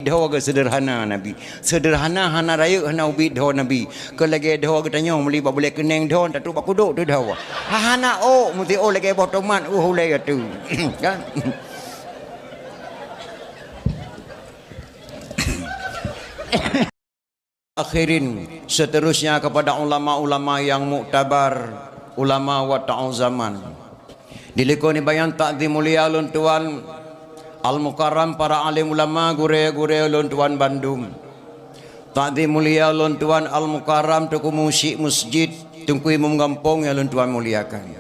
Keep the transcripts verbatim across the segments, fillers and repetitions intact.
Dhoe geuh seudeurhana Nabi. Seudeurhana hana rayeuk hana ubit dhoe Nabi. Keu lagèe dhoe geutanyoe meuli bak bulèe keuneng dhoe tatrok bak kudok teuh dhoe. Hana ôk meusti ôk lagèe boh tomat uh ulèe ateueh. Kan? Akhirin, seterusnya kepada ulama-ulama yang muktabar, ulama wata'u zaman. Dilikot nibayan takzim mulia lôn tuan Al-Mukarram, para alim ulama, gurèe-gurèe lôn tuan bandum. Takzim mulia lôn tuan Al-Mukarram, Teungku Musyik Masjid, Teungku Imum Gampông nyang lôn tuan muliakan.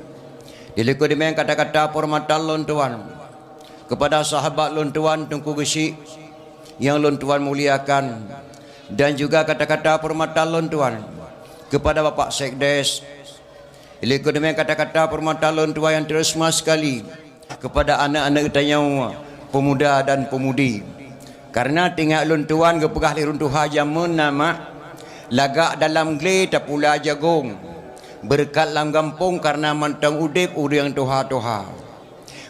Dilikot nibayan kata-kata peurhormatan lôn tuan kepada sahabat lôn tuan Teungku Geusyik nyang lôn tuan muliakan, dan juga kata-kata peurhormatan lôn tuan kepada Bapak Sekdes. Dilikot nibayan kata-kata peurhormatan lôn tuan nyang teureusma sekali kepada aneuk-aneuk tanyoe pemuda dan pemudi. Karena teuingat lôn tuan geupeugah lé ureueng tuha jameun na mak, lagak dalam glé tapula jagong, beureukat lam gampông karena mantong udeb ureueng tuha-tuha.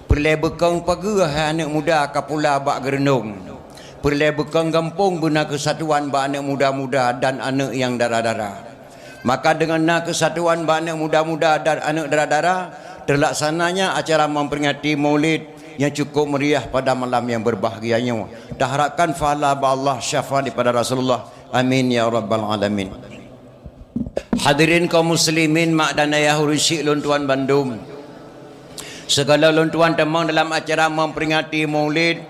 Peureulèe beukong pageue hai aneuk muda ka pula bak geureunong. Peureulèe beukong gampông beuna keusatuan bak aneuk muda-muda dan aneuk nyang dara-dara. Maka deungon na keusatuan bak aneuk muda-muda dan aneuk dara-dara, teulaksananya acara memperingati Maulid nyang cukup meriah pada malam nyang berbahagia nyoe. Taharapkan pahala bak Allah, syafaat daripada Rasulullah. Amin ya rabbal alamin. Hadirin kaum muslimin, mak dan ayah ureueng syik lôn tuan bandum. Sigohlom lôn tuan tamong dalam acara memperingati Maulid,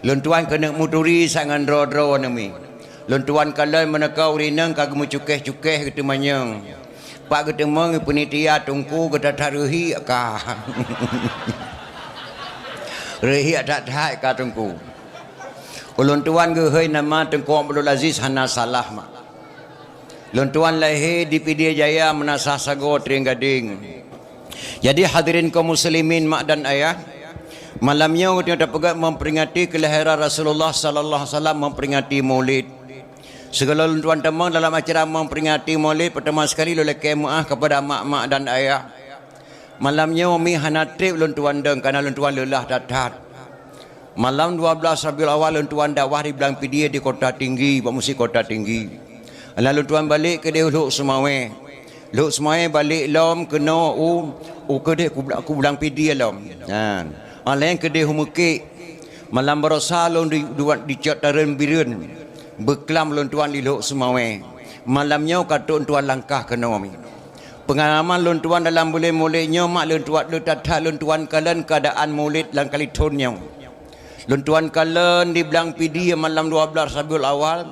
lôn tuan keuneuk meuturi sa ngon droe-droe neumi. Lôn tuan kalon meuneuka ureueng inong ka geumeucukéh-cukéh geuteumanyong. Pak geuteumong panitia teungku geutata reuhiek ka. Reuhiek that-that ka teungku. Ulôn tuan geuhôi nama Teungku Abdul Aziz hana salah mak. Lôn tuan lahé di Pidie Jaya, Meunasah Sagoe, Trienggadeng. Jadi hadirin kaum muslimin mak dan ayah, malam nyoe geutanyoe tapeugöt memperingati kelahiran Rasulullah sallallahu alaihi wasallam, memperingati Maulid. Sigohlom lôn tuan tamong dalam acara memperingati Maulid, pertama sekali lôn lakèe meu'ah kepada mak-mak dan ayah. Malam nyoe mi hana trép lôn tuan dong, karena lôn tuan leulah that-that. Malam dua belas Rabiul Awal lôn tuan dakwah di Blang Pidie di Kota Tinggi, bak Meuseujid Kota Tinggi. Lalu lôn tuan balek keudeh Lhok Seumawé. Lhok Seumawé balek lom keunoe u, u keudeh ku Bla-, ku Blang Pidie lom. Nyan. Alèh keudeh u Meukek. Malam baroesa lôn di, di, dicok tareueng bireuen. Beuklam lôn tuan di Lhok Seumawé. Malam nyoe ka trok lôn tuan langkah keunoe mi. Peungalaman lôn tuan dalam buleuen Maulid nyoe mak lôn tuan, lôn that-that lôn tuan kalon keuadaan Maulid lam kali thon nyoe. Lôn tuan kalon di Blang Pidie malam dua belas Rabiul Awal,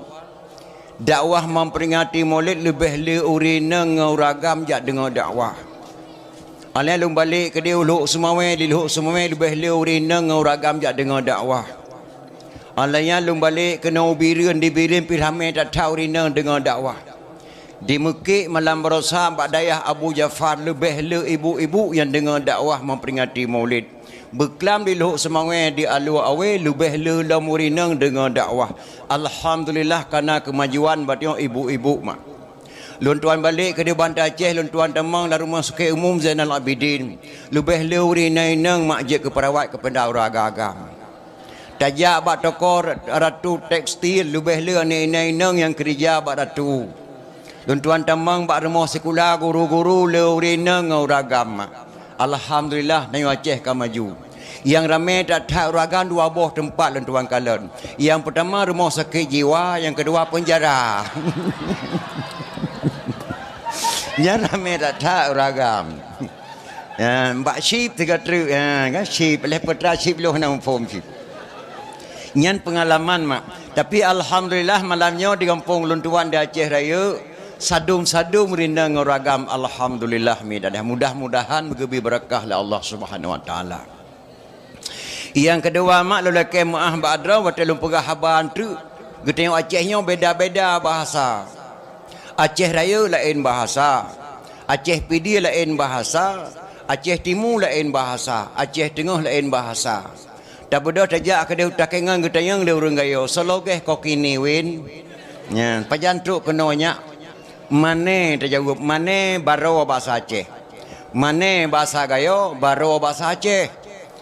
dakwah memperingati Maulid leubeh le ureueng inong ngon ureueng agam jak deungoe dakwah. Alèh lôn balek keudeh u Lhok Seumawé, di Lhok Seumawé leubeh le ureueng inong ngon ureueng agam jak deungoe dakwah. Alèh nyan lôn balek keunoe u Bireuen, di Bireuen pih ramè that-that ureueng inong deungoe dakwah. Di Meukek malam baroesa bak dayah Abu Jafar leubeh le ibu-ibu nyang deungoe dakwah memperingati Maulid. Beuklam di Lhok Seumawé di Alue Awé leubeh le lom ureueng inong deungoe dakwah. Alhamdulillah kana keumajuan bak tanyoe ibu-ibu mak. Lôn tuan balek keudeh Banda Aceh, lôn tuan tamong lam Rumoh Sakét Umum Zainal Abidin. Leubeh le ureueng inong-inong mak jeuet keu peurawat keupada ureueng agam-agam. Tajak bak toko Ratu Tekstil, leubeh le aneuk inong-inong nyang keurija bak Ratu. Lôn tuan tamong bak rumoh sikula guru-guru le ureueng inong ngon ureueng agam. Alhamdulillah, tanyoe Aceh ka maju. Nyang ramè that-that ureueng agam dua boh teumpat lôn tuan kalon. Nyang peutama rumoh sakét jiwa, nyang keudua peunjara. Nyan ramè that-that ureueng agam. Ya, bak syip tiga truk, ya, kan syip, lhèe peue teuma syip lôn hana muphom syip. Nyan peungalaman mak. Tapi alhamdulillah malam nyoe di gampông lôn tuan di Aceh Rayeuk, sadum-sadum ureueng inong ngon ureueng agam, alhamdulillah mi dadah. Mudah-mudahan geubri beureukah lé Allah Subhanahu Wa Taala. Nyang keudua mak lôn lakèe meu'ah bak droe watèe lôn peugah haba treuk. Geutanyoe Aceh nyoe beda-beda bahasa. Aceh Rayeuk laén bahasa, Aceh Pidie laén bahasa, Aceh Timu laén bahasa, Aceh Teungoh laén bahasa. Tabeudôh tajak keudeh u Takengon geutanyong lé ureueng Gayo, "Soe lagèe koki niwin?" Nyan, pajan trok keunoe nyak? Mané tajaweueb, mané baroe basa Aceh. Mané basa Gayo, baroe basa Aceh.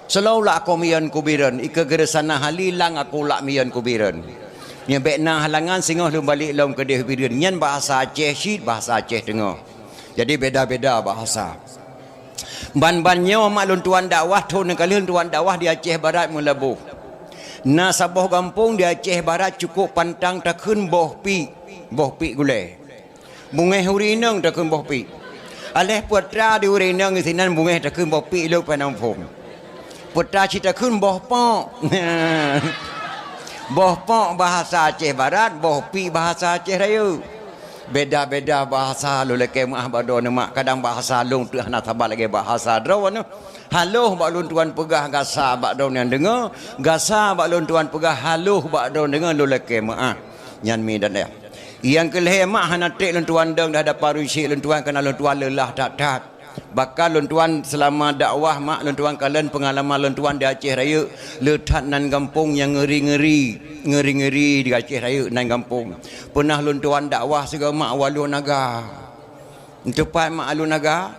Soe lôn lak akoe miyeuen kubireuen, ikeue geureusana hali lang akoe lak miyeuen kubireuen. Nyan bék na halangan singoh lôn balek lom keudeh Bireuen. Nyan bahasa Aceh cit, bahasa Aceh Teungoh. Jadi beda-beda bahasa. Ban-ban nyoe mak lôn tuan dakwah, thôn nyang ka lheueh lôn tuan dakwah di Aceh Barat Meulaboh. Na saboh gampông di Aceh Barat cukôp pantang takheun boh piek, boh piek gulée. Bungéh ureuëng inong takheun boh piek. Aléh peue atra di ureuëng inong sinan bungéh takheun boh piek lôn peunaphon. Peue atra cit takheun boh pok. Boh pok bahasa Aceh Barat, boh piek bahasa Aceh Rayeuk. Beda-beda bahasa lôn lakée meuáh bak droeneuh mak, kadang bahasa lôn teuh hana saban lagée bahasa droeneuh. Haloh bak lôn tuan peugah gasa bak droeneuh nyang deungoe, gasa bak lôn tuan peugah haloh bak droeneuh deungoe lôn lakée meuáh. Nyan mi dan ayah. Nyang keu lhée mak hana treb lôn tuan dong dah dapa runcék lôn tuan keunan lôn tuan leulah that-that. Bahkan lôn tuan seulama dakwah mak lôn tuan kalon peungalaman lôn tuan di Aceh Rayeuk le that nan gampông nyang ngeuri-ngeuri, ngeuri-ngeuri di Aceh Rayeuk nan gampông. Peunah lôn tuan dakwah sigoe mak u Alue Naga. Teupat mak Alue Naga?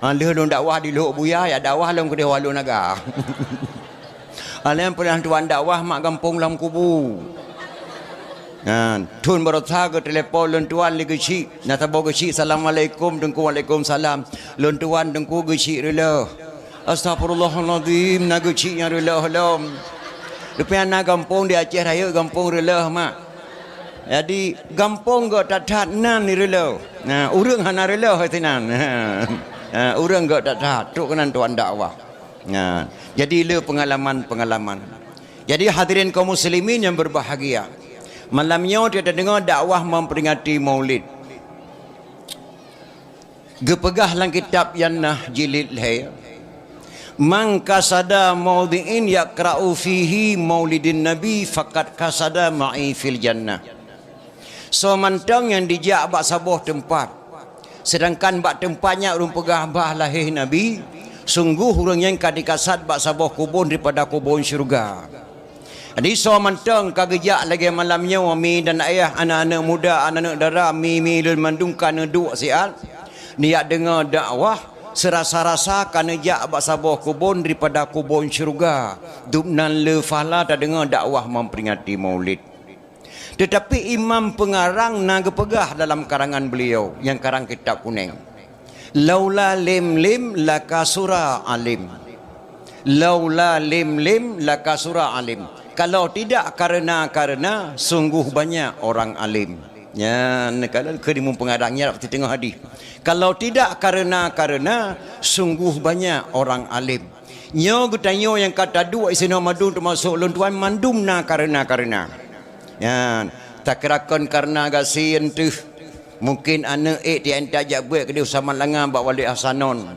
Ha, lheueh lôn dakwah di Lhok Buya, ya dakwah lom keudeh u Alue Naga. Além peunah tuan dakwah mak gampông lam kubu. Ha, thon baroesa geutelepon lôn tuan lé geuchik. Na saboh geuchik, "Assalamualaikum Teungku." "Waalaikumsalam." "Lôn tuan Teungku geuchik reuloh." "Astagfirullahalazim, na geuchik nyang reuloh lom." Rupanya na gampông di Aceh Rayeuk gampông reuloh mak. Jadi gampông gok that-that nan reuloh. Nah, ureuëng hana reuloh sinan. Ha, ureuëng gok that-that, trok keunan tuan dakwah. Nah, jadi le peungalaman-peungalaman. Jadi hadirin kaum muslimin yang berbahagia, malam nyoe kita dengar dakwah memperingati Maulid. Geupeugah lam kitab Yannah jilid lhée, "Man qasada maudhi'in yaqra'u fihi maulidin nabi faqad qasada ma'i fil jannah." Soe mantong nyang dijak bak saboh teumpat, seudangkan bak teumpat nyan ureuëng peugah bah lahé Nabi, sunggoh ureuëng nyan ka dikasad bak saboh kubon daripada kubon syeuruga. Jadi soe mantong ka geujak lagée malam nyoe, mi dan ayah, aneuk-aneuk muda, aneuk-aneuk dara, mi-mi lôn mandum ka neuduek siat, neujak deungoe dakwah, seurasa-rasa ka neujak bak saboh kubon daripada kubon syeuruga. Dubnan le pahala tadeungoe dakwah memperingati Maulid. Teutapi imam peungarang na geupeugah dalam karangan beliau nyang karang kitab kunéng, "Laula lim-lim lakasura alim." "Laula lim-lim lakasura alim." Kalau tidak karena-karena, sungguh banyak orang alim. Nyan, kalau keu imam peungarang nyan bak teungoh hadih. Kalau tidak karena-karena, sungguh banyak orang alim. Nyoe geutanyoe nyang ka taduek sinoe mandum teumasok lôn tuan mandum na karena-karena. Nyan, takrakon karena gasien teuh. Mungkin aneuk ék tian tajak buet keudeh usaman langa bak Walid Hasanon.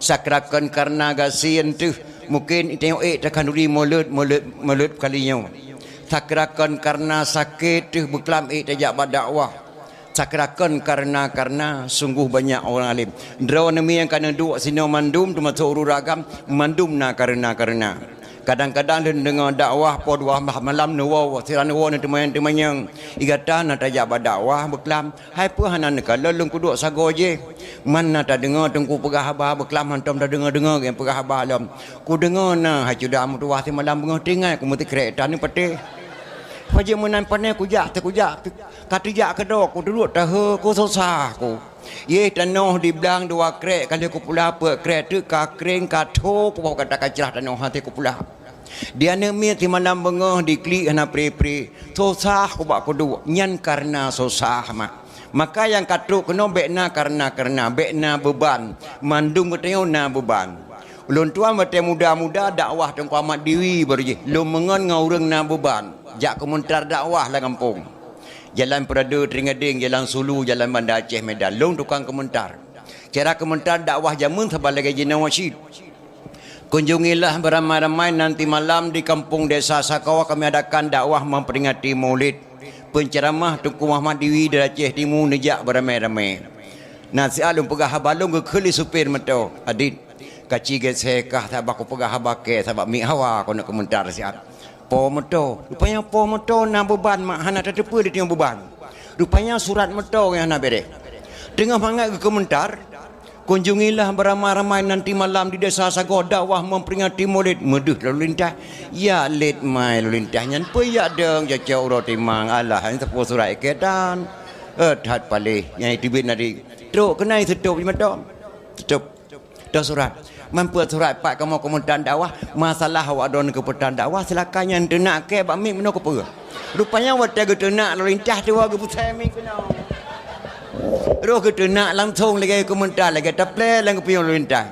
Sakrakon karena gasien teuh. Mungkin tanyoe ék takhanduri mulod, mulod, mulod kali nyoe. Sakrakon karena sakét teuh beuklam ék tajak bak dakwah. Sakrakon karena-karena sungguh banyak orang alim. Droeneuh mi nyang ka neuduek sinoe mandum teumasok ureuëng agam, mandum na karena-karena. Kadang-kadang lôn deungoe dakwah poh dua blah malam neuwoe, sira neuwoe neuteumanyong-teumanyong. Igata na tajak bak dakwah beuklam, hai peue hana neukalon lôn kuduek sagoe jih. Man na tadeungoe teungku peugah haba beuklam hántom tadeungoe-deungoe geupeugah haba lom. Kudeungoe na hai cuda meutuwah simalam beungoh tinggai kumeusikrek tan neupatéh. Pajan meunan pané kujak teu kujak teu Ka teujak keudroe, kuduek tahe, kususah ku. Yeh tanoh di blang dua krek, ka lheueh kupula peuet krek teuk ka kréng ka tho, kuboh gata ka crah tanoh até kupula. Di aneuk miet simalam beungoh diklik hana pri-pri. Susah kubak kuduek, nyan kareuna susah mak. Maka nyang ka trok keunoe bék na kareuna-kareuna, bék na beuban. Mandum geutanyoe na beuban. Ulôn tuan watée muda-muda dakwah Teungku Ahmad Diwi baru jih. Lôn meungon ngon ureuëng na beuban. Jak keumeuntar dakwah lam gampông. Jalan Peurade Teuringadeng, Jalan Sulu, Jalan Banda Aceh Medan. Lôn tukang keumeuntar. Cara keumeuntar dakwah jameun saban lagée jinoe cit. Kunjungilah beramai-ramai nanti malam di kampung desa Sakawa kami adakan dakwah memperingati Maulid. Penceramah Teungku Muhammad Diwi dari Aceh Timu neujak beramai-ramai. Nasihat lôn peugah haba lôn geukheun lé supir moto, "Adit, kaci geusé kah sabab kupeugah haba kée sabab miet hawa keuneuk keumeuntar siat." Po moto. Rupanya po moto na beuban mak hana tateupeue di tiong beuban. Rupanya surat moto nyang hana bereh. Teungoh mangat geukeumeuntar, Kunjungilah beramai-ramai nanti malam di desa sagoe dakwah memperingati Maulid, meudeuh lalu lintas. Ya lét mai lalu lintas nyan peue yak deueng cocok uroe timang, alah nyan sapeue surat iketan. Eh, that paléh nyang teubiet nadi. Trok keunai seutôb di mata. Seutôb. Dah surat. Mampu surat pat kamoe komentar dakwah, masalah awak droen keupetan dakwah, silakan nyan teunak keu bak mic meunoe keupeue. Rupanya watèe geuteunak lalu lintas tuwoe geupusai mic keunoe. Roh geuteunak langsong lagèe komentar lagèe taplè lam geupiôh lalu lintas.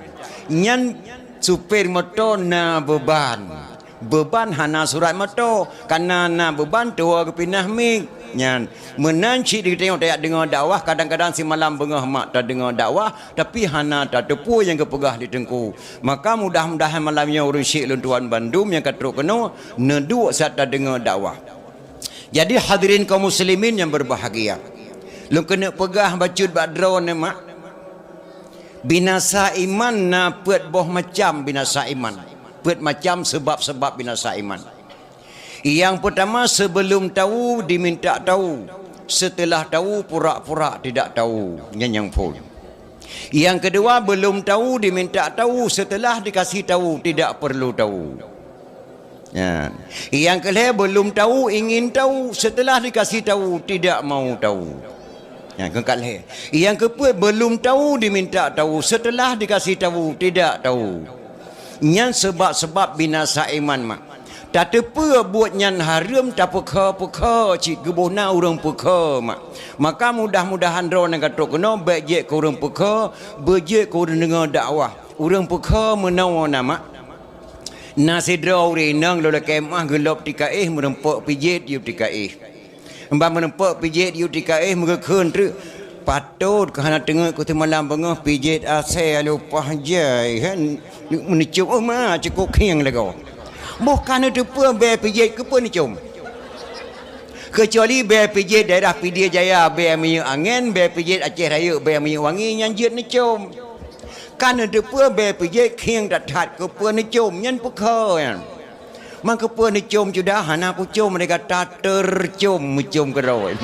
Nyan supir moto na beuban. Beuban hana surat moto, kana na beuban tuwoe geupinah mic. Nyan meunan cit di geutanyoe tajak deungoe dakwah, kadang-kadang simalam beungoh mak tadeungoe dakwah, tapi hana tateupeue nyang geupeugah di teungku. Maka mudah-mudahan malam nyoe ureueng syik lôn tuan bandum nyang ka trok keunoe neuduek saat tadeungoe dakwah. Jadi hadirin kaum muslimin yang berbahagia, lôn keuneuk peugah bacut bak droeneuh mak, binasa iman na peuet boh macam binasa iman, peuet macam sebab-sebab binasa iman. Yang pertama, sebelum tahu diminta tahu, setelah tahu pura-pura tidak tahu. Nyan nyang phôn. Yang kedua, belum tahu diminta tahu, setelah dikasih tahu tidak perlu tahu. Nyan. Yang kelhèe, belum tahu ingin tahu, setelah dikasih tahu tidak mau tahu. Nyan keu kalhèe. Yang keupeuet, belum tahu diminta tahu, setelah dikasih tahu tidak tahu. Nyan sebab-sebab binasa iman mak. Tateupeue buet nyan hareuem tapeukha-peukha cit geuboh na ureueng peukha mak. Maka mudah-mudahan droeneuh ka trok keunoe bèk jeuet keu ureueng peukha, beujeuet keu ureueng deungoe dakwah. Ureueng peukha meunoe na mak. Na sidroe ureueng inong lôn lakèe meu'ah geulôb tika éh meureumpok pijet yub tika éh. Ban meureumpok pijet yub tika éh meugeukheun treuk. Patot keu hana teungeut keu teumalam beungoh pijet asèe lupah jai kan. Neucôm, oh ma, cukôp khieng lagoe. Boh ka neuteupeue bèe pijet keupeue neucôm. Keucuali bèe pijet daerah Pidie Jaya bèe minyeuk angèn, bèe pijet Aceh Rayeuk bèe minyeuk wangi nyan jeuet neucôm. Ka neuteupeue bèe pijet khieng that-that keupeue neucôm nyan peukha nyan. Man keupeue neucôm cudah hana kucôm lé gata teucôm meucôm keudroe.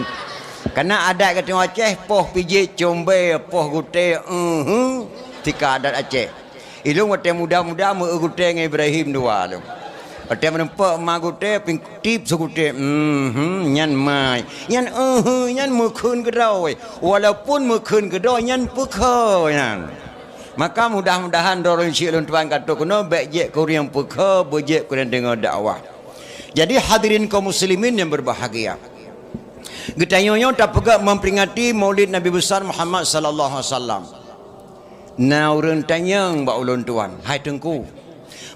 Kana adat geutanyoe Aceh poh pijet com bèe, poh gutèe, ehe, tika adat Aceh. Ilôn watèe muda-muda meu-eu gutèe ngon Ibrahim dua lôn. Watèe meureumpok ma gutèe pih tip sigutèe, ehe, nyan mai. Nyan ehe, nyan meukheun keudroe. Walaupun meukheun keudroe nyan peukha nyan. Maka mudah-mudahan droeneuh syik lôn tuan ka trok keunoe bèk jeuet keu ureueng peukha, beujeuet keu ureueng deungoe dakwah. Jadi hadirin kaum muslimin yang berbahagia. Geutanyoe nyoe tapeugah memperingati Maulid Nabi Besar Muhammad sallallahu alaihi wasallam. Na ureueng tanyong bak ulôn tuan, "Hai Teungku,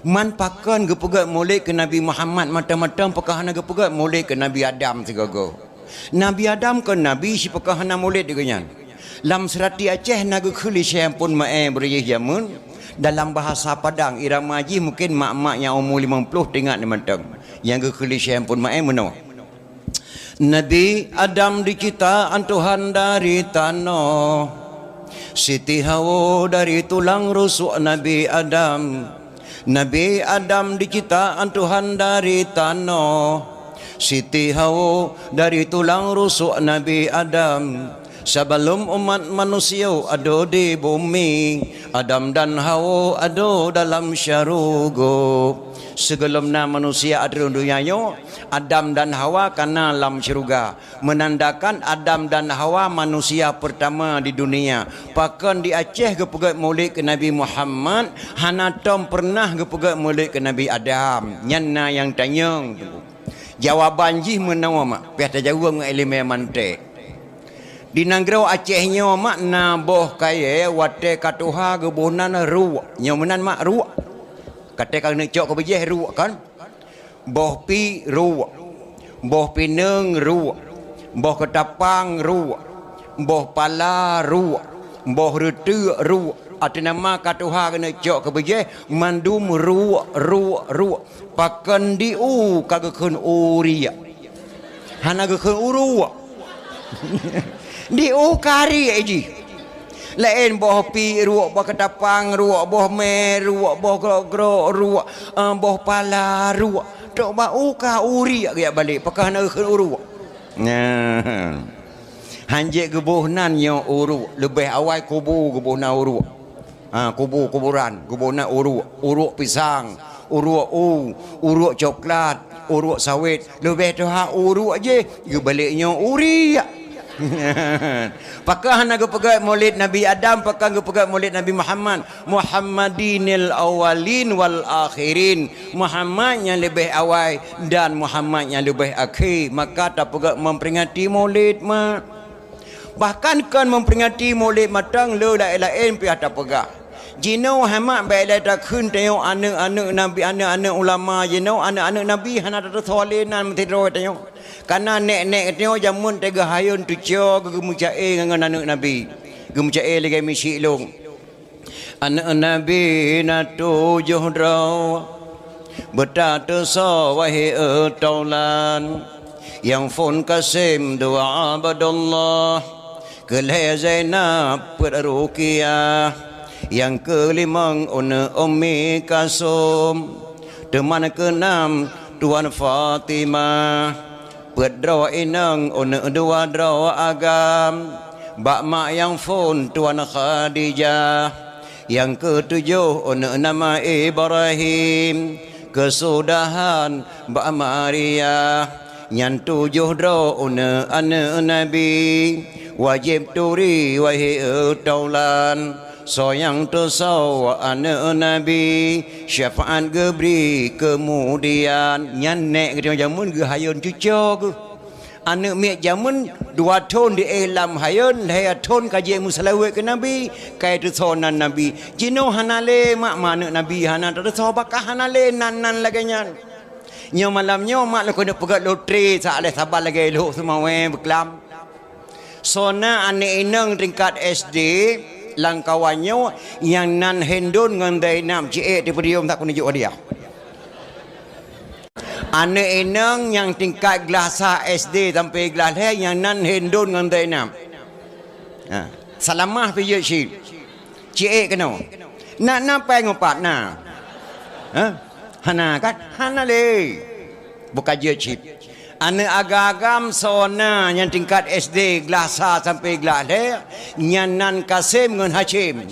man pakon geupeugah Maulid keu Nabi Muhammad mantong-mantong, pakon hana geupeugah Maulid keu Nabi Adam sigoe-goe?" Nabi Adam kon nabi, sipakon hana mulod di gobnyan. Lam seurati Aceh na geukheun lé Syekh Ampôn Maé beureuyeh jameun, dalam bahasa Padang, irama jih mungken mak-mak nyang umu limong ploh teuingat mantong. Nyang geukheun lé Syekh Ampôn Maé meunoe, Nabi Adam diciptaan Tuhan dari tanoh. Siti Hawa dari tulang rusuk Nabi Adam. Nabi Adam diciptaan Tuhan dari tanoh. Siti Hawa dari tulang rusuk Nabi Adam. Sebelum umat manusia ada di bumi, Adam dan Hawa ada dalam syurga. Sigohlom na manusia ateueh donya nyoe, Adam dan Hawa ka na lam syeuruga. Meunandakan Adam dan Hawa manusia peurtama di dunia. Pakon di Aceh geupeugét mulod keu Nabi Muhammad, hana tom peureunah geupeugét mulod keu Nabi Adam? Nyan na nyang tanyong, Teungku. Jawaban jih meunoe mak, piah tajaweueb ngon ileumèe mantek. Di nanggroe Aceh nyoe mak na boh kayèe watèe ka tuha geuboh nan ruek. Nyoe meunan mak ruek. Ka teuka keuneuk cok keu beujèh ruek kan? Boh pi ruek, boh pineung ruek, boh keutapang ruek, boh pala ruek, boh reuteuk ruek, ateueh nama ka tuha keuneuk cok keu beujèh, mandum ruek, ruek, ruek. Pakon di u ka geukheun u riek? Hana geukheun u ruek. Di u ka riek jih. Laén boh pi ruek, boh keutapang ruek, boh mè ruek, boh grok-grok ruek, eh, boh pala ruek. Trok bak u ka u riek geujak balek, pakon hana geukheun u ruek. Nah. Hanjeuet geuboh nan nyoe u ruek, leubeh awai kubu geuboh nan u ruek. Ha, kubu-kuburan, kubu na uruek, uruek pisang, uruek u, uruek coklat, uruek sawét, leubeh tuha uruek jih, geubalek nyoe uriek. Pakon hana geupeugét Maulid Nabi Adam, pakon geupeugét Maulid Nabi Muhammad? Muhammadinil awwalin wal akhirin. Muhammad nyang leubeh awai dan Muhammad nyang leubeh akhé. Maka tapeugét memperingati Maulid, mak. Bahkan kon memperingati Maulid mantong, le laén-laén pih tapeugah. Jinoe hai mak bèk lé takheun tanyoe aneuëk-aneuëk nabi, aneuëk-aneuëk ulama, jinoe aneuëk-aneuëk nabi hana tateusoe lé nan meusidroe tanyoe. Kana nék-nék tanyoe jameun teuga hayôn teucoe geumeucaé ngon aneuëk nabi. Geumeucaé lagée miseue lôn. Aneuëk nabi na tujoh droe, beutateusoe wahé taulan. Nyang phôn Kasem dua Abdullah, keu lhée Zainab peuet Ruqyah, nyang keulimong aneuëk Ummi Kalsum, teuma keunam Tuan Fatimah, peuet droe inong aneuëk dua droe agam, bak mak nyang phôn Tuan Khadijah, nyang keutujoh aneuëk nama Ibrahim, keusudahan bak Maria. Nyan tujoh droe aneuëk-aneuëk nabi, wajéb turi wahé taulan. Soe nyang teusoe aneuëk nabi, syafaat geubri keumudian. Nyan nék geutanyoe jameun geuhayôn cucoe geuh. Aneuëk miet jameun dua thon di éh lam hayôn, lhée thon ka jeuet meuseulaweuet keu nabi, ka teusoe nan nabi. Jinoe hana lé mak, ma aneuëk nabi hana tateusoe, baka hana lé nan-nan lagée nyan. Nyoe malam nyoe mak lôn keuneuk peugét lotre sa lhée saban lagée lhok seumawée beuklam. Soe na aneuëk inong tingkat SD lam kawan nyoe nyang nan Hindun ngon Zainab, ciék di podium sa keuneuk jok hadiah. Aneuëk inong nyang tingkat glah sa SD sampoe glah lhée nyang nan Hindun ngon Zainab. Ha, Salamah pih jeuet cit. Ciék keunoe. Na, na péng upat na? Ha? Hana kan? Hana lé. Buka jeuet cit. Aneuëk agam-agam soe na nyang tingkat SD glah sa sampoe glah lhée, nyan nan Kasem ngon Hacem.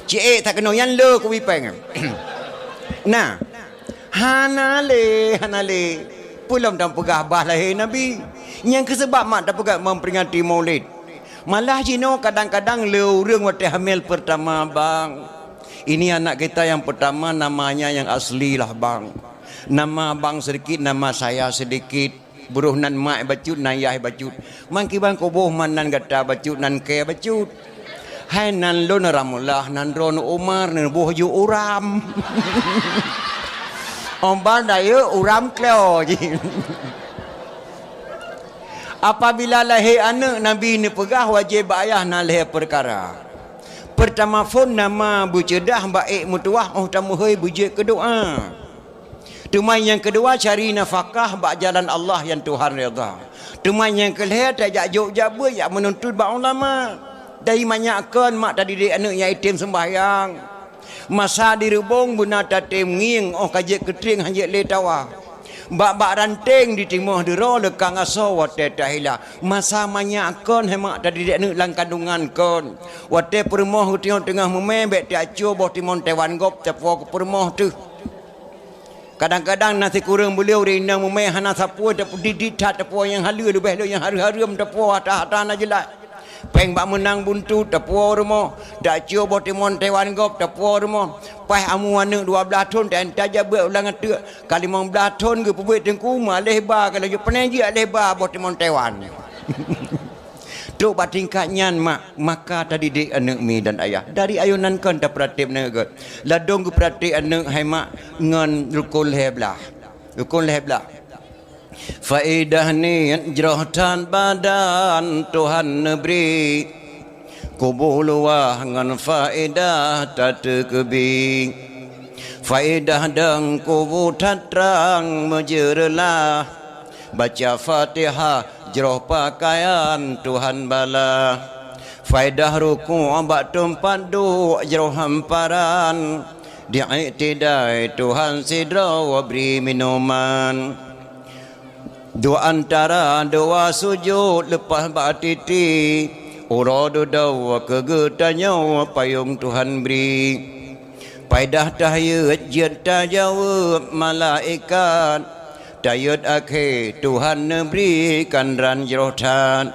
Ciék takeunoe nyan le kubi péng. Na. Hana lé, hana lé. Peue lom tapeugah bah lahé Nabi. Nyang keuh seubab mak tapeugah memperingati Maulid. Malah jinoe kadang-kadang le ureuëng watée hamil pertama, bang. Ini anak kita yang pertama, namanya yang asli lah, bang. Nama abang sedikit, nama saya sedikit. Broh nan mak bacut, nan yah bacut. Man kiban kuboh man nan gata bacut, nan kée bacut. Hai nan lôn Ramullah, nan droeneuh Umar, neuboh ju Uram. Ombal dayeuek Uram klo jih. Apabila lahé aneuëk, Nabi neupeugah wajéb bak ayah na lhée peukara. Peurtama phon nama beuceudah, baék meutuwah, óh tameuhôi beujeuet keu doá. Teuma nyang keudua, cari nafakah bak jalan Allah nyang Tuhan redha. Teuma nyang keulhée, tajak jok jak beuet jak meununtut bak ulama. Dari manyak kon mak tadidik aneuëk nyang item seumbahyang. Masa di reubong beuna tatem ngieng, óh ka jeuet keutrieng hana jeuet lé tawa. Bak-bak ranteng ditimoh duro leukang asoe watée tahila. Masa manyak kon hai mak tadidik aneuëk lam kandungan kon. Watée peurumoh geutanyoe teungoh meumé, bék tacoe boh timon tewan gob tapuwoe keu peurumoh teuh. Kadang-kadang na sikureueng buleue ureuëng inong meumé hana sapeue, tapeudit-dit that tapuwoe nyang haleue, leubeh lom nyang hareuem-hareuem tapuwoe hata-hata na jeulaih. Péng bak meunang buntu tapuwoe rumoh, tacoe boh timon tewan gob tapuwoe rumoh. Paih amu aneuëk dua blaih thon, ta-, tajak beuet ulang ateueh. Ka limong blaih thon geupeubeuet teungku, meualeh ba ka laju, pane jih aleh ba boh timon tewan. Trok bak tingkat nyan mak, maka tadidik aneuëk mi dan ayah. Dari ayoe nan kon tapeuratéb aneuëk geuh. Ladôm geupeuratéb aneuëk hai mak ngon rukon lhée blaih. Rukon lhée blaih. Faedah niet jroh that badan Tuhan neubri. Kubu luwah ngon faedah tateukeubi. Faedah dong kubu that trang meujeureulah. Baca Fatihah jroh pakaian Tuhan bala. Faedah ruku' bak teumpat duek jroh hamparan. Di iktidai Tuhan sidroe bri minuman. Di antara dua sujut leupah bak titi, Uroe dudoe keu geutanyoe payong Tuhan bri. Paedah tahiyeuet jeuet tajaweueb malaikat. Tahiyeuet akhé Tuhan neubri kandran jroh that.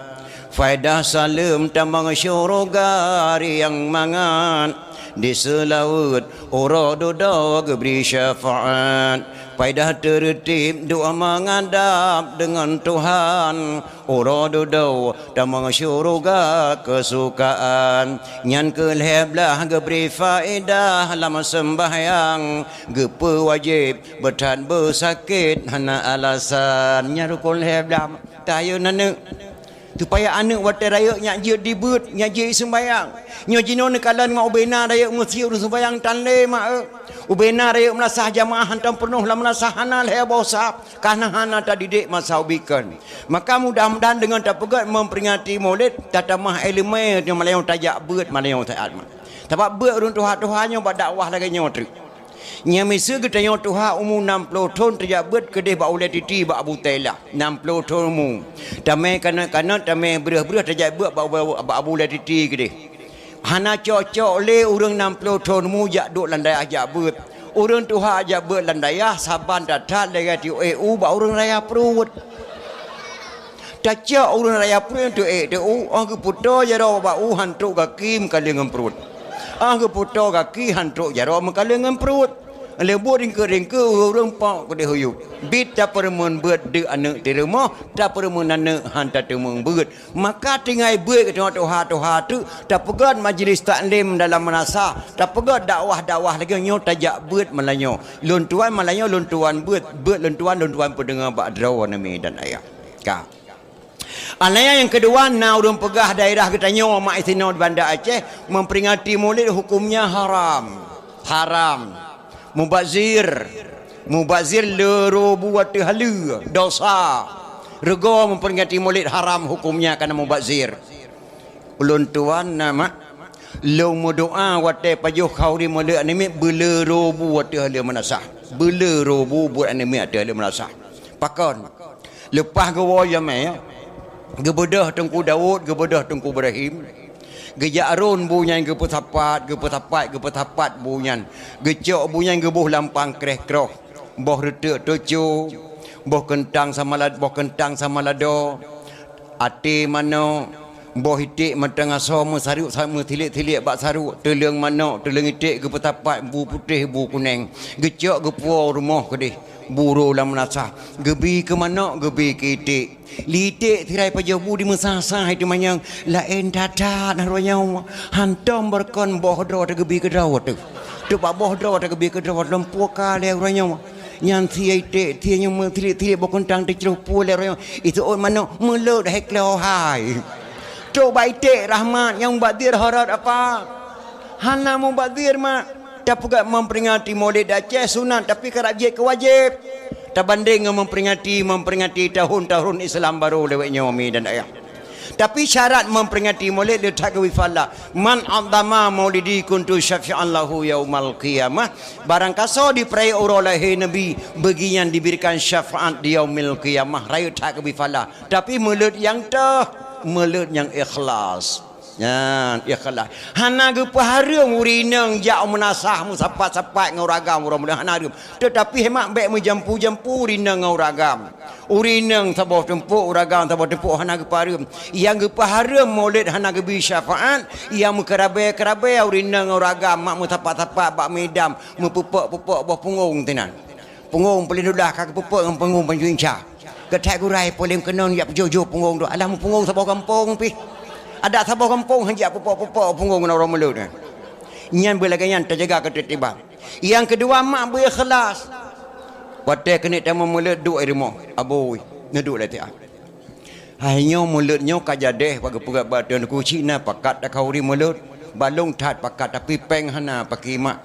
Faedah saleuem tamong syuruga riang mangat. Di seulaweuet uroe dudoe geubri syafaat. Paedah teureutib doa mangadab deungon Tuhan. Uroe dudoe tamong syuruga keusukaan. Nyan keuh lhée blaih geubri faedah lam seumbahyang. Geupeuwajéb beuthat beusakét hana alasan. Nyan rukon lhée blaih. Tayeue aneuk. Supaya aneuk watée rayeuk nyak jeuet dibeuet, nyak jeuet seumbahyang. Nyoe jinoe neukalon ngon ubena rayeuk meusiur seumbahyang tan lé mak eu. Ubena rayeuk meulasah jamaah hantom peunoh lam meulasah hana lhée boh sab. Karna hana tadidik masa ubikon. Maka mudah-mudahan deungon tapeugét memperingati Maulid, tatamah ileumé nyoe malam nyoe tajak beuet malam nyoe saát. Sabab beuet ureuëng tuha-tuha nyoe bak dakwah lagée nyoe treuk. Nyang miseue geutanyoe tuha umu enam ploh thon tajak beuet keudeh bak ulée titi bak Abu Tailah, enam ploh thon umu. Tamé kanot-kanot, tamé breueh-breueh tajak beuet bak, bak, bak Abu Ulée Titi keudeh. Hana cok-cok lé ureuëng enam ploh thon umu jak duek lam dayah jak beuet. Ureuëng tuha jak beuet lam dayah saban that-that lagée tiuek u bak ureuëng raya pruet. Tacok ureuëng raya pruet tiuek u, óh geupeutoe jaroe bak u han trok gaki meukaleng ngon pruet. Óh geupeutoe gaki han trok jaroe meukaleng ngon pruet. Lé buet ringkeu-ringkeu ureuëng pok keudeh uyueb. Bit tapeureumeun beuet deuk aneuk di rumoh, tapeureumeun aneuk han tateumeung beuet. Maka tinggai beuet keu tuha-tuha teuk, tapeugét majlis taklim dalam meunasah, tapeugét dakwah-dakwah lagée nyoe tajak beuet malam nyoe. Lôn tuan malam nyoe lôn tuan beuet, beuet lôn tuan, lôn tuan peudeungoe bak droe nami dan ayah. Ka. Alaya nyang keudua na ureuëng peugah daerah geutanyoe mak isinoe di Banda Aceh memperingati Maulid hukumnya haram. Haram. Mubazir. Mubazir le robu ateueh haleue, dosa. Rego memperingati Maulid haram hukumnya karena mubazir. Ulôn tuan na mak, lôn meudoa watée pajoh khauri Maulid aneuk beule robu ateueh haleue meunasah. Beule robu buet aneuk ateueh haleue meunasah. Pakon? Leupah geuwoe jamé, geubeudôh Teungku Daud, geubeudôh Teungku Ibrahim. Geujak rôn bu nyan geupeusapat, geupeusapat, geupeusapat bu nyan. Geucok bu nyan geuboh lam pangkreh kroh. Boh reuteuk tucu, boh keuntang samalad, boh keuntang samalado, até manok, boh iték mantong asoe meusaruek sa-, meusilik-silik bak saruek, teuleueng manok, teuleueng iték geupeusapat, bu putéh, bu kuneng. Geucok geupuwoe rumoh keudeh. Buro lam meunasah, geubi keu manok, geubi keu iték. Li iték sirai pajoh bu di meusah-sah itu manyang, laén that-that na uroe nyoe. Hantom beureukan boh droe teuh geubi keu droe teuh. Teuk bak boh droe teuh geubi keu droe lom puka lé uroe nyoe. Nyan sie iték, sie nyoe meusilik-silik boh keuntang teucroh pue lé uroe nyoe. Iseuôt manok meulot hai klo hai. Trok bak iték rahmat nyang mubazir horot apa? Hana mubazir mak. Tapeugah memperingati Maulid Aceh sunat, tapi karab jeuet keu wajéb. Tabandeng ngon memperingati, memperingati tahun-tahun Islam baru lewat nyoe mi dan ayah. Tapi syarat memperingati Maulid le that geubi fala. Man 'azzama maulidi kuntu syafi'an lahu yaumal qiyamah. Barang kasoe dipeuraya uroe lahé Nabi, beugiyan diberikan syafaat di yaumil qiyamah. Rayeuk that geubi fala. Tapi meulot nyang teuh, meulot nyang ikhlas. Nyan, ikhlas. Hana geupeuhareuem ureuëng inong jak u meunasah meusapat-sapat ngon ureuëng agam uroe muda hana hareuem. Teutapi hemat bék meujampu-jampu ureuëng inong ngon ureuëng agam. Ureuëng inong saboh tumpok, ureuëng agam saboh tumpok hana geupeuhareuem. Nyang geupeuhareuem Maulid hana geubi syafaat, nyang meukeurabée-keurabée ureuëng inong ngon ureuëng agam mak meusapat-sapat bak meudam, meupeupok-peupok boh punggong tinan. Punggong paléng dulah ka geupeupok ngon punggong pancuenca. Geuthai gurai paléng keunoe jak peujoh-joh punggong tu. Alah meupunggong saboh gampông pih. Adak saboh gampông han jak peupok-peupok punggong ngon uroe mulut nyan. Nyan beulagée nyan tajaga keuteurtiban. Nyang keudua mak beu ikhlas. Watée keuneuk tamong mulut duek di rumoh. Abui, neuduek lam tiah. Hai nyoe mulut nyoe ka jadeh bak geupeugah bak teungku cina pakat takhauri mulut. Balong that pakat tapi péng hana pakai mak.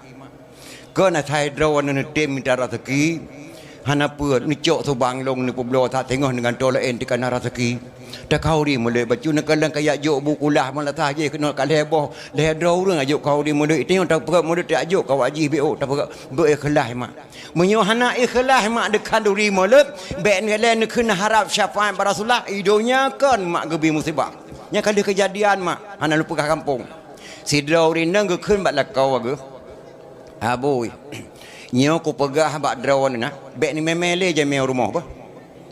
Kon asai droe neutem mita raseuki, hana peue, neucok subang lôn neupeubloe that singoh neugantoe laén teuka na raseuki. Takhauri mulut bacut neukalon kajak jok bu kulah meulasah jih keunoe ka lhée boh, lhée droe ureuëng ajok khauri mulut. Tanyoe tapeugah mulut tajok kawak jih B O tapeugah beu ikhlas mak. Meunyoe hana ikhlas mak deukhanduri mulut, bék neukalon neukheun harab syafaat bak Rasulullah, i donya kon mak geubi musibah. Nyan ka lheueh keujadian, mak, hana lôn peugah gampông. Sidroe ureueng inong geukheun bak lakoe geuh, "Abui, nyoe kupeugah bak droeneuh na, bèk neumè-mè lé jamèe u rumoh beuh.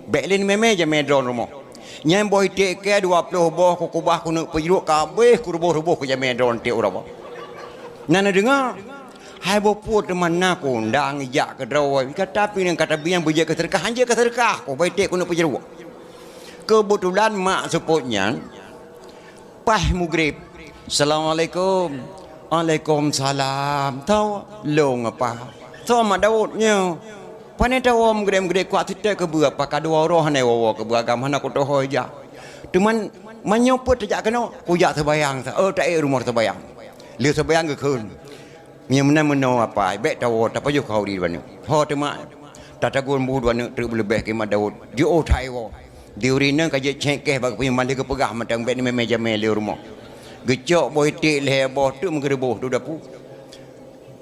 Bèk lé neumè-mè jamèe droeneuh u rumoh. Nyan boh iték kèe dua ploh boh kukeubah keuneuk peujaroe, ka abéh kuruboh-ruboh keu jamèe droeneuh tiep uroe." Na neudeungoe, hai boh pue teuma na kuundang ijak keudroe, gata pih nyang ka tabieng beujeuet keu seudeukah, han jeuet keu seudeukah, kuba iték keuneuk peujaroe. Keubeutulan mak seupôt nyan paih mugreb. "Assalamualaikum." "Waalaikumsalam." "Tho, lôn apa?" "Tho Mak Daud nyoe." "Pane tawoe mugreb-mugreb, kuat siteuk keubeue apa, ka dua uroe hana woe-woe keubeue agam, hana kutohôi jak. Teuma meunyoe peuet tajak keunoe, kujak seubayang sa, oh, taék rumoh seubayang." Lheueh seubayang geukheun. Meunyoe meunan meunoe apa, bèk tawoe, tapajoh khauri dua neuk. Ho teuma, tatagun bu dua neuk treuk beuleubeh keu Mak Daud. Jiôh that iwoe. Di ureueng inong ka jeuet cék kèe bak geupeue, mantong geupeugah mantong bèk neumè-mè jamèe lé u rumoh. Geucok boh iték lhèe boh teuk meugeureuboh di dapu.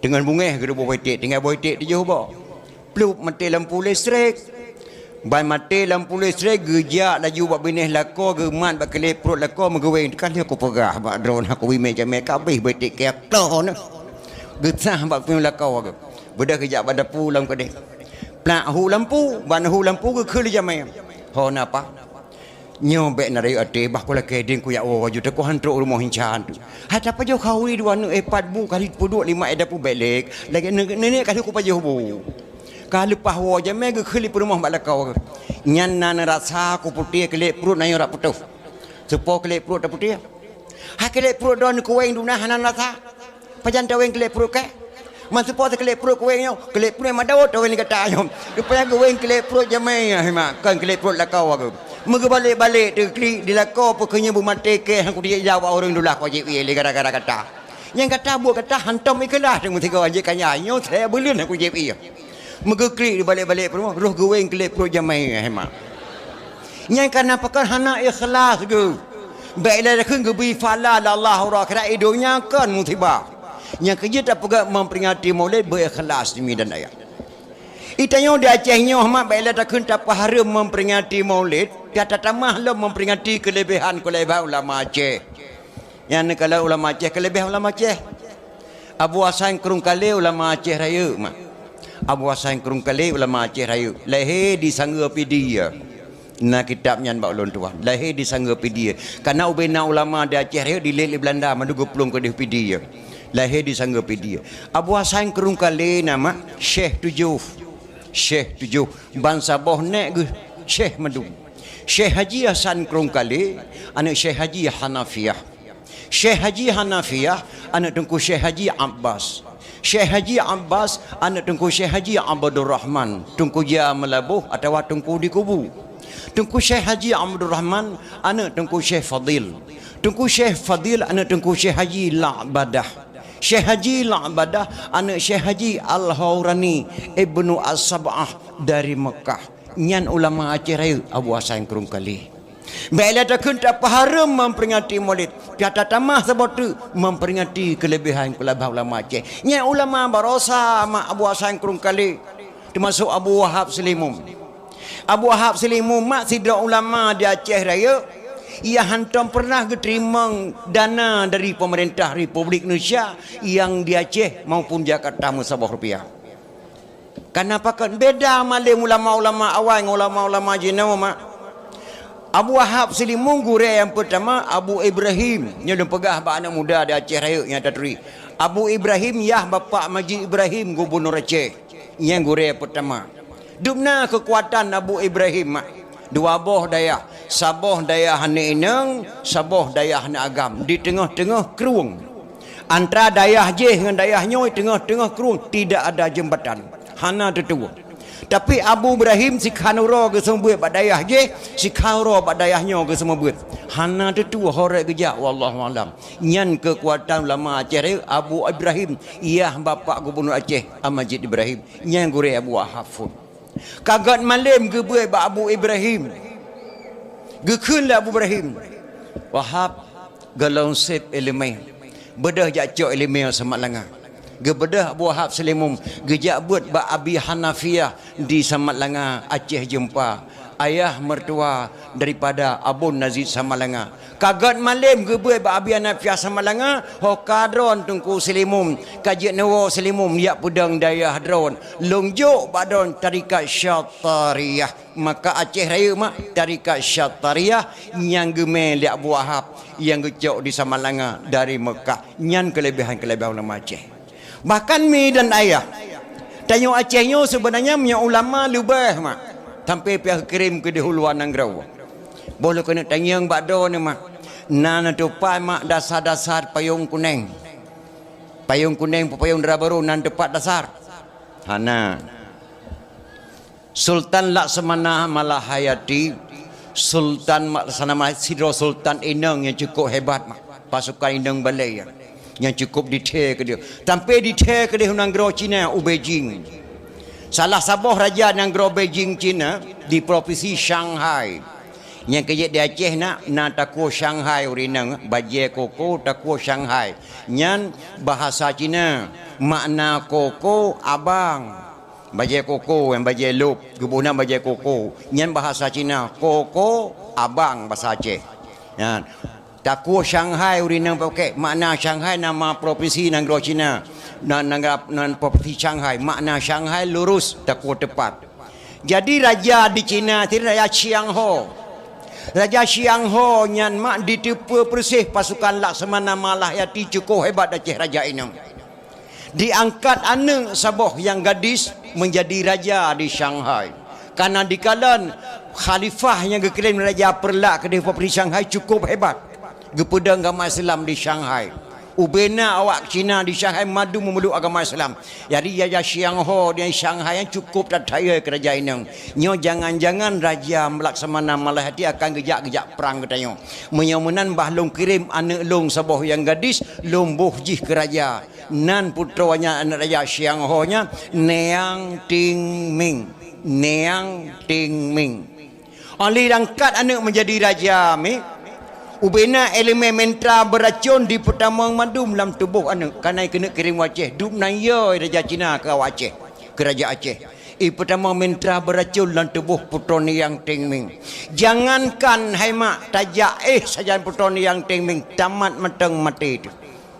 Teungoh beungèh geureuboh boh iték, tinggai boh iték tujoh boh. Plup, maté lampu listrik. Ban maté lampu listrik, geujak laju bak binéh lakoe, geumat bak kilét pruet lakoe, meugeuwéng. Ka lheueh kupeugah bak droeneuh, kubi mè jamèe, ka abéh boh iték kèe ploh nyoe. Geusah bak piôh lakoe geuh. Beudôh geujak bak dapu lam keudè. Plak hu lampu, ban hu lampu geukheun lé jamèe. "Ho na apa?" "Nyoe bèk na rayeuk até, bah kulakèe dien kujak woe aju, teuma kuhan trok rumoh incan tu." Hai tapajoh khauri dua neuk, eh, pat bu kali peuduek lima eh dapu bèk lé. Lagèe neu-, nenek kali kupajoh bu. Ka leupah woe jamèe geukheun lé peurumoh bak lakoe. Nyan na neurasa kuputéh kilét pruet, na nyoe rab putôh. Soe po kilét pruet taputéh? Hai kilét pruet droeneuh kuwéng duna hana neurasa. Pajan tawéng kilét pruet kèe? Man soe po kilét pruet kuwéng nyoe, kilét pruet Mak Daud tawéng lé gata nyoe. Rupanya kuwéng kilét pruet jamèe, hai mak, kon kilét pruet lakoe geuh. Meugeubalek-balek teuklik di lakoe, peu keuh nyoe beumaté kèe, han kujak jak bak ureueng, dulah kujak ié lé gara-gara gata. Nyang gata buet gata hantom ikhlaih, teuma sigoe jeuet keu nyan, nyoe seubeuleueng han kujak ié. Meugeuklik dibalek-balek peurumoh, roh geuwéng kilét pruet jamèe, hai mak. Nyan kana pakon hana ikhlas geuh. Bèk ilèe takheun geubri pahala lé Allah uroe akhirat, i donya kon musibah. Nyang keujeuet tapeugah memperingati Maulid beu ikhlas, teuma dan ayah. Di tanyoe di Aceh nyoe, mak, bèk ilèe takheun tapeuhareuem memperingati Maulid, pih tatamah lom memperingati keuleubèhan-keuleubèhan ulama Aceh. Nyang neukalon ulama Aceh, keuleubèh ulama Aceh. Abu Hasan Krueng Kalé ulama Aceh Rayeuk, mak. Abu Hasan Krueng Kalé ulama Aceh Rayeuk, lahé di Sanggeue Pidie. Na kitab nyan bak ulôn tuan, lahé di Sanggeue Pidie. Kana ubé na ulama di Aceh Rayeuk dilèe lé Beulanda, mandum geuplueng keudéh Pidie. Lahé di Sanggeue Pidie. Abu Hasan Krueng Kalé na, mak, syèh tujoh. Syèh tujoh. Ban saboh nèk geuh syèh mandum. Syèh Haji Hasan Krueng Kalé, aneuk Syèh Haji Hanafiah. Syèh Haji Hanafiah, aneuk Teungku Syèh Haji Abbas. Syèh Haji Abbas, aneuk Teungku Syèh Haji Abdurrahman, Teungku Jah Meulaboh atawa Teungku Dikubu. Teungku Syèh Haji Abdurrahman, aneuk Teungku Syèh Fadil. Teungku Syèh Fadil, aneuk Teungku Syèh Haji La'badah. Syèh Haji La'badah, aneuk Syèh Haji Al-Haurani Ibnu As-Sab'ah dari Mekah. Nyan ulama Aceh Rayeuk, Abu Hasan Krueng Kalé. Bèk ilèe takheun tapeuhareuem memperingati Maulid, pih tatamah saboh teuk memperingati keuleubèhan-keuleubèhan ulama Aceh. Nyan ulama barosa, mak, Abu Hasan Krueng Kalé, teumasok Abu Wahab Seulimum. Abu Wahab Seulimum, mak, sidroe ulama di Aceh Rayeuk, ia hantom peureunah geuteurimong dana dari peumeurintah Republik Indonesia nyang di Aceh maupun Jakarta meusaboh rupiah. Kana pakon beda malém ulama-ulama awai ngon ulama-ulama jinoe, mak. Abu Wahab Seulimum gurèe nyang peurtama Abu Ibrahim, nyoe lôn peugah bak aneuk muda di Aceh Rayeuk nyang taturi. Abu Ibrahim yah bapak Majid Ibrahim, gubunur Aceh. Nyan gurèe peurtama. Dum na keukuatan Abu Ibrahim, mak. Dua boh dayah, saboh dayah aneuk inong, saboh dayah aneuk agam, di teungoh-teungoh krueng. Antara dayah jéh ngon dayah nyoe, teungoh-teungoh krueng tidak ada jeumbatan, hana teutuwoe. Tapi Abu Ibrahim sikhan uroe geuseumeubeuet bak dayah jéh, sikhan uroe bak dayah nyoe geuseumeubeuet. Hana teutuwoe, horeuet geujak, wallahu alam. Nyan keukuatan ulama Aceh Rayeuk, Abu Ibrahim, yah bapak gubunur Aceh, Al-Majid Ibrahim. Nyan gurèe Abu Wahab phôn. Ka göt malém geubeuet bak Abu Ibrahim. Geukheun lé Abu Ibrahim, "Wahab, gohlom sép iéleumé. Beudôh jak cok iéleumé u Samalanga." Geubeudôh Abu Wahab Seulimum, geujak beuet bak Abi Hanafiah di Samalanga, Aceh Jeumpa. ayah mertua daripada Abon Nazid Samalanga. Ka gét malem geubeuet bak Abi Hanafiah Samalanga, ho ka droen Teungku Seulimum, ka jeuet neuwoe Seulimum jak peudong dayah droen. Lôn jok bak droen tarekat Syatariyah. Maka Aceh Rayeuk mak tarekat Syatariyah nyang geumé lé Abu Wahab nyang geucok di Samalanga dari Meukah. Nyan keuleubehan-keuleubehan ulama Aceh. Bahkan mi dan ayah, tanyoe Aceh nyoe seubeunanya meunyoe ulama leubeh mak, sampai piah kirém keudeh u luwa nanggroe. Boh lôn keuneuk tanyong bak droeneuh mak, na neutupat mak dasar-dasar payong kuneng. Payong kuneng, payong dara barô nan teupat dasar? Hana. Sultan Laksamana Malahayati, Sultan Laksamana sidroe sultan inong nyang cukup hebat mak. Pasukan inong balèe nyan, nyang cukup dithèe keudeh. Sampai dithèe keudeh u nanggroe Cina, u Beijing. Salah saboh raja nanggroe Beijing Cina di provinsi Shanghai. Nyang keujeuet di Aceh na, na takue Shanghai ureueng inong, bajèe koko takue Shanghai. Nyan bahasa Cina, makna koko abang. Bajèe koko, nyang bajèe lôb, geuboh nan bajèe koko. Nyan bahasa Cina, koko abang bahasa Aceh. Nyan. Takue Shanghai ureueng inong pakè, makna Shanghai nama provinsi nanggroe Cina. Nan, nan, nan provinsi Shanghai, makna Shanghai lurus, takue teupat. Jadi raja di Cina, raja Xiang Ho. Raja Xiang Ho nyan mak diteupeue peureuseh pasukan Laksamana Malahayati cukup hebat Aceh raja inong. Diangkat aneuk saboh nyang gadis menjadi raja di Shanghai. Karena dikalon khalifah nyang geukirém raja Peureulak keudeh provinsi Shanghai cukup hebat. Geupeudong agama Islam di Shanghai. Ubena awak Cina di Shanghai mandum memeluk agama Islam. Jadi Raja Xiang Ho di Shanghai nyan cukup that hayeu keu raja inong. Nyoe jangan-jangan Raja Laksamana Malahayati akan geujak-geujak prang geutanyoe. Meunyoe meunan bah lôn kirém aneuk lôn saboh nyang gadis, lôn boh jih keu raja. Nan putroe nyan aneuk Raja Xiang Ho nyan, Niang Ting Ming. Niang Ting Ming. Óh lheueh angkat aneuk meujadi raja mi, ubena ileumèe mantra beuracon dipeutamong mandum lam tuboh aneuk, kana keuneuk kirém u Aceh, dum nan yo raja Cina keu awak Aceh, keu raja Aceh. Ipeutamong mantra beuracon lam tuboh putroe Niang Ting Ming. Jangankan hai mak tajak éh sajan putroe Niang Ting Ming tamat mantong maté teuh.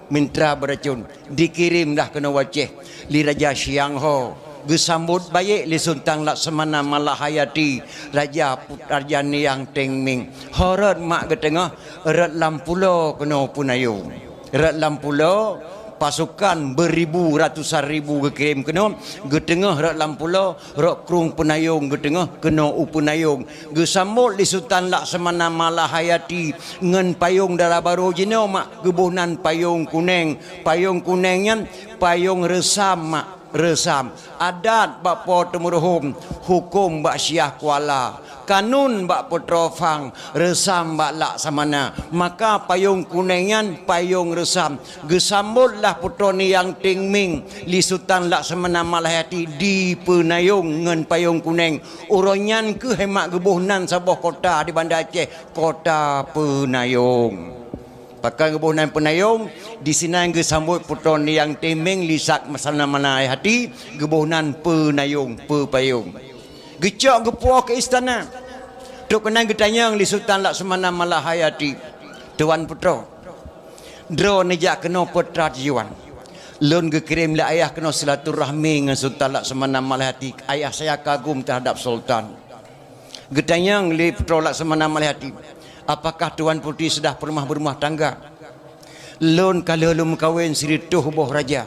Mantra beuracon dikirém dah keunoe u Aceh lé Raja Xiang Ho. Geusambot baék lé Sultan Laksamana Malahayati, Raja Put-, Raja Niang Ting Ming. Ho rot mak geuteungoh, rot lam pulo keunoe Peunayong. Rot lam pulo, pasukan beuribu, ratusan ribu geukirém keunoe, geuteungoh rot lam pulo, rot krueng Peunayong geuteungoh keunoe u Peunayong. Geusambot lé Sultan Laksamana Malahayati ngon payong dara barô jinoe mak geuboh nan payong kuneng. Payong kuneng nyan payong reusam mak, reusam. Adat bak Po Teumeuruhom, huköm bak Syiah Kuala, kanun bak Putroe Phang, reusam bak Laksamana. Maka payong kuneng nyan payong reusam. Geusambot lah putroe Niang Ting Ming lé Sultan Laksamana Malahayati di Peunayong ngon payong kuneng. Uroe nyan keuh hai mak geuboh nan saboh kota di Banda Aceh, Kota Peunayong. Pakon geuboh nan Peunayong, disinan geusambot putroe Niang Ting Ming lé Laksamana Malahayati, geuboh nan Peunayong, Peupayong. Geucok geupuwoe keu istana. Trok keunan geutanyong lé Sultan Laksamana Malahayati, "Tuan Putroe, droeneuh jak keunoe peue teuma tujuan?" "Lôn geukirém lé ayah keunoe silaturahmi ngon Sultan Laksamana Malahayati. Ayah saya kagum terhadap Sultan." Geutanyong lé Putroe Laksamana Malahayati, "Apakah Tuan Putri sudah pernah berumah tangga?" "Lôn ka lheueh lôn meukawen sireutôh boh raja.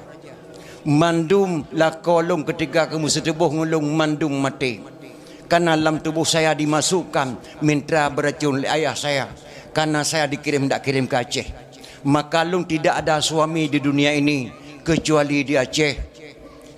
Mandum lakoe lôn keutiga keu meuseuteuboh ngon lôn mandum maté. Karena lam tuboh saya dimasukkan mantra beuracon lé ayah saya, karena saya dikirim, dak kirim ke Aceh. Maka lôn tidak ada suami di dunia ini kecuali di Aceh.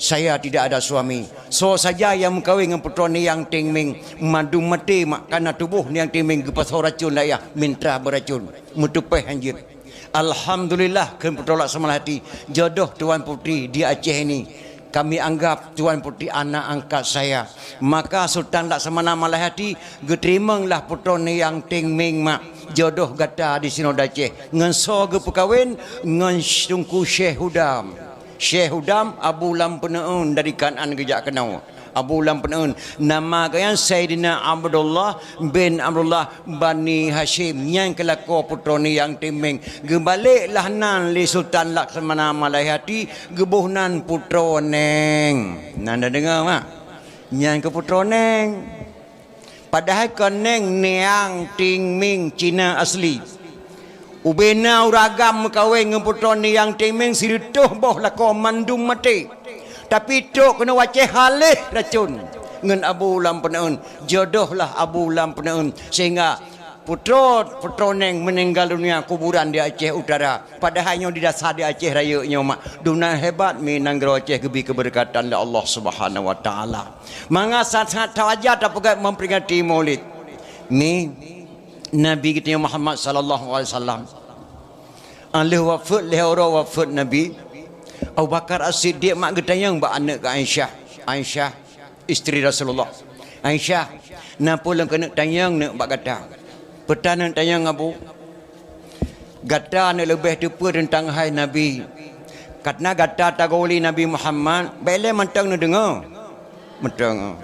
Saya tidak ada suami. Soe saja nyang meukawen ngon putroe Niang Ting Ming, mandum maté mak, karena tuboh Niang Ting Ming geupasoe racon lé ayah, mantra beuracon, meuteupeh hanjeuet." "Alhamdulillah," kheun Putroe Laksamana Malahayati, "jodoh Tuan Putri di Aceh ini. Kami anggap Tuan Putri anak angkat saya." Maka Sultan Laksamana Malahayati geuteurimonglah putroe Niang Ting Ming mak, jodoh gata di sinoe di Aceh. Ngon soe geupeukawen? Ngon Teungku Syekh Hudam. Syekh Hudam Abu Lam Peuneuen dari Kanaan geujak keunoe. Abu lam peuneuen, nama geuh nyan Saidina Abdullah bin Abdullah Bani Hasyim, nyan keu lakoe putroe Ni Yang Timeng. Geubalek lah nan lé Sultan Laksamana Malayhati, geuboh nan Putroe Neng. Nan tadeungoe mak? Nyan keuh Putroe Neng. Padahai kon Neng, Ni Yang Timeng Cina asli. Ubena ureueng agam meukawen ngon putroe Ni Yang Timeng sireutôh boh lakoe mandum maté. Tapi trok keunoe u Aceh haleh racon ngon Abu lam peuneuen. Jodoh lah Abu lam peuneuen. Sehingga putroe, Putroe Neng meuninggal dunia kuburan di Aceh Utara. Padahai nyoe di dasar di Aceh Rayeuk nyoe mak. Dum nan hebat mi nanggroe Aceh geubi keubeureukatan lé Allah Subhanahu Wa Taala. Mangat that-that tawaja tapeugah memperingati Maulid. Mi Nabi geutanyoe Muhammad sallallahu alaihi wasallam. Alheuh wafeuet lhée uroe wafeuet Nabi, Abu Bakar As-Siddiq mak geutanyong bak aneuëk geuh Aisyah, Aisyah, istri Rasulullah. "Aisyah, na peue lôn keuneuk tanyong neuk bak gata?" "Peue ta neuk tanyong, Abu?" "Gata neuk leubeh teupeue teuntang hai Nabi. Kareuna gata tagoe lé Nabi Muhammad, bék lé mantong neudeungoe." "Mantong."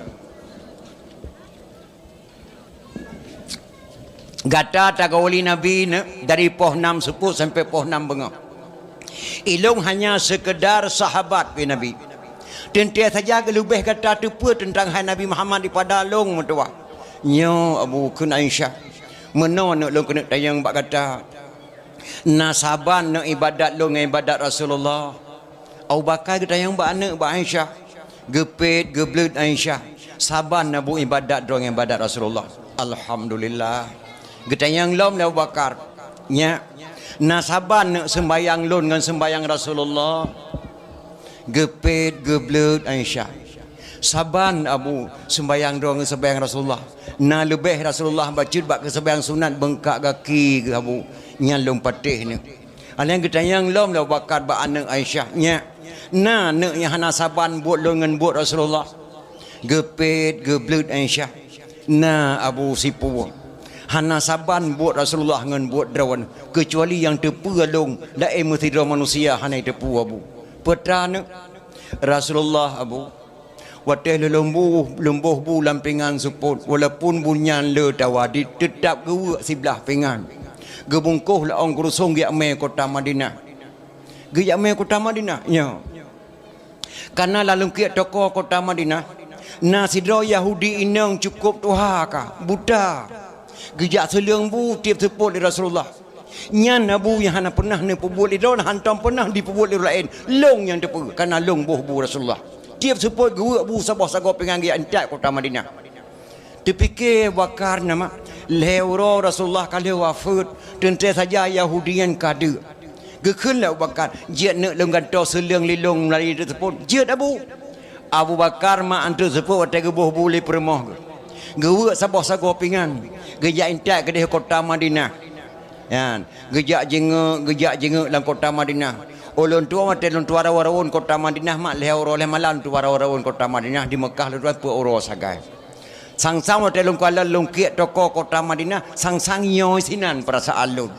"Gata tagoe lé Nabi ne, dari poh nam seupôt sampoe poh nam beungoh. Ilôn hanya seukeudar sahabat," kheun Nabi. "Teuntée saja geuleubeh gata teupeue teuntang hai Nabi Muhammad daripada lôn meutuwah." "Nyoe, Abu," kheun Aisyah, "meunoe neuk lôn keuneuk tanyong bak gata. Na saban neuk iébadat lôn ngon iébadat Rasulullah?" Abu Bakar geutanyong bak aneuëk bak Aisyah. Geupet, geubleuet Aisyah. "Saban na Abu iébadat droe ngon iébadat Rasulullah." "Alhamdulillah." Geutanyong lom lé Abu Bakar. "Nyak, na saban neuk seumbayang lôn ngon seumbayang Rasulullah?" Geupet, geubleuet Aisyah. "Saban Abu seumbayang droe ngon seumbayang Rasulullah. Na leubeh Rasulullah bacut bak keu seumbayang sunat beungkak gaki geuh Abu. Nyan lôn patéh neuk." Alheuh geutanyong lom lé Abu Bakar bak aneuëk Aisyah, "Nyak, na neuk nyang hana saban buet lôn ngon buet Rasulullah?" Geupet, geubleuet Aisyah, "Na Abu sipue. Hana saban buet Rasulullah ngon buet droe, keucuali nyang teupeue lôn, laén meusidroe manusia hana teupeue Abu." "Peue ta neuk?" "Rasulullah Abu, watée lôn boh, lôn boh bu lam pingan seupôt, walaupun bu nyan le tawa, di, teutab geuweuek siblah pingan. Geubungkôh lé ôn keureusong geujak mé kota Madinah." "Geujak mé kota Madinah?" "Nyoe." "Kareuna lam lungkiek toko kota Madinah, na sidroe Yahudi inong cukôp tuha ka, buta. Geujak seuleueng bu tieb seupôt lé Rasulullah. Nyan na bu nyang hana peunah neupeubuet lé droe, hántom peunah jipeubuet lé ureuëng laén. Lôn nyang teupeue, kareuna lôn boh bu Rasulullah. Tieb seupôt geuweuek bu saboh sagoe pingan geujak intat kota Madinah." Teupike Abu Bakar nama, lhée uroe Rasulullah ka lheueh wafeuet, teuntée saja Yahudi nyan ka deuek. Geukheun lé Abu Bakar, "Jeuet neuk lôn gantoe seuleueng lé lôn meulayeue teupôt." "Jeuet Abu." Abu Bakar mak anteuk seupôt watée geuboh bu lé peurumoh geuh. Geuweuek saboh sagoe pingan, geujak intat keudeh kota Madinah. Nyan, geujak jingeuk, geujak jingeuk lam kota Madinah. Ulôn tuwoe watée lôn tuwoe rayeuk-rayeuk kota Madinah mak lhée uroe lhée malam tuwoe rayeuk-rayeuk kota Madinah, di Meukah lôn tuwoe peuet uroe sagai. Sang-sang watée lôn kalon lungkiek toko kota Madinah, sang-sang nyoe sinan peurasaan lôn.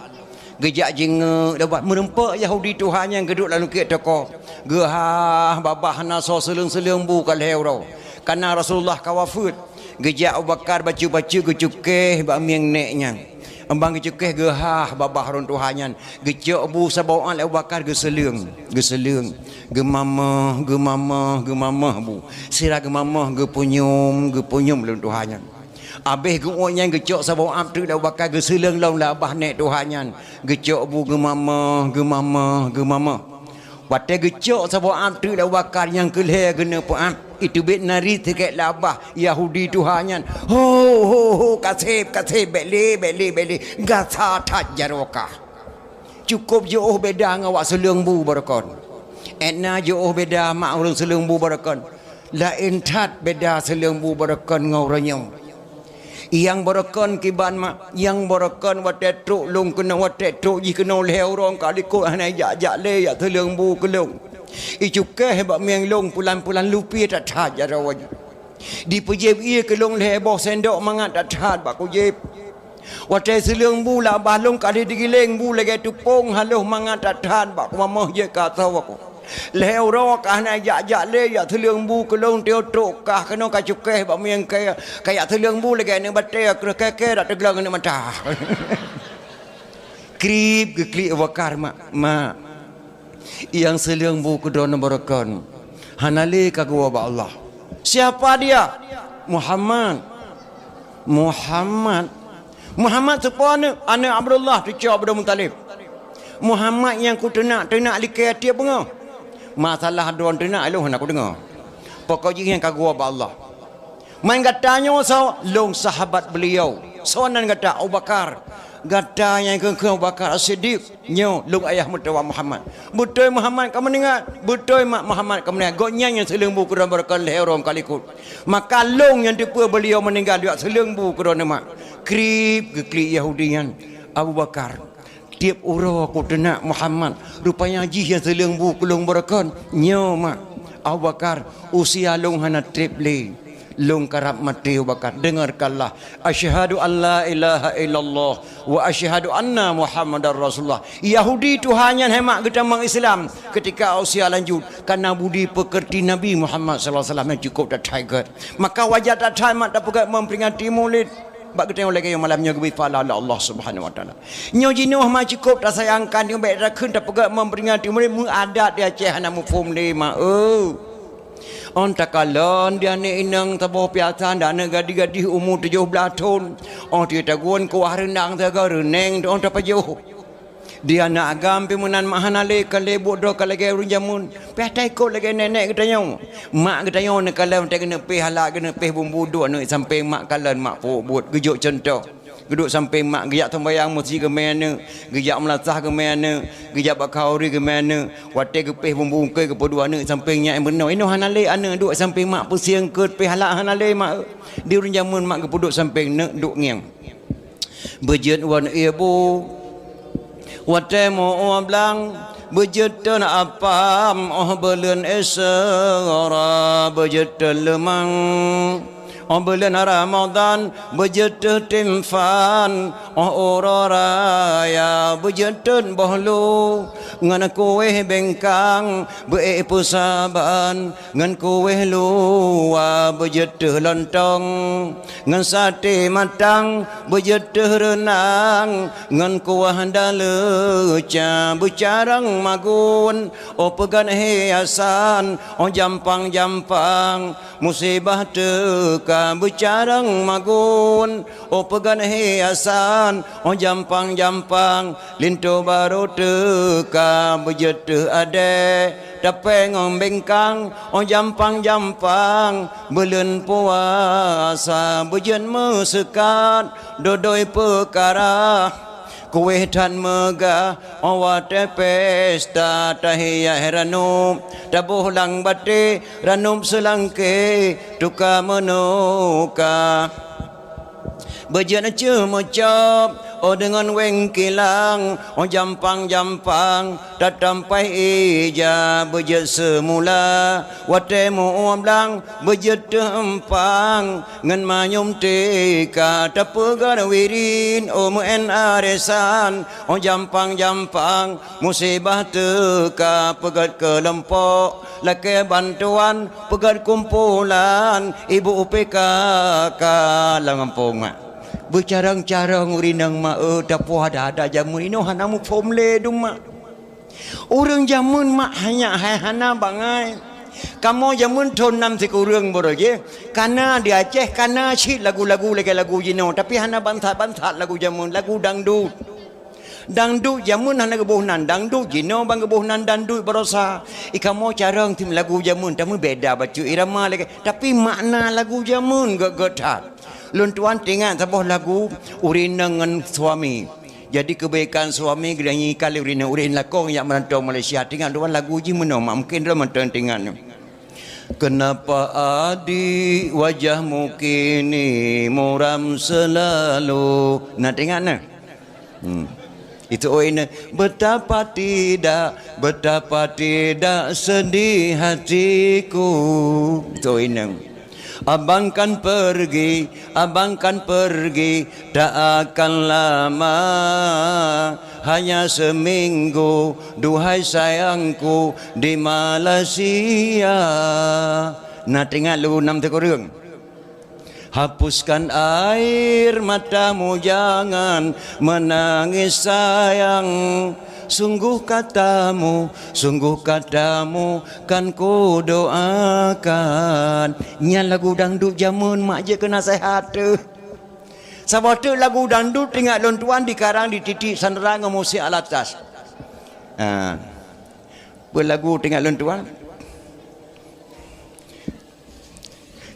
Geujak jingeuk, leubeh meureumpok Yahudi tuha nyan geuduek lam lungkiek toko. Geuhah babah hana soe seuleueng-seuleueng bu ka lhée uroe. Kareuna Rasulullah ka wafeuet. Geujak Abu Bakar bacut-bacut geucukéh bak mieng nék nyan. Ban geucukéh geuhah babah ureuëng tuha nyan. Geucok bu saboh uat lé Abu Bakar geuseuleueng, geuseuleueng, geumamoh, geumamoh, geumamoh bu. Sira geumamoh, geupunyuem, geupunyuem lé ureuëng tuha nyan. Abéh geuuet nyan geucok saboh uat treuk lé Abu Bakar geuseuleueng lom lé babah nék tuha nyan. Geucok bu geumamoh, geumamoh, geumamoh. Watée geucok saboh uat treuk lé Abu Bakar nyang keu lhée geuneuk peuuet, iteubiet nari sikét lé babah Yahudi tuha nyan. "Ho, ho, ho, kaseb, kaseb, bék lé, bék lé, bék lé. Gasa that jaroe kah." Cukôp jiôh beda ngon awak seuleueng bu barokon. Étna jiôh beda mak ureuëng seuleueng bu barokon. Laén that beda seuleueng bu barokon ngon ureuëng nyoe. Nyang barokon kiban mak, nyang barokon watée trok lôn keunoe, watée trok jih keunoe lhée uroe ka likot hana jak-jak lé jak seuleueng bu keu lôn. Icukéh bak mieng lôn pulan-pulan lupi that-that jaroe. Dipeujieb ié keu lôn lhée boh sendok mangat that-that bak kujieb. Watée seuleueng bu lé babah lôn ka lheueh digiléng bu lagée teupông halôh mangat that-that bak kumamoh jeuet ka asoe ku. Lhée uroe kah na jak-jak lé, jak seuleueng bu keu lôn, teuh trok kah keunoe ka cukéh bak miyueng kée, ka jak seuleueng bu lagée aneuëk batée, kreueh kée-kée dak teugleueng aneuëk mata. Krieb geuklik Abu Bakar, "Mak, mak, nyang seuleueng bu keu droeneuh baroekon, hana lé ka geuwoe bak Allah." "Siapa dia?" "Muhammad." "Muhammad? Muhammad soe po aneuëk?" "Aneuëk Abdullah, cucoe Abdul Muthalib." "Muhammad nyang kuteunak-teunak likée tieb beungoh. Masalah droe teunak lôn hana kudeungoe. Pokok jih nyan ka geuwoe bak Allah." "Man gata nyoe soe?" "Lôn sahabat beliau." "Soe nan gata?" "Abu Bakar." "Gata nyang kheun-kheun Abu Bakar As-Siddiq." "Nyoe lôn ayah meutuwah Muhammad." "Beutôi Muhammad ka meuninggai?" "Beutôi, mak, Muhammad ka meuninggai. Gobnyan nyang seuleueng bu keu droeneuh baroekon lhée uroe ka likot. Maka lôn nyang teupeue beliau meuninggai, jak seuleueng bu keu droeneuh, mak." Krieb geuklik Yahudi nyan, "Abu Bakar, tieb uroe kuteunak Muhammad, rupanya jih nyang seuleueng bu keu lôn baroekon." "Nyoe, mak." "Abu Bakar, usia lôn hana treb lé. Lôn karab maté, Abu Bakar. Dengarkanlah. Asyhadu an la ilaha illallah wa asyhadu anna Muhammadar Rasulullah." Yahudi tuha nyan hai mak geutamong Islam ketika usia lanjut, karena budi pekerti Nabi Muhammad sallallahu alaihi wasallam nyang cukup that-that gét. Maka wajar that-that mak tapeugét memperingati Maulid. Bak geutanyoe lagée nyoe malam nyoe geubri pahala lé Allah Subhanahu wa Taala. Nyoe jinoe ma cukup tasayangkan, nyoe bék takheun tapeugét memperingati Maulid, meu adat di Aceh hana muphom lé ma eu. Ôn takalon di aneuëk inong saboh piasan, di aneuëk gadih-gadih umu tujoh blaih thon. Ôn teuh tagun kuah reundang saga reuneng, ôn tapajoh. Di aneuëk agam pih meunan, mak hana lé, ka lé buet droe ka lagée ureuëng jameun. Pih taikot lagée nék-nék geutanyoe. Mak geutanyoe neukalon watée geuneuk péh hala, geuneuk péh bumbu, duek aneuëk sampéng mak kalon, mak peubuet, geujok cuntoh. Geuduek sampéng mak, geujak sumbayang meuseujid geumé aneuëk, geujak meulasah geumé aneuëk, geujak bak khauri geumé aneuëk. Watée geupéh bumbu ungkée geupeuduek aneuëk sampéng nyan meunoe. Inoe hana lé aneuëk duek sampéng mak, peusieng keut péh hala hana lé mak. Di ureuëng jameun mak geupeuduek sampéng neuk duek ngieng. Beujeuet wan ié bu, watée meu-ueh blang, beujeuet teun apam, óh buleuen Isra, beujeuet teun leumang. Óh buleuen Ramadhan, beujeuet teuh timphan, óh uroe raya, beujeuet teun boh lu, ngon kuéh bengkang, beu-ék peusaban, ngon kuéh luwa, beujeuet teuh lontong, ngon saté matang, beujeuet teuh reunang, ngon kuah daleuca, beucarang magun, óh peugan hiasan, óh jampang-jampang, musibah teuka, beucarang magun, óh peugan hiasan, óh jampang-jampang, linto barô teuka, beujeuet teuh adée, tapée ngon bengkang, óh jampang-jampang, buleuen puasa, beujeuet meuseukat, dodoi peukara. Kuéh that meugah, óh watée pesta, tahiyaih ranup, taboh lam batée, ranup seulangké, tuka meunuka. Beujeuet ceuh meucôb, óh deungon wéng kilang, óh jampang-jampang, tatampai ija, beujeuet seumula, watée meu-ueh blang, beujeuet teuh empang, ngon manyum teuka, tapeugét wirin, óh meu'én arisan, óh jampang-jampang, musibah teuka, peugét keulompok, lakée bantuan, peugét kumpulan, ibu P K K lam gampông mak. Beucarông-carông ureuëng inong ma eu, tapuah adat-adat jameun, inoe hana muphom lé dum mak. Ureuëng jameun mak hanya hai hana bangai. Kamoe jameun thon nam sikureueng baroe jih, kana di Aceh, kana cit lagu-lagu lagée lagu jinoe, tapi hana bansat-bansat lagu jameun, lagu dangdut. Dangdut jameun hana geuboh nan dangdut, jinoe ban geuboh nan dangdut baroesa. I kamoe carông tim lagu jameun, tapi beda bacut irama lagée, tapi makna lagu jameun gét-gét that. Lôn tuan teuingat saboh lagu ureuëng inong ngon suami. Jadi keubaikan suami geutanyoe kali ureuëng inong, ureuëng lakong jak meurantau Malaysia. Teuingat tuan lagu jih meunoe mak, mungken droe mantong teuingat nyoe. Kenapa adik wajahmu kini muram selalu? Na teuingat na? Hmm. Itu oh ini, betapa tidak, betapa tidak sedih hatiku. Itu oh ini. Abang kan pergi, abang kan pergi, tak akan lama, hanya seminggu, duhai sayangku, di Malaysia. Na teuingat lagu nam teukureueng? Hapuskan air matamu, jangan menangis sayang. Sungguh katamu, sungguh katamu kan kudoakan. Nyan lagu dangdut jameun mak jeuet keu naseuhat teuh. Saboh teuk lagu dangdut teuingat lôn tuan dikarang di Titik Sandra ngon Musik Alatas. Ha. Peue lagu teuingat lôn tuan?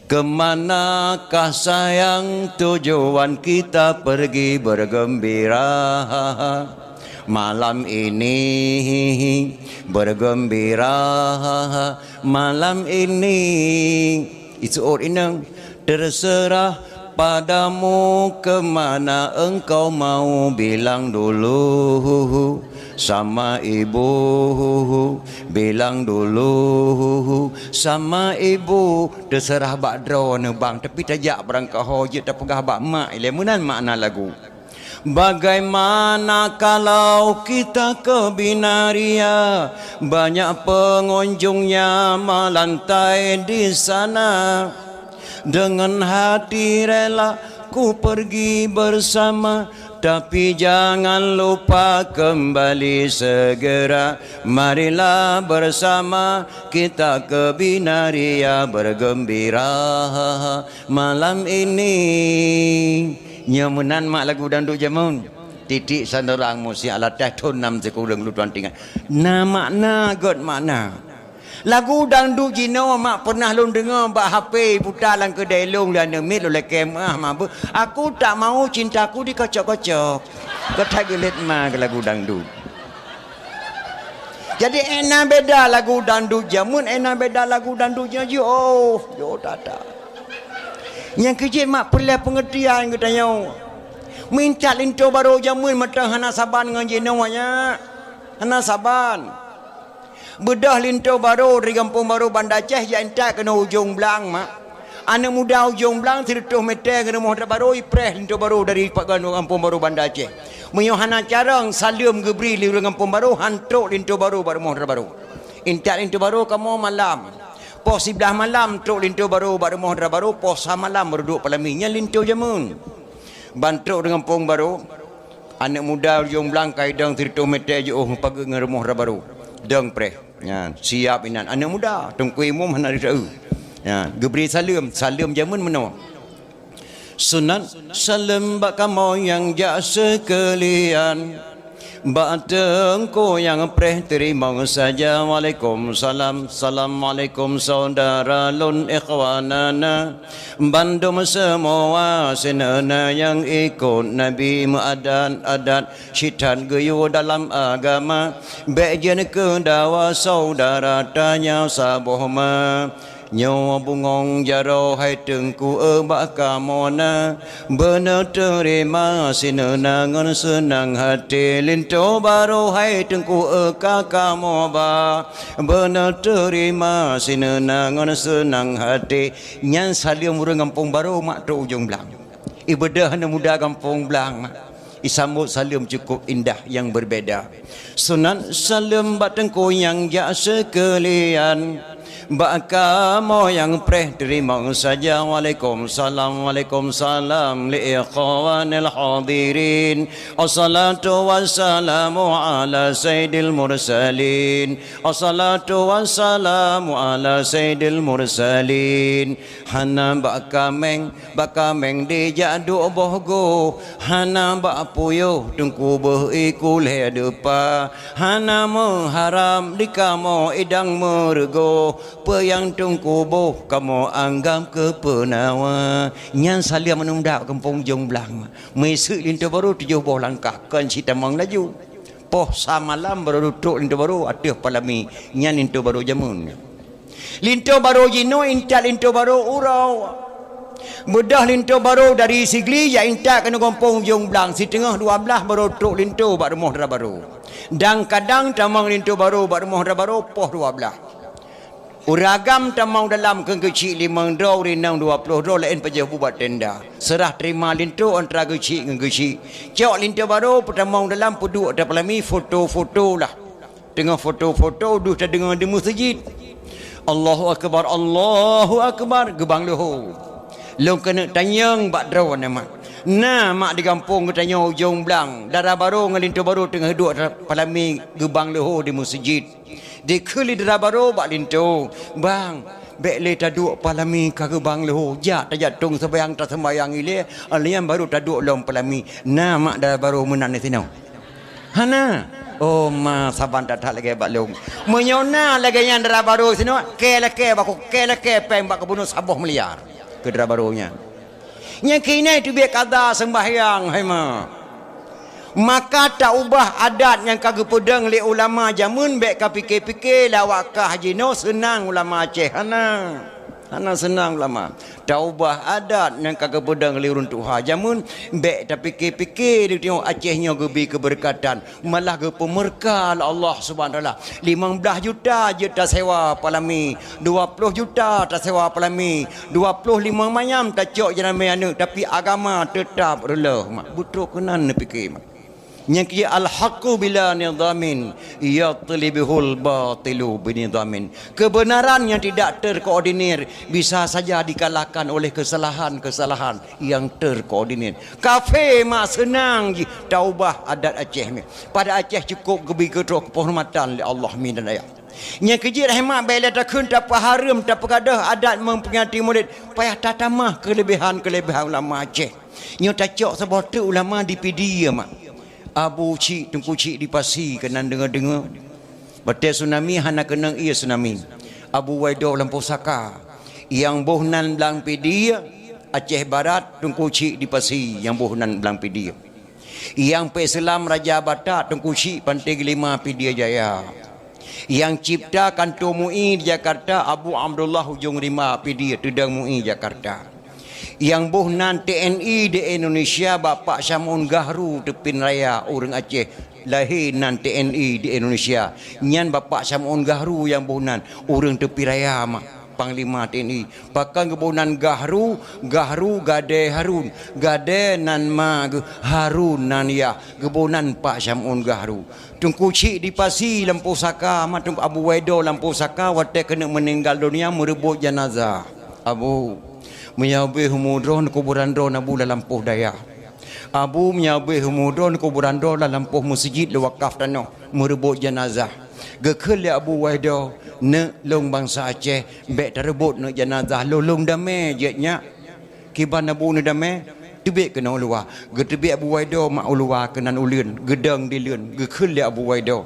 Kemanakah sayang tujuan kita pergi bergembira malam ini, bergembira malam ini. Isuôt inong, terserah padamu kemana engkau mau, bilang dulu sama ibu, bilang dulu sama ibu. Terserah bak droeneuh bang, tapi tajak barangkaho jeuet tapeugah bak mak ilée, meunan makna lagu. Bagaimana kalau kita ke Binaria, banyak pengunjungnya melantai di sana. Dengan hati rela ku pergi bersama, tapi jangan lupa kembali segera. Marilah bersama kita ke Binaria bergembira malam ini. Nyoe meunan mak lagu dangdut jameun. Titik Sandra ngon Musik Alatas thon nam sikureueng lôn tuan teuingat. Na makna, göt makna. Lagu dangdut jinoe mak pernah lôn deungoe bak H P puta lam keudée lôn lé aneuk miet lôn lakée meuah mabeuet. Aku tak mau cintaku dikocok-kocok. Keutai geulet ma keu lagu dangdut. Jadi, éh na beda lagu dangdut jameun, éh na beda lagu dangdut nyoe jih. Oh, jôh that-that. Nyang keu jeuet mak peureulée peungeurtian geutanyoe. Meuintat linto barô jameun mantong hana saban ngon jinoe nyan. Hana saban. Beudôh linto barô dari Gampông Barô Banda Aceh jak intat keunoe Ujong Blang mak. Aneuk muda Ujong Blang sireutôh meter ngon rumoh dara barô ipreh linto barô dari Gampông Barô Banda Aceh. Meunyoe hana carông saleuem geubri lé ureuëng Gampông Barô, han trok linto barô bak rumoh dara barô. Intat linto barô kamoe malam. Poh siblaih malam trok linto barô bak rumoh dara barô, poh sa malam baru duek peulami. Nyan linto jameun. Ban trok di Gampông Barô, aneuk muda Ujong Blang ka idong sireutôh meter jiôh meupageut ngon rumoh dara barô. Dong preh. Nyan, siap inan aneuk muda, Teungku Imum hana jisaeu. Nyan, geubri saleuem, saleuem jameun meunoe. Sunat saleuem bak kamoe nyang jak seukeulian. Bak teungku nyang preh teurimong saja. Waalaikumsalam. Assalamualaikum saudara lôn ikhwanana. Bandum seumua sineuna nyang ikot Nabi meuadat-adat. Sithat geuyue dalam agama, bék jeuet keu dawa saudara tanya saboh ma. Nyoe bungöng jaroe hai Teungku eu bak kamoe na, beuneuteurima sineuna ngon seunang hati. Linto barô hai Teungku eu ka kamoe ba, beuneuteurima sineuna ngon seunang hati. Nyan saleuem ureuëng Gampông Barô mak trok Ujong Blang. Ibeudôh aneuk muda Gampông Blang mak. Isambot saleuem cukup indah nyang beubeda. Sunat saleuem bak teungku nyang jak seukeulian. Bak kamoe nyang preh teurimong saja. Waalaikumsalam, waalaikumsalam li ikhwanil hadirin. Assalatu wassalamu ala sayyidil mursalin. Assalatu wassalamu ala sayyidil mursalin. Hana bak kaméng, bak kaméng dijak duek boh goh. Hana bak puyôh teungku beuh iku lhée deupa. Hana meuharab di kamoe idang meureugoh. Peue nyang teungku boh kamoe anggab keu peunawa. Nyan saleuem aneuk muda Gampông Ujong Blang. Meuiseuk linto barô tujoh boh langkah, kon cit tamong laju. Poh sa malam barô trok linto barô ateueh peulami. Nyan linto barô jameun. Linto barô jinoe intat linto barô uroe. Beudôh linto barô dari Sigli jak intat keunoe Gampông Ujong Blang, siteungoh dua blaih barô trok linto bak rumoh dara barô. Dan kadang tamong linto barô bak rumoh dara barô poh dua blaih. Ureueng agam tamong dalam keu geuchik limong droe, ureueng inong dua ploh droe, laén pajoh bu bak tenda. Seurah teurima linto antara geuchik ngon geuchik. Cok linto barô peutamong dalam peuduek ateueh peulami, foto-foto lah. Teungoh foto-foto deuh tadeungoe di meuseujid. Allahu akbar, Allahu akbar, geubang leuho. Lôn keuneuk tanyong bak droeneuh mak. Na mak di gampông geutanyoe ujong blang, dara barô ngon linto barô teungoh duek ateueh peulami geubang leuho di meuseujid. Dikheun lé dara barô bak linto, "Bang, bèk lé taduek peulami ka geubang leuho, jak tajak tông seumayang taseumbayang ilèe, alèh nyan barô taduek lom peulami." Na mak dara barô meunan disinoe? Hana. Oh ma, saban that-that lagèe bak lôn. Meunyoe na lagèe nyan dara barô disinoe, kèe lakèe bak, kèe lakèe pèng bak geubunoe saboh miliar keu dara barô nyan. Nyang keuhai teubiet kada seumbahyang, hai ma. Maka taubah adat nyang ka geupeudong lé ulama jameun, bèk ka pike-pike lé awak kah jinoe seunang ulama Aceh. Hana. Hana seunang ulama. Taubah adat nyang ka geupeudong lé ureueng tuha jameun, bèk tapike-pike lé tanyoe Aceh nyoe geubi keubeureukatan. Malah geupeumeurka lé Allah Subhanahu Wa Taala. Limong blaih juta jeuet tasewa peulami, dua ploh juta tasewa peulami, dua ploh limong manyam tacok jeuramé aneuk, tapi agama teutap reuloh mak. Beutrok keunan neupike mak. Nyang keu al-haqqu bila nidhamin, yatlubihul batilu binidhamin. Kebenaran yang tidak terkoordinir bisa saja dikalahkan oleh kesalahan-kesalahan yang terkoordinir. Kafé mak seunang jih taubah adat Aceh nyoe. Pada Aceh cukôp geubi keu troh keuhormatan lé Allah mi dan ayah. Nyang keu jeuet hai mak bèk lé takheun tapeuhareuem tapeugadôh adat memperingati Maulid, payah tatamah keuleubehan-keuleubehan ulama Aceh. Nyoe tacok saboh teuk ulama di Pidie mak. Abu Chik, Teungku Chik di Pasi keunan deungoe-deungoe. Watèe tsunami hana keunong ié tsunami. Abu Waido Lampôh Saka. Nyang boh nan blang Pidie, Aceh Barat, Teungku Chik di Pasi nyang boh nan blang Pidie. Nyang peuseulamat Raja Batak, Teungku Chik Panté Geulima Pidie Jaya. Nyang cipta kanto MUI di Jakarta, Abu Abdullah Ujong Rimba Pidie Teudong MUI Jakarta. Nyang boh nan TNI di Indonesia, Bapak Syam'un Gahru Teupin Raya, ureueng Aceh. Lahé nan TNI di Indonesia. Nyan Bapak Syam'un Gahru nyang boh nan, ureueng Teupin Raya mak, panglima TNI. Pakon geuboh nan Gahru, Gahru gadée Harun, gadée nan ma geuh, Harun nan yah, geuboh nan Pak Syam'un Gahru. Teungku Chik di Pasi Lampôh Saka, ma Teungku Abu Waido Lampôh Saka, watée keuneuk meuninggal donya meureubot janazah. Abu, meunyoe beuh umu droen kuburan droen Abu lam lampôh dayah. Abu, meunyoe beuh umu droen kuburan droen lam lampôh meuseujid lôn wakaf tanoh meureubot janazah. Geukheun lé Abu Waido, neuk lôn bansa Aceh, bék tareubot neuk janazah lôn, lôn damé jeuet nyak. Kiban Abu neudamé, teubiet keunoe u luwa. Geuteubiet Abu Waido mak u luwa keunan uleuen, geudong dileuen, geukheun lé Abu Waido,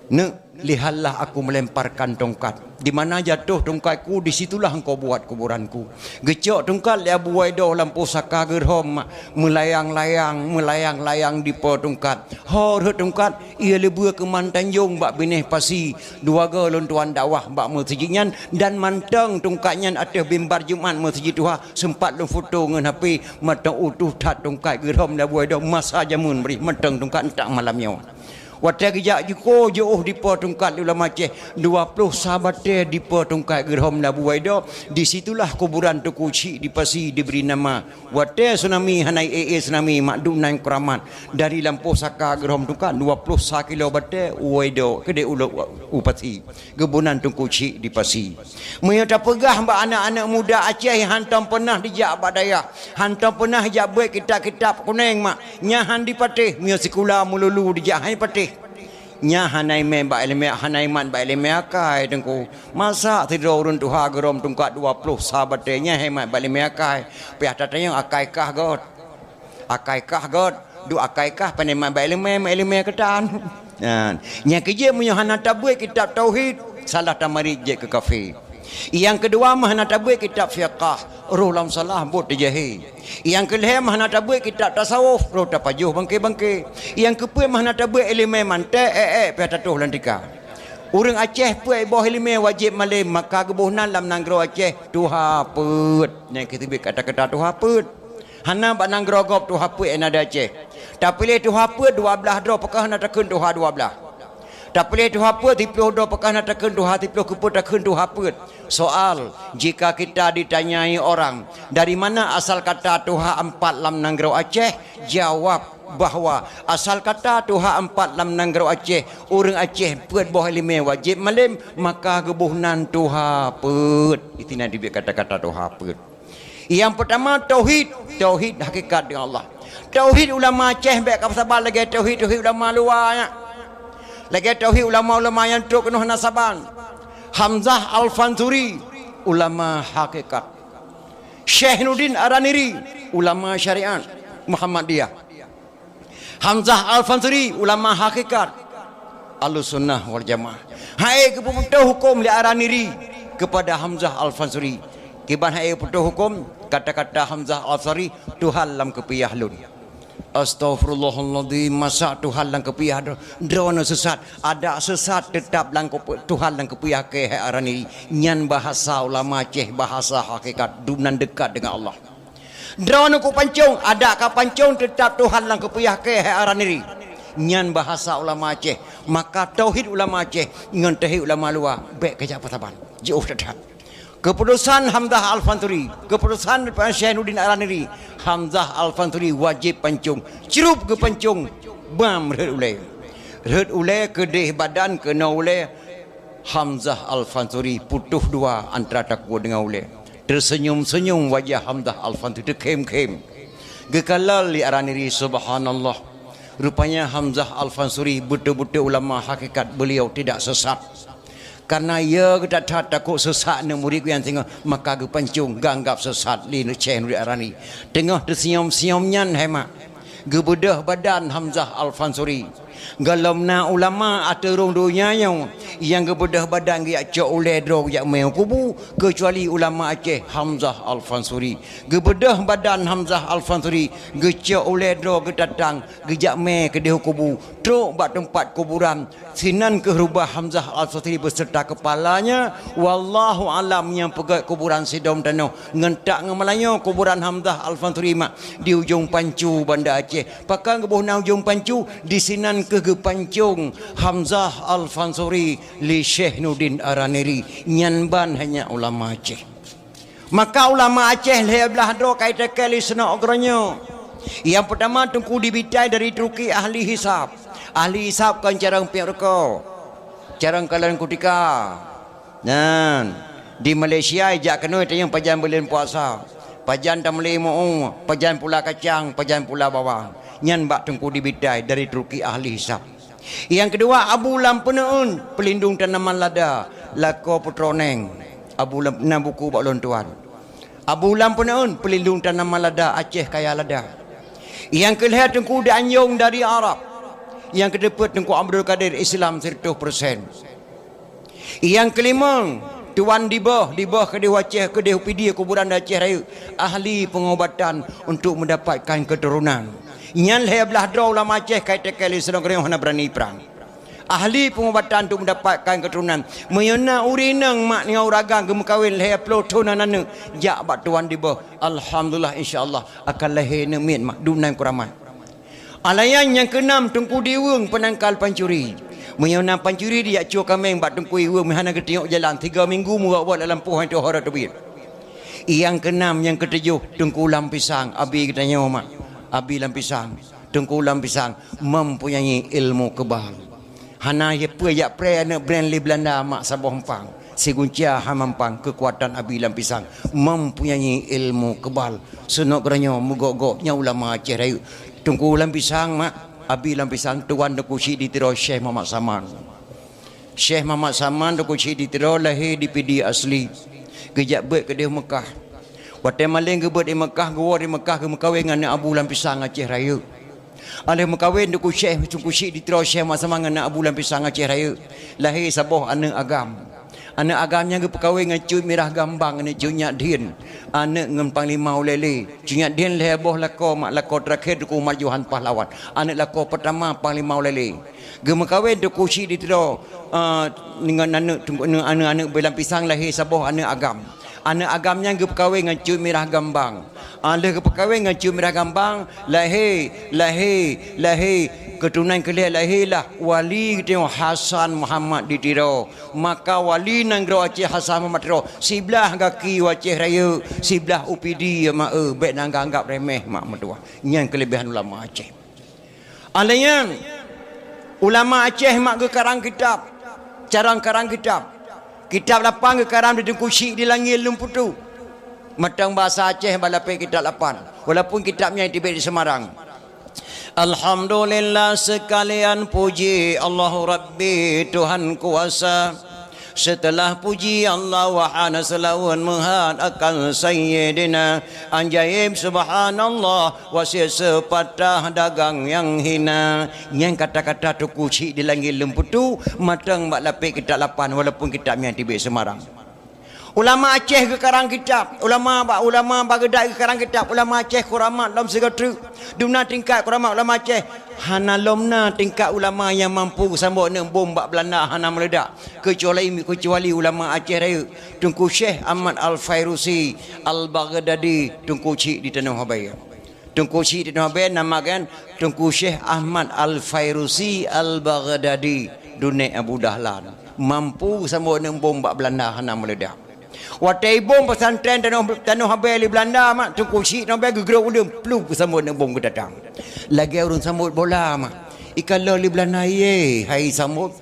neuk, lihatlah aku melemparkan tongkat. Di mana jatuh tongkatku, di situlah engkau buat kuburanku. Geucok tongkat lé Abu Waido Lampôh Saka geurhom mak, meulayang-layang, meulayang-layang dipo tongkat. Ho rhot tongkat, ie leubue keuman tanjong bak binéh pasi, dua goe lôn tuan dakwah bak meuseujid nyan, dan mantong tongkat nyan ateueh mimbar Jumat meuseujid tuha, seumpat lôn foto ngon HP, mantong utoh that tongkat geurhom lé Abu Waido masa jameun bri, mantong tongkat ntak malam nyoe. Watée geujak jiko jiôh dipo tongkat lé ulama Aceh, dua ploh sa batée dipo tongkat geurhom lé Abu Waido, di situlah kuburan Teungku Chik di Pasi dibri nama. Watée tsunami hana ék-ék tsunami mak duek nan keuramat, dari Lampôh Saka geurhom tongkat dua ploh sa kilo batée u Waido keudeh u Pasi. Geuboh nan Teungku Chik di Pasi. Meunyoe tapeugah bak aneuk-aneuk muda Aceh hantom peunah dijak bak dayah, hantom peunah jak beuet kitab-kitab kunéng mak, nyan han dipatéh, meunyoe sikula meululu dijak han dipatéh. Nyan hana imé bak iéleumé, hana imat bak iéleumé akai Teungku. Masa sidroe ureuëng tuha geurhom tungkat dua ploh sa batée nyan han imat bak iéleumé akai. Payah tatanyong akai kah göt. Akai kah göt, duek akai kah pane mat bak iéleumé, mat iéleumé keutan. Nyan, nyang keujeuet meunyoe hana tabeuet kitab tauhid, salah tamarit jeuet keu kafé. Nyang keudua meuhana tabeuet kitab fiqah, roh lam salah buet teujahé. Nyang keulhée meuhana tabeuet kitab tasawuf, roh tapajoh bangke-bangke. Nyang keupeuet meuhana tabeuet iéleumé manté, ék-ék pih tatoh lam tika. Ureuëng Aceh peuet boh iéleumé wajéb malém, maka geuboh nan lam nanggroe Aceh tuha peuet. Nyang keuteubiet kata-kata tuha peuet. Hana bak nanggroe gob tuha peuet nyang na di Aceh. Tapiléh tuha peuet dua blaih droe, pakon hana takheun tuha dua blaih. Tapiléh tuha peuet, siploh droe pakon na takheun tuha, siploh keupeue takheun tuha peuet. Soal, jika kita ditanyai orang, "Dari mana asal kata tuha empat lam nanggroe Aceh?" Jawab bahwa asal kata tuha empat lam nanggroe Aceh, ureuëng Aceh peuet boh iéleumé wajéb malém, maka geuboh nan tuha peuet. Di sinan teubiet kata-kata tuha peuet. Nyang peurtama, tauhid. Tauhid hakikat deungon Allah. Tauhid ulama Aceh bék ka saban lagée tauhid-tauhid ulama luwa nyan. Lagée tauhid ulama-ulama nyang trok keunoe hana saban. Hamzah Al-Fansuri, ulama hakikat. Syekh Nurdin Araniri, ulama syariat Muhammadiyah. Hamzah Al-Fansuri, ulama hakikat Ahlussunnah wal Jamaah. Hai geupeutoh huköm lé Araniri kepada Hamzah Al-Fansuri. Kiban hai geupeutoh huköm, kata-kata Hamzah Al-Fansuri, "Tuhan lam keupiah lôn." Astaghfirullahaladzim, masa Tuhan lam keupiah droe, droeneuh sesat, adak sesat teutap lam keup-, Tuhan lam keupiah keu hai Araniri. Nyan bahasa ulama Aceh, bahasa hakikat, dumnan dekat dengan Allah. Droeneuh kupancong, adak kapancong teutap Tuhan lam keupiah keu hai Araniri. Nyan bahasa ulama Aceh. Maka tauhid ulama Aceh ngon tauhid ulama luwa bék kajak peusaban. Jiôh that-that. Keuputusan Hamzah Al-Fansuri, keuputusan daripada Syekh Nurdin Araniri, Hamzah Al-Fansuri wajéb pancong. Crup geupancong, bam rhot ulée. Rhot ulée keudeh badan keunoe ulée, Hamzah Al-Fansuri putôh dua antara takue deungon ulée. Teuseunyum-seunyum wajah Hamzah Al-Fansuri, teukhém-khém. Geukalon lé Araniri, subhanallah. Rupanya Hamzah Al-Fansuri beutôi-beutôi ulama hakikat, beliau tidak sesat. Karena ya geutat-that takot sesat ngon murit geuh nyang singoh, maka geupancong, geuanggab sesat lé Syekh Nurdin Araniri. Teungoh teuseunyum-seunyum nyan hai mak, geubeudôh badan Hamzah Al-Fansuri. Gohlom na ulama ateueh rhueng donya nyoe nyang geubeudôh badan geujak cok ulée droe geujak mé u kubu, keucuali ulama Aceh Hamzah Al-Fansuri. Geubeudôh badan Hamzah Al-Fansuri, geucok ulée droe geutatang, geujak mé keudeh u kubu, trok bak teumpat kuburan. Sinan kheueh rubah Hamzah Al-Fansuri beuseurta keupalanya, wallahu alam, nyang peugét kuburan sidom tanoh. Ngon that ngon meulanyoe kuburan Hamzah Al-Fansuri mak di ujong Pancu Banda Aceh. Pakon geuboh na ujong Pancu, disinan kheueh geupancong Hamzah Al-Fansuri lé Syekh Nurdin Araniri. Nyan ban hanya ulama Aceh. Maka ulama Aceh lhée blaih droe ka itakée lé seunok uroe nyoe. Nyang peurtama Teungku Dibitai dari Turki, ahli hisab. Ahli hisab kon carông piep rukok, carông kalon kutika. Nyan, di Malaysia ijak keunoe tanyong pajan buleuen puasa, pajan tameuli mu'u, pajan pula kacang, pajan pula bawang. Nyan bak Teungku Dibitai dari Turki, ahli hisab. Nyang keudua, Abu Lam Peuneuen, peulindong tanaman lada, lakoe putroe neng. Abu Lam, na buku bak lôn tuan. Abu Lam Peuneuen, peulindong tanaman lada, Aceh kaya lada. Nyang keulhée Teungku Danjong dari Arab. Nyang keudeupeut Teungku Abdul Kadir, Islam siratoh persen. Nyang keulimong, Tuan Diboh, Diboh keudeh Aceh, keudeh Pidie, kuburan di Aceh Rayeuk, ahli pengobatan untuk mendapatkan keturunan. Nyan lhée blaih droe ulama Aceh ka itakée lé seunok uroe nyoe hana beurani prang. Ahli pengobatan untuk mendapatkan keturunan. Meunyoe na ureuëng inong mak ngon ureuëng agam geumeukawen lhée ploh thon hana neuk, jak bak Tuan Diboh. Alhamdulillah, insya Allah akan lahé neuk miet mak, dumnan keuramat. Alayan nyang keunam, Teungku Diweueng, peunangkal pancuri. Meunyoe na pancuri dijak cue kaméng bak Teungku Diweueng, meuhana geuteungoh jalan, tiga minggu meuwot-wot lam lampôh, han tuho rot teubiet. Nyang keunam, nyang keutujoh, Teungku Lam Pisang, abi geutanyoe mak, abi Lam Pisang. Teungku Lam Pisang mempunyai ilmu kebal. Hana peue jak pré aneuëk brand lé Belanda mak saboh empang. Sigunca hana empang keukuatan abi Lam Pisang mempunyai ilmu kebal. Seunok geuranyoe meugok-gok nyan ulama Aceh Rayeuk. Teungku Lam Pisang mak, abi Lam Pisang tuan Teungku Chik di Tiro Syekh Muhammad Saman. Syekh Muhammad Saman Teungku Chik di Tiro lahé di Pidie asli. Geujak beuet keudeh Mekah. Watée maleng geubeuet di Mekah, geuwoe di Mekah geumeukawen ngon aneuëk Abu Lam Pisang Aceh Rayeuk. Alheuh meukawen Teungku Syekh, Teungku Chik di Tiro Syekh Muhammad Saman ngon aneuëk Abu Lam Pisang Aceh Rayeuk. Lahé saboh aneuëk agam. Aneuëk agam nyan geupeukawen ngon Cut Mirah Gambang, aneuëk Cut Nyak Dhien. Aneuëk ngon Panglima Ulée Lé. Cut Nyak Dhien lhée boh lakoe mak, lakoe teurakhé Teungku Umar Johan Pahlawan. Aneuëk lakoe peurtama Panglima Ulée Lé. Geumeukawen Teungku Chik di Tiro, eh, ngon aneuëk Teungku, aneuëk, aneuëk, aneuëk Abu Lam Pisang lahé saboh aneuëk agam. Aneuëk agam nyan geupeukawen ngon Cut Mirah Gambang. Ah, lheueh geupeukawen ngon Cut Mirah Gambang, lahé, lahé, lahé Keuturonan keu lhèe lahé lah wali geutanyoe Hasan Muhammad di Tiro. Maka wali nanggroe Aceh Hasan Muhammad Tiro, siblah gaki u Aceh Rayeuk, siblah u Pidie, mak, eh, bèk na anggab remeh, mak meutuah. Nyan keuleubehan ulama Aceh. Alèh nyan, ulama Aceh mak geukarang kitab, carông karang kitab. Kitab lapan geukarang di Teungku Chik di Langèt Lôn Putu. Mantong bahasa Aceh bak lapék kitab lapan, walaupun kitab nyan teubiet di Semarang. Alhamdulillah, seukalian puji Allahu Rabbi, Tuhan kuasa. Seuteulah puji Allah, wahana seulaweuet meuhat akan Sayyidina. Ajaéb subhanallah, wasiet seupatah dagang nyang hina. Nyan kata-kata Teungku Chik di Langèt Lôn Putu, mantong bak lapék kitab lapan, walaupun kitab nyan teubiet Semarang. Ulama Aceh geukarang kitab, ulama ba-, ulama Baghdad geukarang kitab, ulama Aceh kuramat lom sigoe treuk. Dumna tingkat kuramat ulama Aceh, hana lom na tingkat ulama nyang mampu geusambot aneuk bom bak Beulanda hana meuleudak, keucuali, keucuali ulama Aceh Rayeuk, Teungku Syekh Ahmad Al-Fairusi Al-Baghdadi, Teungku Chik di Tanoh Abee. Teungku Chik di Tanoh Abee nama geuh Teungku Syekh Ahmad Al-Fairusi Al-Baghdadi, dunek Abu Dahlan. Mampu geusambot aneuk bom bak Beulanda hana meuleudak. Watèe ibom pesantren Tanoh, Tanoh Abee lé Beulanda, mak, Teungku Chik Tanoh Abee geugrôp ulèe, plup, geusambot aneuk bom geutatang. Lagèe ureueng sambot bola, mak. Ikalon lé Beulanda, ye, hai sambot.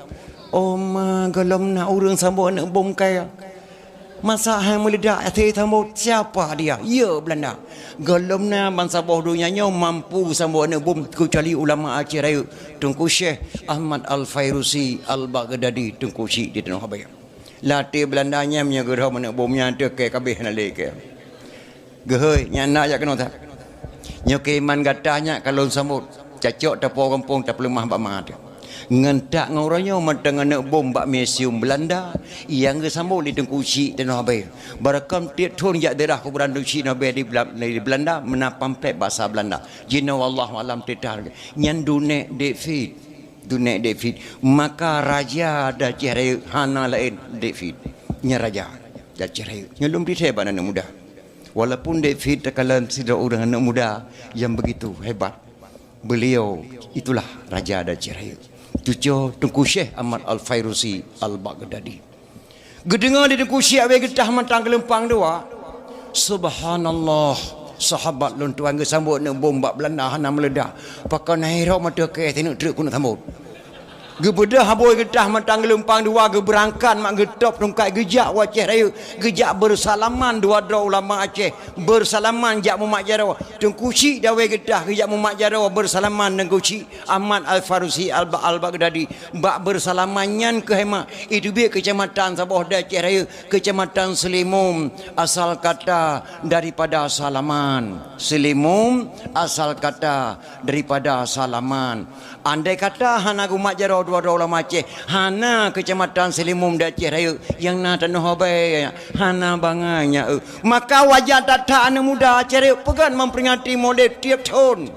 Oh ma, gohlom na ureueng sambot aneuk bom kaya. Masa hai meuleudak, até sambot, siapa dia? Ya, Beulanda. Gohlom na bansaboh donya nyoe mampu sambot aneuk bom, keucuali ulama Aceh Rayeuk, Teungku Syekh Ahmad Al-Fairusi Al-Baghdadi, Teungku Chik di Tanoh Abee. Latèe Beulanda nyan meunyoe geurhom aneuk bom nyan teuh kèe kabeh na lé kèe. Geuhôi, nyan na jak keunoe that. Nyoe keuiman gata nyak ka lôn sambot. Cacok tapo gampông tapeuleumah bak ma teuh. Ngon tak ngon uroe nyoe mantong aneuk bom bak museum Beulanda nyang geusambot lé Teungku Chik Tanoh Abee. Barokon tiep thon jak ziarah kuburan Teungku Chik Tanoh Abee di Bela-, di Beulanda meunan pamflet bahasa Beulanda. Jinoe wallahu alam teuh that. Nyan dunek David. Dunek David. Maka raja di Aceh Rayeuk hana laén David. Nyan raja di Aceh Rayeuk. Nyan lôn peurintah bak aneuk muda. Walaupun David takalon sidroe ureueng aneuk muda nyang begitu hebat, beliau itulah raja di Aceh Rayeuk. Cuco Teungku Syekh Ahmad Al-Fairusi Al-Baghdadi. Geudeungoe lé Teungku Chik Abee geutah mantong geulumpang dua. Subhanallah, sahabat lôn tuan geusambot aneuk bom bak Beulanda hana meuleudak. Pakon hai rhom ateueh kèe sineuk treuk keuneuk sambot. Geubeudôh abui geutah mantong geulumpang dua, geubeurangkat mak geutôb tungkat geujak u Aceh Rayeuk, geujak beusalaman dua droe ulama Aceh, beusalaman jak mumat jaroe. Teungku Chik di Abee geutah geujak mumat jaroe beusalaman Teungku Chik Ahmad Al-Farusi Al-, Al-Baghdadi. Bak beusalaman nyan keuh hai mak, iteubiet keucamatan saboh di Aceh Rayeuk, Keucamatan Seulimum, asal kata daripada salaman. Seulimum, asal kata daripada salaman. Andai kata hana geumat jaroe dua droe ulama Aceh, hana Keucamatan Seulimum di Aceh Rayeuk nyang na Tanoh Abee, hana bangai nyan, eh. Maka wajar that-that aneuk muda Aceh Rayeuk peugöt memperingati Maulid tiep thon.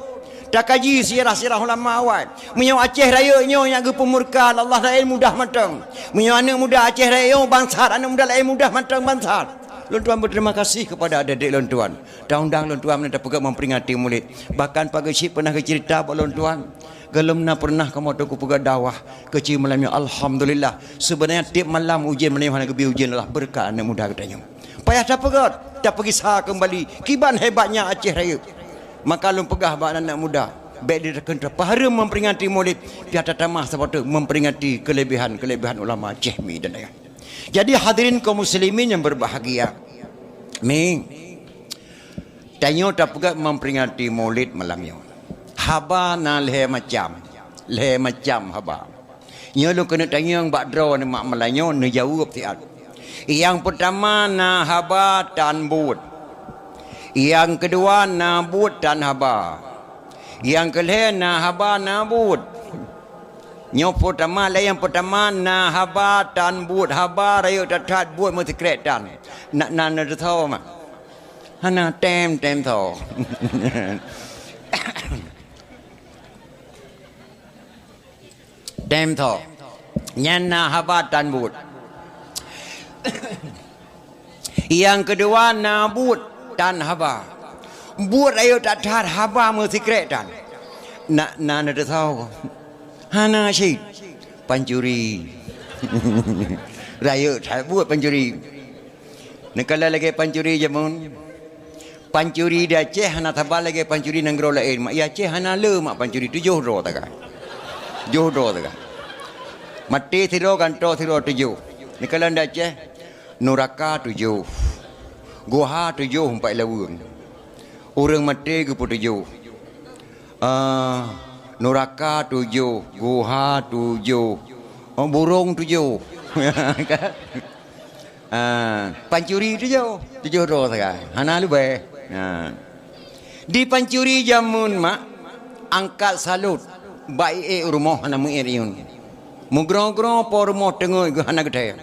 Takaji sirah-sirah ulama awai. Meunyoe Aceh Rayeuk nyoe nyang geupeumurka Allah laén mudah mantong. Meunyoe aneuk muda Aceh Rayeuk nyoe bangsat, aneuk muda laén mudah mantong bangsat. Lôn tuan berterima kasih kepada adik-adik lôn tuan. Taundang lôn tuan meunan tapeugöt memperingati Maulid. Bahkan Pak Geuchik pernah geucerita bak lôn tuan. Gohlom na pernah kamoe teungku peugöt dakwah keuchik malam nyoe. Alhamdulillah. Sebenarnya tiep malam ujeuen malam nyoe hana geubi ujeuen Allah beureukat aneuk muda geutanyoe. Payah tapeugöt, tapeugisa keumbali kiban hebatnya Aceh Rayeuk. Maka lôn peugah bak aneuk muda, bèk di takheun tapahareuem memperingati Maulid, pih tatamah saboh teuk memperingati keulebihan-keulebihan ulama Aceh mi dan ayah. Jadi hadirin kaum muslimin yang berbahagia, mi, tanyoe tapeugöt memperingati Maulid malam nyoe. Haba na lhèe macam, lhèe macam haba. Nyoe lôn keuneuk tanyong bak droeneuh mak malam nyoe neujaweueb siat. Nyang peutama na haba tan buet. Nyang keudua na buet tan haba. Nyang keulhèe na haba na buet. Nyoe peutama, lé nyang peutama na haba tan buet, haba rayeuk that-that buet meusikrek tan. Nak na neuteusoe mak. Hana tem, tem soe. Tem tho. Nyan na haba tan buet. Nyang keudua na buet tan haba. Buet rayeuk that-that, haba meusikrek tan. Na, na neuteusoe? Hana cit. Pancuri. Rayeuk that buet pancuri. Neukalon lagèe pancuri jameun. Pancuri di Aceh hana saban lagèe pancuri nanggroe laén. Mak, i Aceh hana le mak pancuri, tujoh droe sagai. Tujoh droe sagai. Maté sidroe, gantoe sidroe, tujoh. Neukalon di Aceh, nuraka tujoh. Guha tujoh, empat laweueng. Ureueng maté geupeutujoh. Ah, nuraka tujoh, guha tujoh, oh, burông tujoh. Ah, pancuri tujoh, tujoh droe sagai. Hana leubeh. Ah. Di pancuri jameun mak, angkat salot, bak ié rumoh hana meuié iyun. Meugroe-groe po rumoh teungeut geuh hana geuthèe.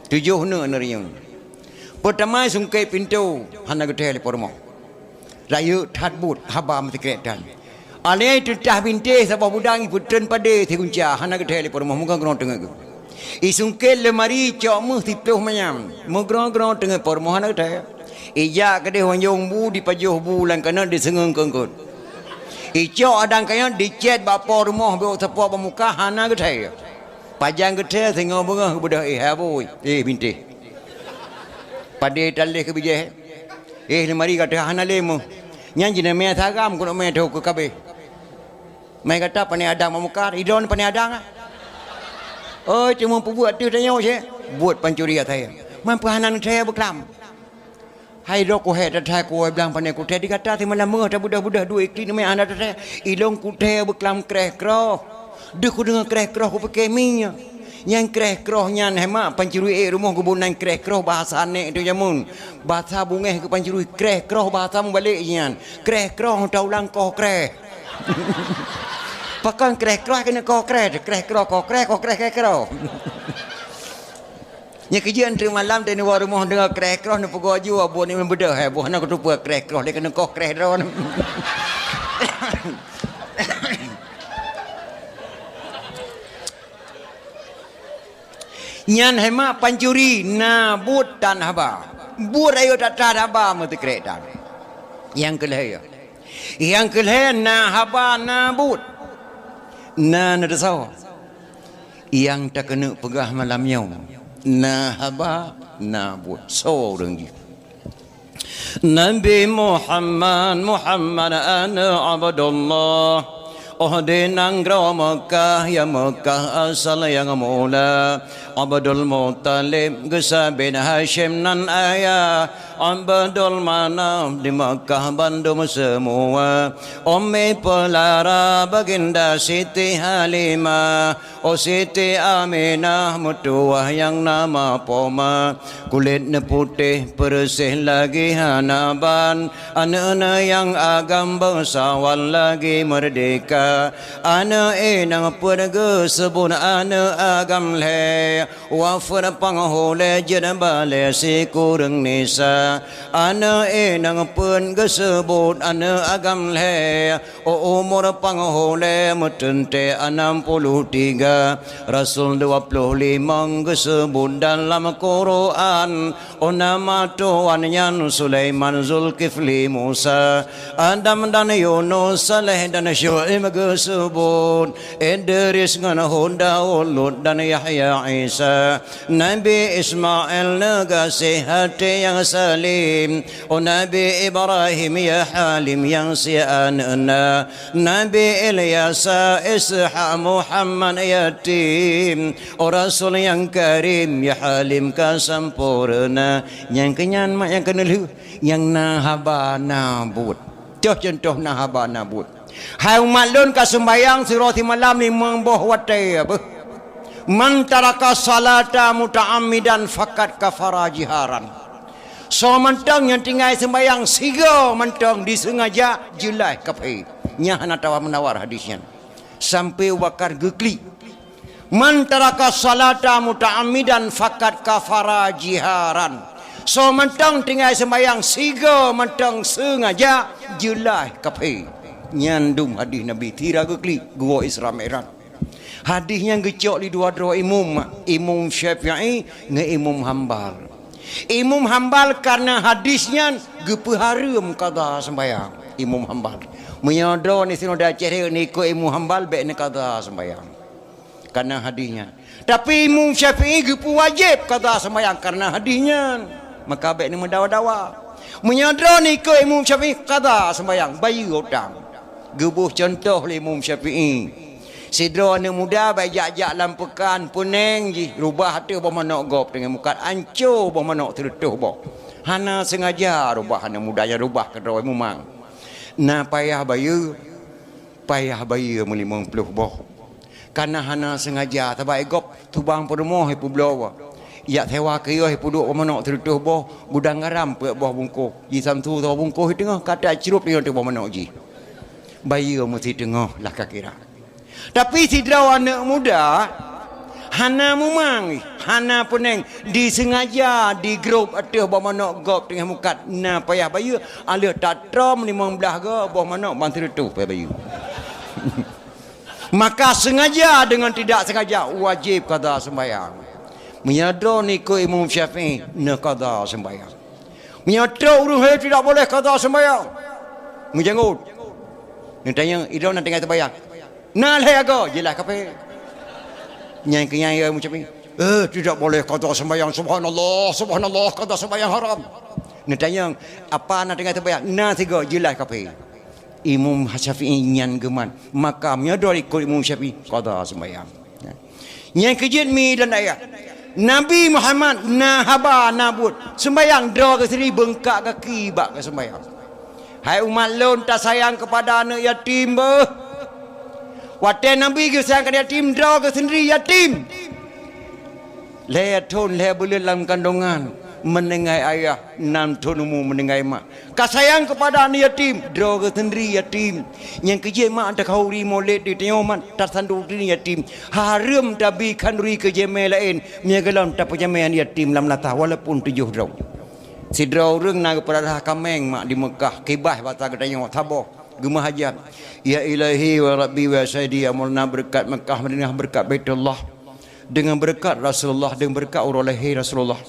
Tujoh neuk neuriyeun. Peutamai sungkét pintoe hana geuthèe lé po rumoh. Rayeuk that buet haba meusikrek tan. Alèh teutah bintéh saboh budang ipeutrön padé sigunca hana geuthèe lé po rumoh meugroe-groe teungeut geuh. Isungkét leumari cok méuh siploh manyam meugroe-groe teungeut po rumoh hana geuthèe. Ijak keudeh wanjong bu dipajoh bu lam keuneuk diseungeung keu eungkôt. Icok adang kayôt dicet bak po rumoh bak sapoe bak muka hana geuthèe. Pajan geuthèe singoh beungoh geubeudôh, "Eh, hai abui, eh, bintéh. Padé taléh keu bijéh. Eh, leumari gata hana lé méuh. Nyan jinoe mé saram keuneuk mé tho keu kabéh. Mé gata pané adang bak muka, idon pané adang ah. Oi, teuma peubuet teuh tanyoe cit." Buet pancuri asai. Man peuhana neuthèe beuklam. Hai droe kuhèe that-that kuwoe blang pané kuthèe, di gata simalam beungoh tabeudôh-beudôh duek ié klik neumé hana tathèe, ilôn kuthèe beuklam kreh kroh. Deuh kudeungoe kreh kroh kupike mie. Nyan kreh kroh nyan hai mak pancuri ék rumoh geuboh nan kreh kroh bahasa nèk tu jameun. Bahasa bungéh keu pancuri kreh kroh bahasa mubalek nyan. Kreh kroh taulang koh kreh. Pakon kreh kroh keuneuk koh kreh, kreh kroh koh kreh, koh kreh kreh kroh. Nyan keujeuet teuk malam teuh neuwoe rumoh deungoe kreh kroh neupeugoe ju buet nyoe beudôh hai boh na kutupeue kreh kroh lé keuneuk koh kreh droe. Nyan hai mak pancuri na buet tan haba. Buet rayeuk that-that haba meusikrek tan. Nyang keu lhèe. Nyang keu lhèe na haba na buet. Na neuteusoe. Nyang takeuneuk peugah malam nyoe, na haba, na buet. Soe ureueng jih? Nabi Muhammad, Muhammad aneuëk Abdullah. Óh di nanggroe Meukah, ya Meukah asal nyang mula. Abdul Muthalib geusa bin Hasyim nan ayah. Abdul Manaf di Meukah bandum seumua. Ummi Peulara, Baginda Siti Halimah. Oh Siti Aminah meutuwah nyang nama poma, kulét neuputéh peureuseh lagée hana ban, aneuëk-aneuëk nyang agam beusawan lagée meurdehka, aneuëk inong peuet geuseubut aneuëk agam lhée, wafeuet panghulée jeuet balée sikureueng nisa, aneuëk inong peuet geuseubut aneuëk agam lhée. Oh umur panghulée meuteuntée anam puluh tiga, rasul dua puluh limong geuseubut dalam Quran. Oh nama tuwan nyan Sulaiman, Zulkifli, Musa, Adam dan Yunus, Saleh dan Syu'aib geuseubut, Idris ngon Hud, Daud, Lut dan Yahya, Isa. Nabi Ismail neugaséh até nyang salem, oh Nabi Ibrahim ya Halim nyang sie aneuëk na, Nabi Ilyasa, Ishak, Muhammad yatim, oh Rasul nyang karim ya Halim ka sampoereuna. Nyang keunyan mak nyang keuneulheueh, nyang na haba na buet. Toh cuntoh na haba na buet. Hai umat lôn ka seumbahyang sidroe simalam limong boh watée beuh. Man taraka salata muta'ammidan faqad kafara jiharan. Soe mantong nyang tinggai seumbahyang sigoe mantong diseungaja jeulaih kafé. Nyan hana tawar-menawar hadis nyan. Sampoe Abu Bakar geuklik. Man taraka salata muta'ammidan faqad kafara jiharan. Soe mantong tinggai seumbahyang sigoe mantong seungaja jeulaih kafé. Nyan dum hadis Nabi sira geuklik geuwoe Isra Mi'raj. Hadis nyan geucok lé dua droe imum, Imum Syafi'i ngon Imum Hambal. Imum Hambal kareuna hadis nyan geupeuhareuem kada seumbahyang. Imum Hambal. Meunyoe droeneuh singoh di Aceh Rayeuk neuikot Imam Hambal, bèk neuqadha seumbahyang, kareuna hadih nyan. Tapi Imam Syafi'i geupeuwajéb qadha seumbahyang kareuna hadih nyan, maka bèk neumeudawa-dawa. Meunyoe droeneuh ikot Imam Syafi'i, qadha seumbahyang, bayeue utang. Geuboh cuntoh lé Imam Syafi'i. Sidroe aneuk muda bak jak-jak lam peukan, peuneng jih, rubah ateueh boh manok gob teungoh mukat, anco boh manok sireutôh boh. Hana seungaja rubah aneuk muda nyan, rubah keudroe mumang. Na payah bayeue, payah bayeue meulimong ploh boh. Kareuna hana seungaja, sabab gob tubang peurumoh ipeubloe, jak sewa kios ipeuduek boh manok sireutôh boh, gudang garam peuet boh bungkôh, jisansu saboh bungkôh di teungoh, ka that crôb teungoh boh manok jih. Bayeue meusiteungoh lah ka kira. Tapi sidroe aneuk muda hana mumang, hana peuneng, diseungaja digrob ateueh boh manok gob teungoh mukat, na payah bayeue, aleuh tatrom limong blaih go boh manok ban sireutôh payah bayeue. Maka seungaja deungon tidak seungaja wajéb qadha seumbahyang. Meunyoe droeneuh ikot Imam Syafi'i, neuqadha seumbahyang. Meunyoe trok ureueng, "Hei, tidak boleh qadha seumbahyang," meujangôt. Neutanyong, "Droeneuh na tinggai seumbahyang?" "Na lhèe agoe," jeulaih kafé. Nyan keuh nyan ya Imam Syafi'i, "Eh, tidak boleh qadha seumbahyang, subhanallah, subhanallah, qadha seumbahyang haram." Neutanyong, "Apa na tinggai seumbahyang?" "Na sigoe," jeulaih kafé. Imam Syafi'i nyan geuman. Maka meunyoe droe ikot Imam Syafi'i, qadha seumbahyang. Nyang keujeuet mi dan ayah, Nabi Muhammad na haba na buet, seumbahyang droe geuh sendiri beungkak gaki bak geuseumbahyang. Hai umat lôn, tasayang keupada aneuk yatim beuh. Watèe Nabi geusayang keu yatim, droe geuh sendiri yatim. Lhèe thôn lhèe buleuen lam kandongan, meuninggai ayah, nam thôn umu meuninggai mak. Ka sayang keupada aneuk yatim, droe geuh sendiri yatim. Nyang keujeuet mak takhauri molét di tanyoe mat tasanduri yatim. Hareuem tabi khanduri keu jamèe laén, meunyoe gohlom tapeujamèe aneuk yatim lam latah walaupun tujoh droe. Sidroe ureueng na geupeurara kaméng mak di Meukah, kibaih basa geutanyoe saboh, geumeuhajat. Ya Ilahi wa Rabbi wa Sayyidi, ya Maulana, beureukat Meukah Madinah, beureukat Baitullah. Deungon beureukat Rasulullah, deungon beureukat uroe lahé Rasulullah.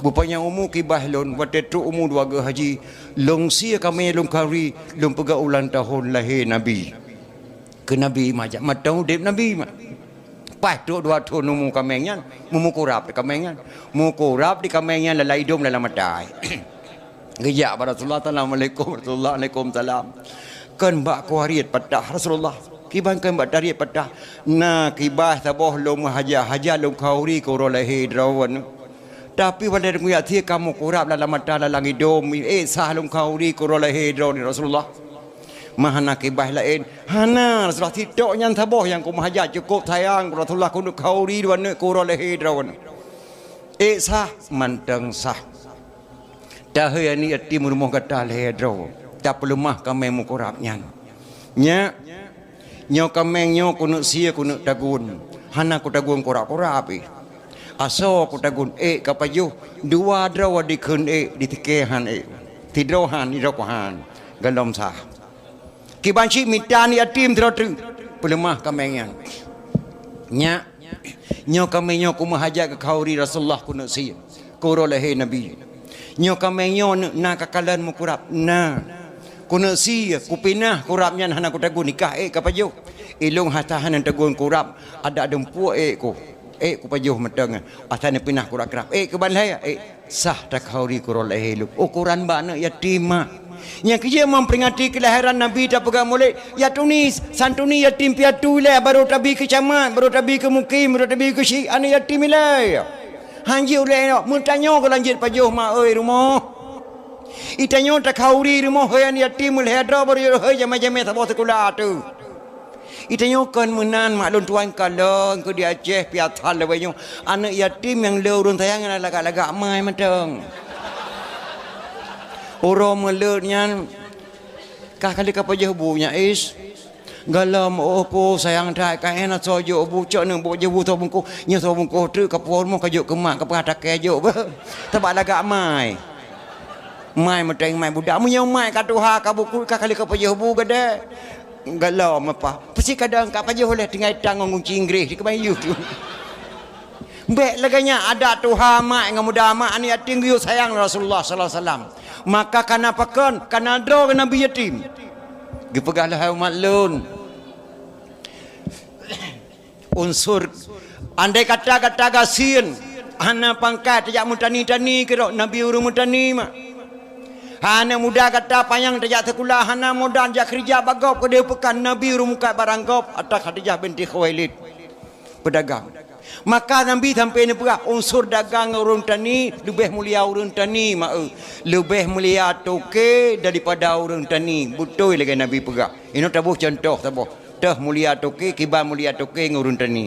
Beupanyang umu kibaih lôn, watèe trok umu dua geuh haji, lôn sie kaméng lôn khauri, lôn peugah ulang tahon lahé Nabi. Keu Nabi meuhajat, mantong udép Nabi mat. Paih trok dua thôn umu kaméng nyan, meumeukurab di kaméng nyan. Meukurab di kaméng nyan lalai idôm lalai mata. Geujak bak Rasulullah, "Assalamualaikum Rasulullah." "Waalaikumsalam." "Kon bak kuah riet patah Rasulullah?" "Kiban kon bak tariet patah?" "Na kibaih saboh lôn meuhajat-hajat lôn khauri keu uroe lahé droeneuh. Tapi watèe lôn kujak sie ka meukurab lam mata lam idôm, ék sah lôn khauri keu uroe lahé droeneuh Rasulullah?" "Ma hana kibaih laén?" "Hana Rasulullah, sitok nyan saboh nyang kumeuhajat, cukôp sayang Rasulullah keuneuk khauri droeneuh keu uroe lahé droeneuh." "Ék sah?" "Mantong sah." "Tahôi aneuk yatim rumoh gata lhèe droe, tapeuleumah kaméng meukurab nyan. Nyak, nyoe kaméng nyoe keuneuk sie keuneuk tagun, hana kutagun kurab-kurab pih. Asoe kutagun ék ka pajoh, dua droe dikheun ék, ditikée han ék, sidroe han, sidroe han, gohlom sah." Kiban cit mita aneuk yatim sidroe treuk, peuleumah kaméng nyan. "Nyak, nyoe kaméng nyoe kumeuhajat keu khauri Rasulullah keuneuk sie keu uroe lahé Nabi. Nyoe kaméng nyoe na kakalon meukurab?" "Na." "Keuneuk sie, kupinah kurab nyan hana kutagun, nikah ék ka pajoh. Ilôn hata hana tagun kurab, adak dumpeue ék ku, ék kupajoh mantong nyan, asai neupinah kurab-kurab. Ék keuban lhèe, ék." "Sah takhauri keu uroe lahé lôn." Ukoran bak aneuk yatim mak. Nyang keujeuet meuperingati keulahiran Nabi tapeugah mulod, ya tuni, santuni yatim piatu ilèe, barô tabi keu camat, barô tabi keu mukim, barô tabi keu syik, aneuk yatim ilèe. Hanjeuet ulèe nyoe, meutanyoe geulanjut pajoh mak oi rumoh. Itanyoe takhauri rumoh hôi aneuk yatim meulhèe droe barô jeuet hôi jamèe-jamèe saboh sikula teuh. Itanyoe kon meunan mak lôn tuan kalon keu di Aceh piasan lawét nyoe. Aneuk yatim nyang le ureueng sayang nyang lagak-lagak mai mantong. Uroe meuleuet nyan ka kali ka pajoh bu nyan is. Galom oh ko sayang that ka éh na soe jok bu cok neuk bu jok bu soe bungkôh. Nyoe soe bungkôh treuk ka puwoe rumoh ka jok keu mak ka peugah takée jok beuh. Teubak lagak mai. Mai meuteng mai budak. Meunyoe mai ka tuha ka bukut ka kali ka pajoh bu geude. Galom apa? Peusi kadang ka pajoh lé tinggai tang ngon gunci Inggréh di keubai yue. Bèk lagèe nyan adat tuha mak ngon muda mak aneuk yatim geuyue sayang Rasulullah sallallahu alaihi wasallam. Maka kana pakon, kana droe keu Nabi yatim. Geupeugah lé hai umat lôn, unsur, andai kata gata gasien, hana pangkat tajak meutani-tani keudroe, Nabi ureuëng meutani mak. Hana muda gata panyang tajak sikula, hana modal jak keurija bak gob keudeh peukan, Nabi ureuëng mukat barang gob, atra Khadijah binti Khuwailid, peudagang. Maka Nabi sampai neupeugah, unsur dagang ngon ureuëng tani leubeh mulia ureuëng tani, ma-e, leubeh mulia toke daripada ureuëng tani. Beutôi lagée Nabi peugah. Inoe taboh contoh saboh. Teuh mulia toke, kiban mulia toke ngon ureuëng tani.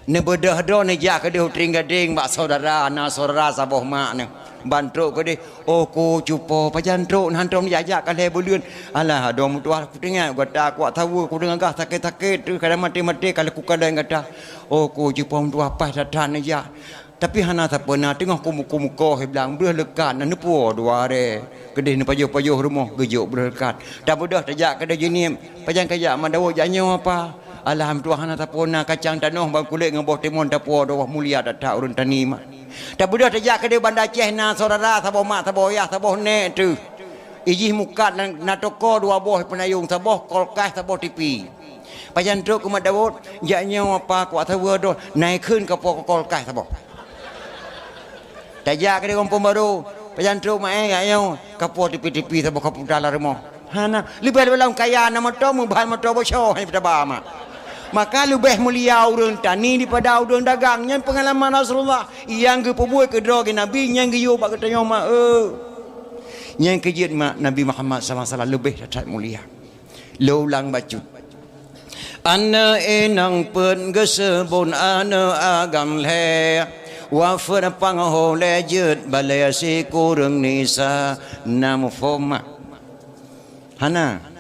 Neubeudôh droe neujak keudeh u Trienggadeng bak syedara, na syedara saboh mak nyoe. Ban trok keudeh, "Oh, ku cupo, pajan trok, na hantom jak-jak ka lhée buleuen." "Alah, adoe meutuah, kuteungoh gata kuat saweue, kudeungoe gah sakét-sakét, teuh kadang maté-maté ka lheueh kukalon gata." "Oh, ku cupo meutuah, paih that-that neujak." Tapi hana sapeue na, teungoh kumukoh-mukoh i blang, breuh leukat, na neupuwoe dua arée. Keudeh neupajoh-pajoh rumoh, geujok breuh leukat. Tabeudôh tajak keudeh jinieb, "Pajan kajak mak Daud, jak nyoe apa?" "Alah meutuah, hana sapeue na, kacang tanoh ban kulét ngon boh timon tapuwoe dua, mulia that-that ureuëng tani mak." Tabeudôh tajak keudeh Banda Aceh, na syedara saboh mak, saboh yah, saboh nék teuh. Ijih mukat na, na toko dua boh peunayong, saboh kulkas, saboh tipi. "Pajan trok keu mak Daud?" "Jak nyoe apa, kuat saweue droe, na ikheun kapuwoe kulkas saboh." Tajak keudeh Gampông Barô, "Pajan trok mak, eh, jak nyoe, kapuwoe tipi-tipi saboh, kaputa lam rumoh." Hana, leubeh-leubeh lom kaya na moto, meuban moto beusoe hana peutaba mak. Maka leubeh mulia ureuëng tani daripada ureuëng dagang. Nyan peungalaman Rasulullah nyang geupeubuet keudroe geuh Nabi, nyang geuyue bak geutanyoe mak, eh. Nyang keujeuet mak Nabi Muhammad sallallahu alaihi wasallam leubeh that-that mulia. Lôn ulang bacut. Aneuëk inong peuet geuseubut aneuëk agam lhée, wafeuet panghulée jeuet balée sikureueng nisa, na muphom mak? Hana.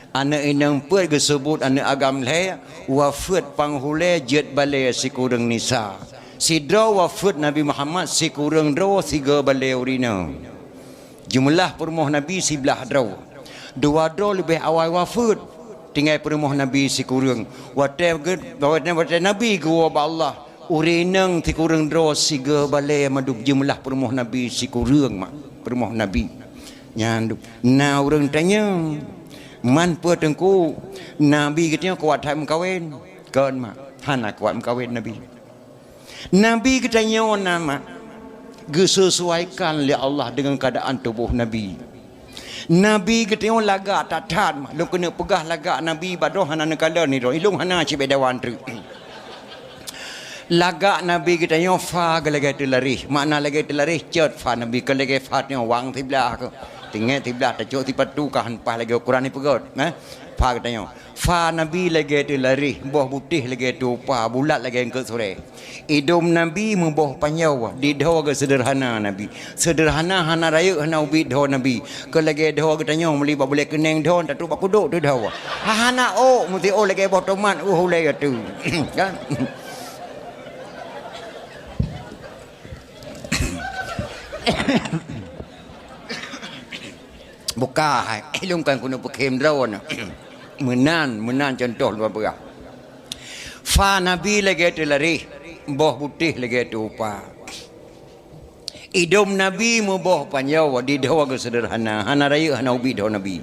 Aneuëk inong peuet geuseubut aneuëk agam lhée, wafeuet panghulée jeuet balée sikureueng nisa. Sidroe wafeuet Nabi Muhammad, sikureueng droe sigoe balée ureuëng inong. Jeumeulah peurumoh Nabi siblaih droe. Dua droe leubeh awai wafeuet, tinggai peurumoh Nabi sikureueng. Watée geu-, watée, watée Nabi geuwoe bak Allah, ureuëng inong sikureueng droe sigoe balée mandum, jeumeulah peurumoh Nabi sikureueng mak, peurumoh Nabi. Nyan du-, na ureuëng tanyong, "Man peue Teungku, Nabi geutanyoe kuat that meukawen?" Kon mak, hana kuat meukawen Nabi. Nabi geutanyoe na mak, geusesuaikan lé Allah deungon keuadaan tuboh Nabi. Nabi geutanyoe lagak that-that mak. Lôn keuneuk peugah lagak Nabi bak droe hana neukalon nibak droe. Ilôn hana cit bék dawan treuk. Lagak Nabi geutanyoe fa geuh lagée teularéh. Makna lagée teularéh cot fa Nabi, kon lagée fa tanyoe wang siblaih keuh. Tinggai siblaih tacok sipatu ka han paih lagée ukuran ipeugét, eh? Fa geutanyoe. Fa Nabi lagée teularéh, boh butéh lagée tupa, bulat lagée eungkôt surée. Idôm Nabi meuboh panjoe, didhoe geuh seudeurhana Nabi. Seudeurhana hana rayeuk hana ubit dhoe Nabi. Kon lagée dhoe geutanyoe meuli bak bulée keuneng dhoe, tatrok bak kudok teuh dhoe. Hana ôk, meusti ôk lagée boh tomat, uh, ulée ateueh. Kan? Buka hai, ilôn kan keuneuk peukhém droe nyoe. Meunan, meunan contoh lôn peugah. Fa Nabi lagée teularéh, boh butéh lagée tupa. Idôm Nabi meuboh panjoe, didhoe geuh seudeurhana, hana rayeuk hana ubit dhoe Nabi.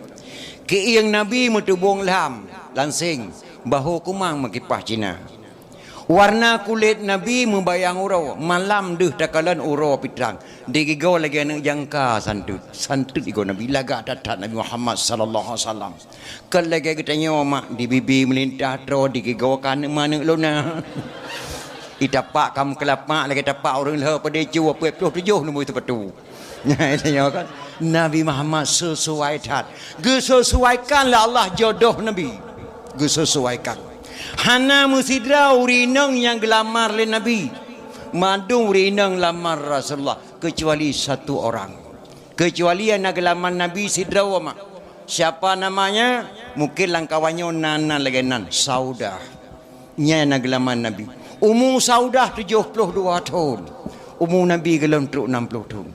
Keuieng Nabi meutubông lham, lanseng, bahô kumang meukipah Cina. Warna kulét Nabi meubayang uroe, malam deuh takalon uroe pitrang. Digigoe lagée aneuëk jangka santeut. Santeut igoe Nabi, lagak that-that Nabi Muhammad sallallahu alaihi wasallam. Kon lagée geutanyoe mak, di bibi meulintah troe, digigoe ka aneuëk maneuëk lôn na. Itapak ka meukeulapak lagée tapak ureuëng lheueh padé cu, peuet ploh tujoh numboi seupatu. Nyan tanyoe kan. Nabi Muhammad seusuai that. Geusesuaikan lé Allah jodoh Nabi. Geusesuaikan. Hana meusidroe ureuëng inong nyang geulamar lé Nabi. Mandum ureuëng inong lamar Rasulullah, keucuali satu orang. Keucuali nyang na geulamar Nabi sidroe mak. Siapa namanya? Mungkin lam kawan nyoe na, na lagée nan, Saudah. Nyan na geulamar Nabi. Umu Saudah tujoh ploh dua thon. Umu Nabi gohlom trok nam ploh thon.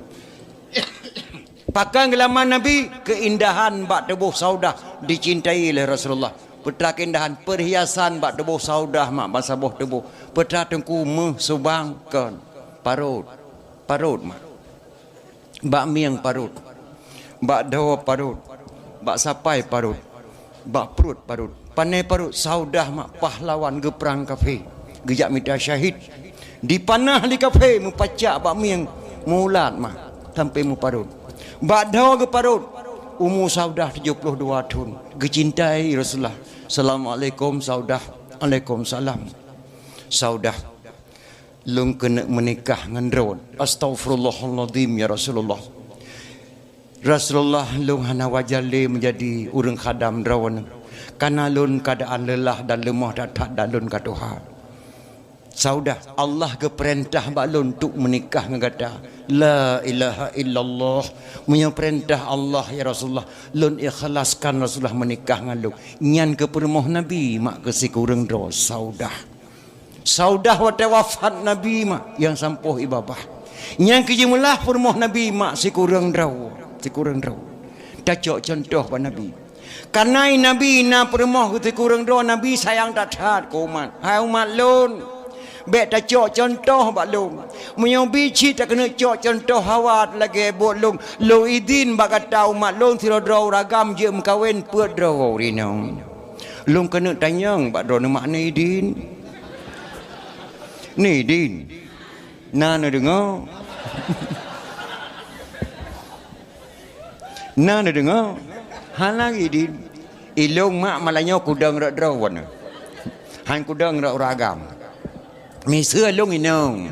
Pakon geulamar Nabi, keuindahan bak tuboh Saudah dicintai lé Rasulullah. Peue teuma keuindahan, perhiasan bak tuboh Saudah mak, bansaboh tuboh. Peue teuma Teungku, meuh, subang, kon, parot. Parot mak. Bak mieng parot. Bak dhoe parot. Bak sapai parot, bak pruet parot. Pané parot, Saudah mak pahlawan geuprang kafé, geujak mita syahid. Dipanah lé kafé, meupacak bak mieng, meuulat mak sampoe meuparot. Bak dhoe geuparot, umu Saudah tujoh ploh dua thon. Geucintai Rasulullah. Assalamualaikum Saudah. Waalaikumsalam. Saudah, lôn keuneuk meunikah ngon droe. Astaghfirullahalazim ya Rasulullah. Rasulullah, lôn hana wajar lé meujadi ureuëng khadam droeneuh, kareuna lôn keuadaan leulah dan leumoh that-that dan lôn ka tuha. Saudah, Allah geupeurintah bak lôn untuk meunikah ngon gata. La ilaha illallah. Meunyoe peurintah Allah, ya Rasulullah, lôn ikhlaskan Rasulullah meunikah ngon lôn. Nyan keuh peurumoh Nabi mak keu sikureueng droe, Saudah. Saudah watée wafat Nabi mak nyang sampoe i babah. Nyang keujeumeulah peurumoh Nabi mak sikureueng droe, sikureueng droe. Tacok cuntoh bak Nabi. Kareuna Nabi na peurumoh sikureueng droe, Nabi sayang that-that keu umat. Hai umat lôn, bék tacok cuntoh bak lôn. Meunyoe bi cit takeuneuk cok cuntoh hawa lagée buet lôn, lôn idin bak gata umat lôn sidroe-droe ureuëng agam jeuet meukawen peuet droe ureuëng inong. Lôn keuneuk tanyong bak droeneuh mak, ni idin? Ni idin? Na neudeungoe? Na neudeungoe? Hana idin. Ilôn mak malam nyoe kudong rot droe. Han kudong rot ureuëng agam. Miseue lôn inong.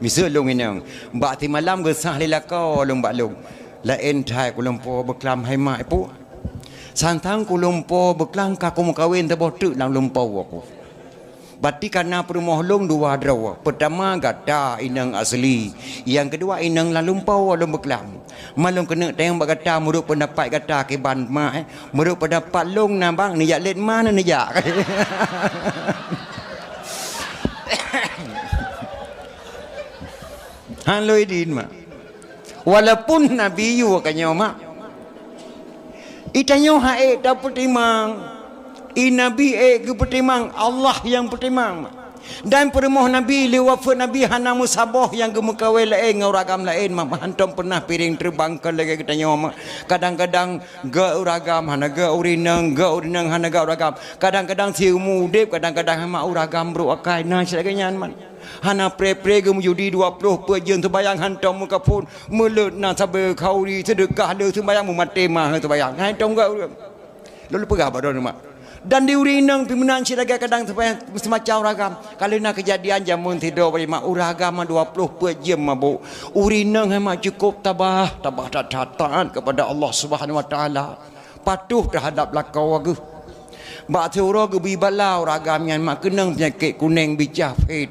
Miseue lôn inong. Bak simalam geusah lé lakoe lôn bak lôn. Laén that kulumpoe beuklam hai mak pu. Santang kulumpoe beuklam ka kumeukawen saboh teuk lam lumpoe ku. Bati kareuna peurumoh lôn dua droe. Peutama gata inong asli. Nyang keudua inong lam lumpoe lôn beuklam. Ma lôn keuneuk tanyong bak gata meunurot peundapat gata kiban mak, eh? Meunurot peundapat lôn na bang neujak lét ma neujak. Han lôn idin mak. Walaupun Nabi yue ka nyoe mak. Itanyoe han ék tapeutimang. I Nabi ék geupeutimang, Allah nyang peutimang mak. Dan peurumoh Nabi lé wafeuet Nabi hana meusaboh nyang geumeukawen laén ngon ureuëng agam laén mak. Hantom peunah piréng teubang kon lagée geutanyoe mak. Kadang-kadang gét ureuëng agam hana gét ureuëng inong, gét ureuëng inong hana gét ureuëng agam. Kadang-kadang siumu udeb, kadang-kadang mak ureuëng agam brok akai. Na cit lagée nyan mak. Hana pré-pré geumeujudi dua ploh peuet jeuem seumayang hantom meukaphon, meuleuet na sabe khauri seudeukah le seumayang meumaté ma seumayang. Hantom gét ureuëng. Lôn peugah bak droeneuh mak. Dan di ureuëng inong pih meunan cit lagée kadang seumayang seumacam ureuëng agam. Ka lheueh na keujadian jameun sidroe bak mak ureuëng agam dua ploh peuet jeuem mabök. Ureuëng inong hai mak cukup tabah, tabah that-that taat kepada Allah Subhanahu Wa Taala. Patuh teuhadab lakoe geuh. Bak siuroe geubri bala ureuëng agam nyan mak keunong peunyakét kuneng bicah phét.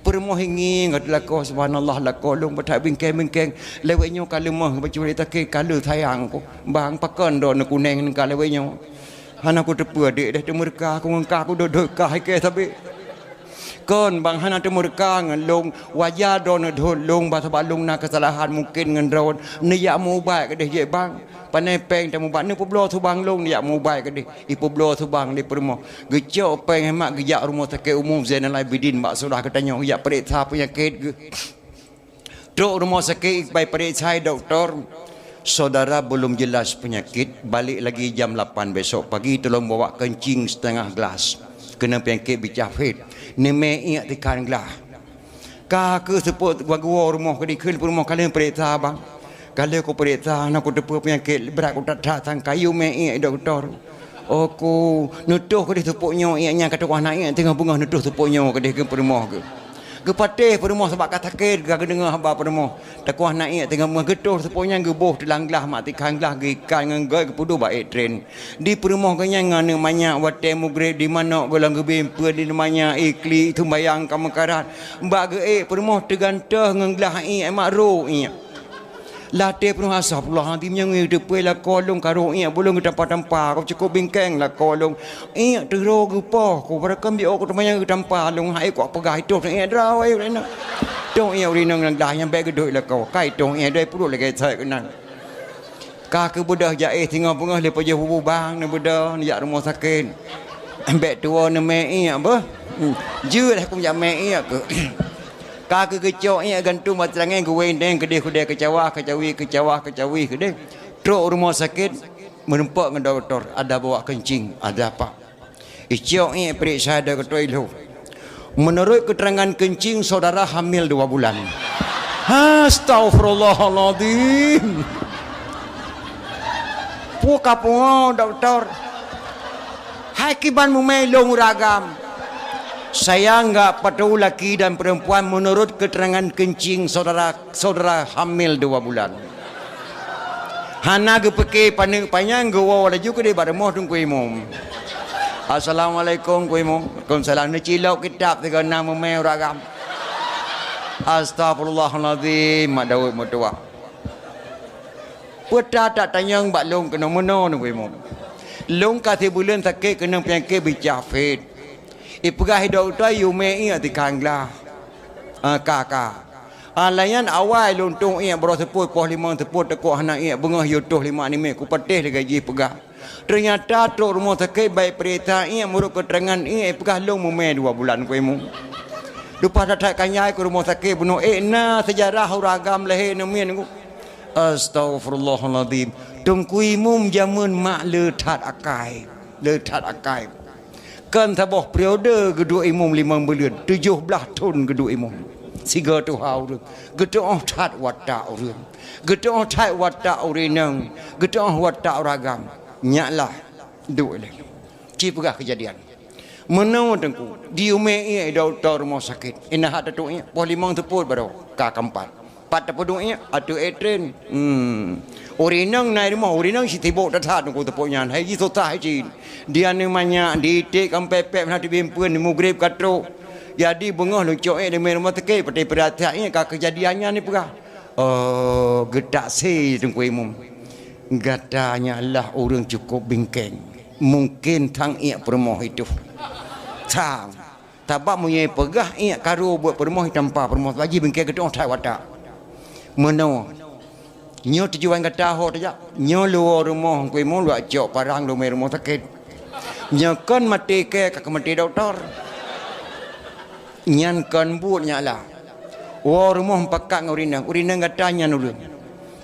Peurumoh ingieng gata lakoe, subhanallah, lakoe lôn beutak bingkeng-bingkeng. Lewat nyoe ka leumoh bacut sakét ka lheueh sayang ku. Bang pakon droeneuh kuneng ka lewat nyoe. Hana kuteupeue dek deh teumeureuka ku ngon ka kudodot ka ikée sabé. Kon bang hana teumeureuka ngon lôn, wajar droeneuh dot lôn bah sabab lôn na keusalahan mungken ngon droeneuh. Neujak meuubat keudeh jeuet bang. Pané péng tameubat, neupeubloe subang lôn neujak meuubat keudeh. Ipeubloe subang lé peurumoh. Geucok péng hai mak geujak rumoh sakét umum Zainal Abidin bak syedara geutanyoe geujak peuriksa peunyakét geuh. Trok rumoh sakét ibai peuriksa dokto, syedara belum jelas penyakit, balik lagi jam lapan besok pagi tolong bawa kencing setengah gelas. Keunong penyakit bicah phét, neumé iék tikhan glah. Ka keuh seupôt gua-gua rumoh keudikheun peurumoh ka lheueh peuriksa bang. Ka lheueh kupeuriksa hana kuteupeue penyakit brat kuthat-that sang kayu mé iék dokto. Oku, neutoh keudeh seupôt nyoe iék nyan ka tuwah na iék teungoh beungoh neutoh seupôt nyoe keudeh keu peurumoh geuh. Geupatéh peurumoh sabab ka sakét ka geudeungoe haba peurumoh. Takuah na iék teungoh beungoh geutoh seupôt nyan geuboh teulang glah mak tikhan glah geuikat ngon gét geupeuduek bak ék tren. Di peurumoh geuh nyan ngon aneuk manyak watée mugreb di manok goh lom geubri peue di manyak iklik sumbayang ka meukarat. Bak geuék peurumoh teugantoh ngon glah iék mak rhot iék. Latée peurumoh, "Astagfirullahalazim, nyang ngieng teupeu lakoe lôn ka rhot iék bulong geutampa-tampa, ka cukup bingkeng lakoe lôn. Iék teuro geupoh, ku barakam biôh ku teumanyang geutampa lôn hai ku peugah itoh iék droe iék ureuëng inong. Toh iék ureuëng inong nyang glah nyan bék geudok lakoe, ka itoh iék droe peuduek lagée sot keunan." Ka keuh beudôh jak éh singoh beungoh lé pajoh bubu bang neubeudôh neujak rumoh sakét. Bék tuwoe neumé iék beuh. Hmm. Jeuet hai kujak mé iék keuh. Ka keuh geucok iék gantung bak teulangén geuwéng deng keudeh kudée keucawa keucawi keucawa keucawi keudeh. Trok rumoh sakét. Meureumpok ngon dokto, ada bawa keuncing, ada apa. Icok iék peuriksa dokto ilheuh. Menurut keterangan keuncing, saudara hamil dua bulan. Astagfirullahaladzim. Pue kapungo dokto. Hai kiban mumé lôn ureueng agam. Saya enggak peduli laki dan perempuan menurut keterangan keuncing saudara, saudara hamil dua bulan. Hana geupike paneuk panyang, geuwoe laju keudeh bak rumoh Teungku Imum. "Assalamualaikum Teungku Imum." "Waalaikumsalam." Neucilok kitab sigoe na mumé ureueng agam. Astagfirullahalazim, mak Daud meutuwah. Peue that tanyong bak lôn keunoe meunoe Teungku Imum. Lôn ka sibuleuen sakét keunong peunyakét bicah fit. Ipeugah dokto yue mé iék tikang glah. Ah, ka, ka. Ah, lagée nyan awai lôn tueng iék baroe seupôt, poh limong seupôt, teukok hana iék, beungoh yue tueng lima nimét, kupatéh lagée jih peugah. Teunyata trok rumoh sakét bak peuriksa iék, meunurot keuteurangan iék, ipeugah lôn mumé dua bulan Teungku Imum. Leupah that-that kanyai keu rumoh sakét bunoe, ék na seujarah ureueng agam lahé namiet Teungku. Astagfirullahalazim. Teungku Imum jameun mak le that akai. Le that akai. Kon saboh periode geuduek imum limong buleuen, tujoh blaih thon geuduek imum. Sigoe tuha ureueng, geutuoh that watak ureueng, geutuoh that watak ureueng inong, geutuoh watak ureueng agam. Nyak lah, duek lé. Ci peugah keujadian. Meunoe Teungku, di umé iék dokto rumoh sakét. Inah hat tatuek iék, poh limong seupôt baroe ka keumpat. Pat tapeuduek iék, ateueh ék tren. Hmm. Ureueng inong na i rumoh, ureueng inong sitibok that-that Teungku teupok nyan. Hai jisusah hai cit. Di aneuk manyak, di iték kampée pék na teubieng peuen, mugreb ka trok. Jadi beungoh lôn cok iék di rumoh sakét, patéh peuriksa iék ka keujadian nyan ipeugah. Oh, geutaksi Teungku Imum. Gata nyan lah ureueng cukôp bingkeng. Mungken thang iék peurumoh itu. Thang. Sabab meunyoe peugah iék karu buet peurumoh, tampa peurumoh, laju bingkeng geutuoh that watak. Meunoe. Nyoe tujuan gata ho tajak. Nyoe luwoe rumoh Teungku Imum, luwat cok parang lumé rumoh sakét. Nyoe kon maté kée ka keumaté dokto. Nyan kon buet nyak lah. Woe rumoh mupakat ngon ureueng inong, ureueng inong gata nyan ureueng.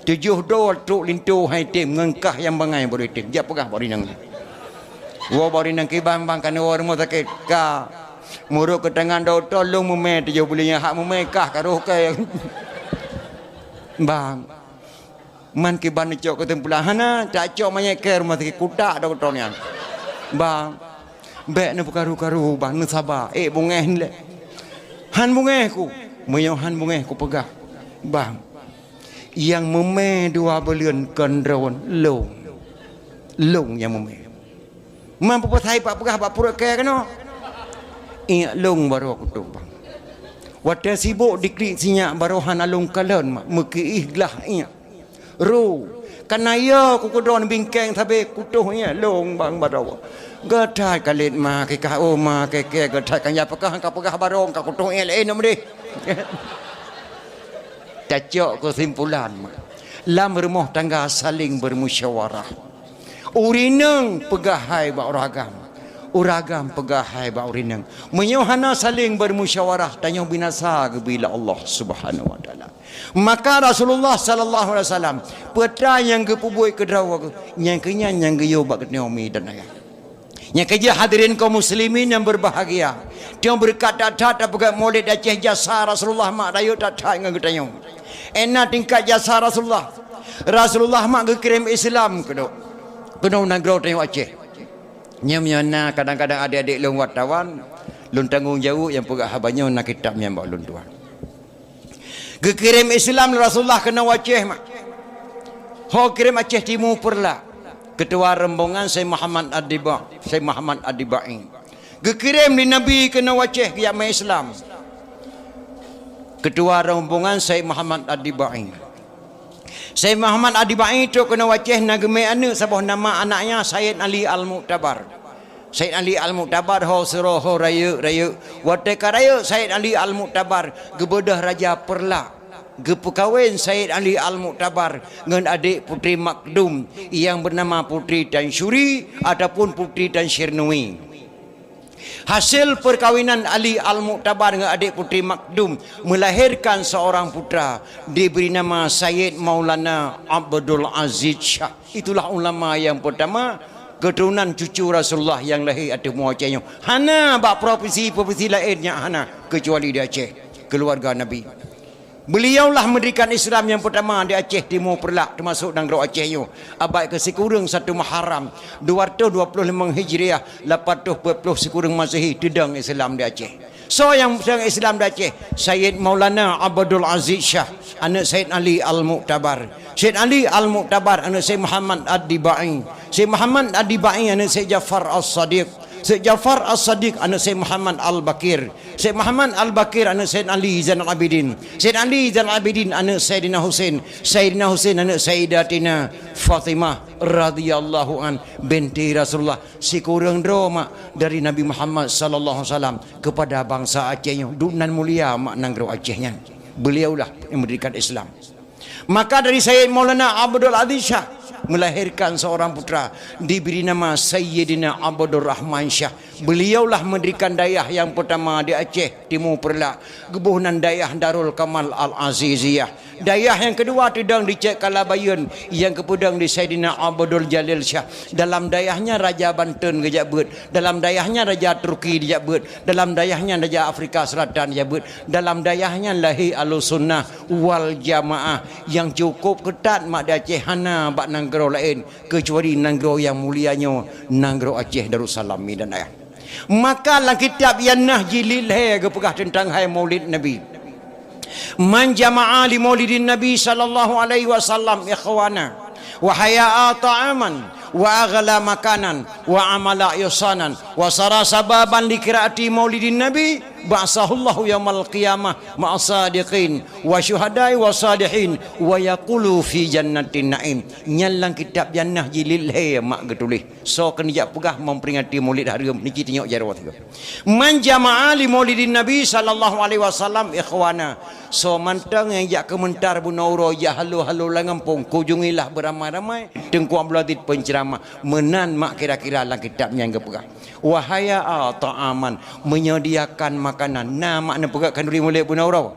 Tujoh droe trok linto hai tem ngon kah nyang bangai baru item. Jak peugah bak ureueng inong. Woe bak ureueng inong kiban bang, ka neuwoe rumoh sakét. Ka. Meunurot keuteurangan dokto lôn mumé tujoh buleuen nyan, hak mumé kah ka roh kée. Bang. Man kiban neucok keusimpulan, hana, tacok manyét kée rumoh sakét, kutak dokto nyan. Bang, bék neupeukaru-karu, bang, neusaba, ék beungéh lé. Han beungéh ku, meunyoe han beungéh kupeugah, bang, nyang mumé dua buleuen kon droen, lôn. Lôn nyang mumé. Man peue pasai pat peugah bak pruet kée keunoe? Iék lôn baroe kutueng bang. Watée sibok diklik sinyak baroe hana lôn kalon mak, meukiih glah iék. Ru, kana yo kukeudroe bingkeng sabe kutoh iék lôn bang baroe. Geuthai kalét ma kikah, oh ma keke geuthai kan ya peugah ka peugah baroe ka kutoh iék lé nom deh. Tacok keusimpulan mak. Lam rumoh tangga saling bermusyawarah. Ureueng inong peugah hai bak ureueng agam, ureueng agam peugah hai bak ureueng inong. Meunyoe hana saling bermusyawarah, tanyoe binasa geubri lé Allah Subhanahu wa Taala. Maka Rasulullah sallallahu alaihi wasallam, peue nyang geupeubuet keu droe geuh, nyang keu nyan nyang geuyue bak geutanyoe mi dan ayah. Nyang keujeuet hadirin kaum muslimin nyang berbahagia, tiong beureukat that-that tapeugah Maulid Aceh jasa Rasulullah mak rayeuk that-that ngon geutanyoe. Ena tingkat jasa Rasulullah. Rasulullah mak geukirém Islam keunoe, keunoe nanggroe tanyoe Aceh. Nyoe meunyoe na kadang-kadang adék-adék lôn wartawan, lôn tanggong jaweueb nyang peugah haba nyoe na kitab nyang bak lôn tuan. Geukirém Islam lé Rasulullah keunoe Aceh mak. Ho kirém Aceh Timu Peureulak. Keutua rombongan Syekh Muhammad Ad-Diba, Syekh Muhammad Ad-Dibai. Geukirém lé Nabi keunoe Aceh geujak mé Islam. Keutua rombongan Syekh Muhammad Ad-Dibai. Syekh Muhammad Ad-Dibai trok keunoe Aceh na geumé aneuëk saboh nama anaknya Said Ali Al-Muktabar. Said Ali Al-Muktabar ho seuroh ho rayeuk-rayeuk. Watée ka rayeuk Said Ali Al-Muktabar geubeudôh Raja Peureulak. Geupeukawen Said Ali Al-Muktabar ngon adék Putri Makdum nyang beunama Putri Tansyuri ataupun Putri Tansyirnui. Hasil perkawinan Ali Al-Mu'tabar ngon adik putri Makdum melahirkan seorang putra, diberi nama Sayyid Maulana Abdul Aziz Syah. Itulah ulama yang pertama, keturunan cucu Rasulullah yang lahir ateueh mua Aceh nyoe. Hana bak provinsi-provinsi laén nyan hana, kecuali di Aceh, keluarga Nabi. Beliaulah mendirikan Islam yang pertama di Aceh Timur Peureulak, termasuk nanggroe Aceh nyoe. Abad kesikureueng satu Muharram, dua ratus dua puluh lima Hijriah, lapan ratus empat puluh sikureueng Masehi, teudong Islam di Aceh. Soe nyang teudong Islam di Aceh? Sayyid Maulana Abdul Aziz Syah, aneuk Sayyid Ali Al-Mu'tabar. Sayyid Ali Al-Mu'tabar, aneuk Sayyid Muhammad Ad-Dibai. Sayyid Muhammad Ad-Dibai, aneuk Sayyid Ja'far As-Shadiq. Sayyid Ja'far As-Shadiq, aneuk Sayyid Muhammad Al-Baqir. Sayyid Muhammad Al-Baqir, aneuk Sayyid Ali Zainal Abidin. Sayyid Ali Zainal Abidin, aneuk Sayyidina Husain. Sayyidina Husain, aneuk Sayyidatina Fatimah radhiyallahu an, binti Rasulullah. Sikureueng droe mak dari Nabi Muhammad sallallahu alaihi wasallam kepada bangsa Aceh nyoe. Dum nan mulia mak nanggroe Aceh nyan. Beliaulah yang mendirikan Islam. Maka dari Sayyid Maulana Abdul Aziz Syah melahirkan seorang putra, diberi nama Sayyidina Abdul Rahman Syah. Beliaulah mendirikan dayah yang pertama di Aceh Timur Peureulak, geuboh nan Dayah Darul Kamal Al-Aziziyah. Dayah yang kedua teudong di Cek Kalabayeuen, yang geupeudong di Saidina Abdul Jalil Syah. Dalam dayah nyan Raja Banten geujak beuet, dalam dayah nyan Raja Turki dijak beuet, dalam dayah nyan Raja Afrika Selatan dijak beuet, dalam dayah nyan lahé Ahlussunnah wal Jamaah nyang cukup keutat mak di Aceh, hana bak nanggroe laén keucuali nanggroe nyang mulia nyoe, nanggroe Aceh Darussalam, mi dan ayah. Maka lam kitab Yannah jilid lhée geupeugah teuntang hai Maulid Nabi. Man jama'a li Maulidin Nabi sallallahu alaihi wasallam ikhwana wa haya'a ta'aman wa aghla makanan wa amala ihsanan wa sara sababan li qiraati Maulidin Nabi ba'atsahullahu yaumal qiyamah ma'a sadiqin wa syuhada'i wa salihin wa yaqulu fi jannatin na'im. Nyan lam kitab Yannah jilid lhée mak geutuléh. Soe keuneuk jak peugah memperingati Maulid hareuem niki tinyok jaroe tiga. Man jama'a li Maulidin Nabi sallallahu alaihi wasallam ikhwana. Soe mantong nyang jak keumeuntar bunoe uroe jak halo-halo lam gampông, kunjungilah beramai-ramai Teungku Abdul Aziz penceramah. Meunan mak kira-kira lam kitab nyang geupeugah. Wa haya'a ta'aman, menyediakan makanan. Na mak neupeugah khanduri Maulid bunoe uroe.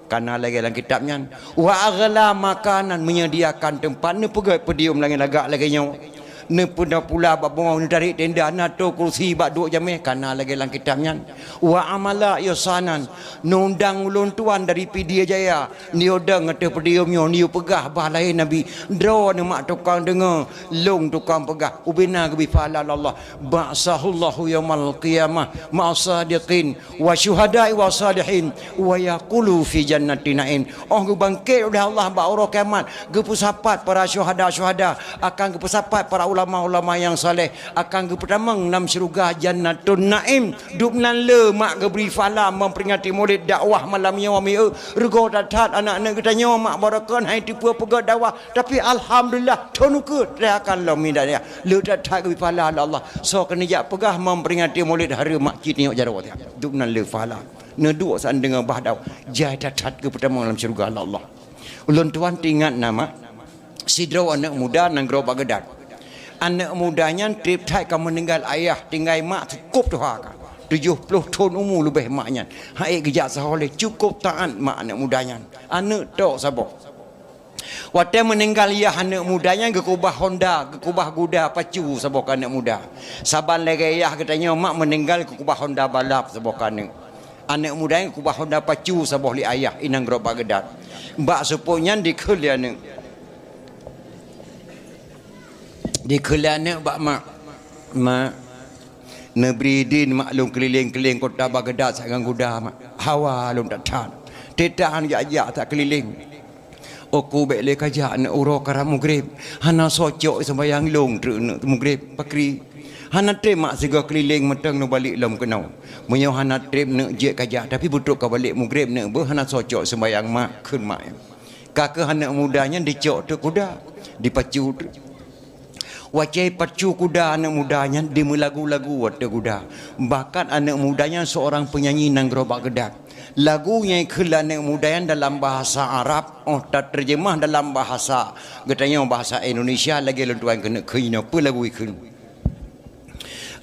Kana lagée lam kitab nyan. Wa aghla makanan, menyediakan teumpat, neupeugét podium lagée lagak lagée nyoe. Neupeuna pula bak bungong, neutarek tenda, na toe kursi bak duek jamé, kana lagée lam kitab nyan. Wa amala ihsanan, neundang ulôn tuan dari Pidie Jaya, neuyue dong ateueh podium nyoe, neuyue peugah bah lahé Nabi. Droeneuh mak tukang deungoe, lôn tukang peugah, ubena geubri pahala lé Allah. Ba'atsahullahu yaumal qiyamah ma'as sadiqin wa syuhada'i wa salihin wa yaqulu fi jannati na'im. Oh geubangkét uleh Allah bak uroe kiamat, geupeusapat para syuhada-syuhada, akan geupeusapat para ulama-ulama nyang saleh, akan geupeutamong lam syeuruga Jannatun Naim. Dum nan le mak geubri pahala memperingati Maulid dakwah malam nyoe mieu, reugoe that-that aneuk-aneuk geutanyoe mak baroekon hai teupeu peugét dakwah. Tapi alhamdulillah, thon ukeue teuakan lom mi dan ayah. Le that-that geubri pahala lé Allah. Soe keuneuk jak peugah memperingati Maulid hareuem mak cit nyoe jaroe tiga. Dum nan le pahala. Neuduek sa'at deungoe bah dakwah. Jai that-that geupeutamong lam syeuruga lé Allah. Ulôn tuan teuingat na mak, sidroe aneuk muda nanggroe Baghdad. Aneuk muda nyan treb that ka meuninggai ayah, tinggai mak cukôp tuha ka. Tujoh ploh thon umu leubeh mak nyan. Hana ék geujak sahoe lé, cukôp taát mak aneuk muda nyan. Aneuk tok saboh. Watée meuninggai yah aneuk muda nyan geukubah honda, geukubah guda pacu saboh keu aneuk muda. Saban lagée yah geutanyoe mak meuninggai geukubah honda balap saboh keu aneuk. Aneuk muda nyan geukubah honda pacu saboh lé ayah i nanggroe Baghdad. Bak seupôt nyan dikheun lé aneuk. Dikheun lé aneuk bak mak, "Mak, neubri idin mak lôn keuliléng-keuliléng kota Baghdad sagai ngon guda mak. Hawa lôn that-that. Teuta han jak-jak that keuliléng." "Uku bék lé kajak aneuk, uroe karab mugreb. Hana soe cok seumbahyang lôn treuk aneuk mugreb pakri. Hana treb mak sigoe keuliléng mantong neubalek lom keunoe. Meunyoe hana treb neuk jeuet kajak, tapi beutrok ka balek mugreb neuk beuh hana soe cok seumbahyang mak," kheun mak. Ka keuh aneuk muda nyan dicok teuk kuda, dipacu teuk. Watée pacu kuda aneuk muda nyan dimeulagu-lagu watée kuda. Bahkan aneuk muda nyan seorang penyanyi nanggroe Baghdad. Lagu nyang ikheun lé aneuk muda nyan dalam bahasa Arab, oh, tateurjeumah dalam bahasa geutanyoe, bahasa Indonesia lagée lôn tuan keuneuk kheun inoe peue lagu ikheun.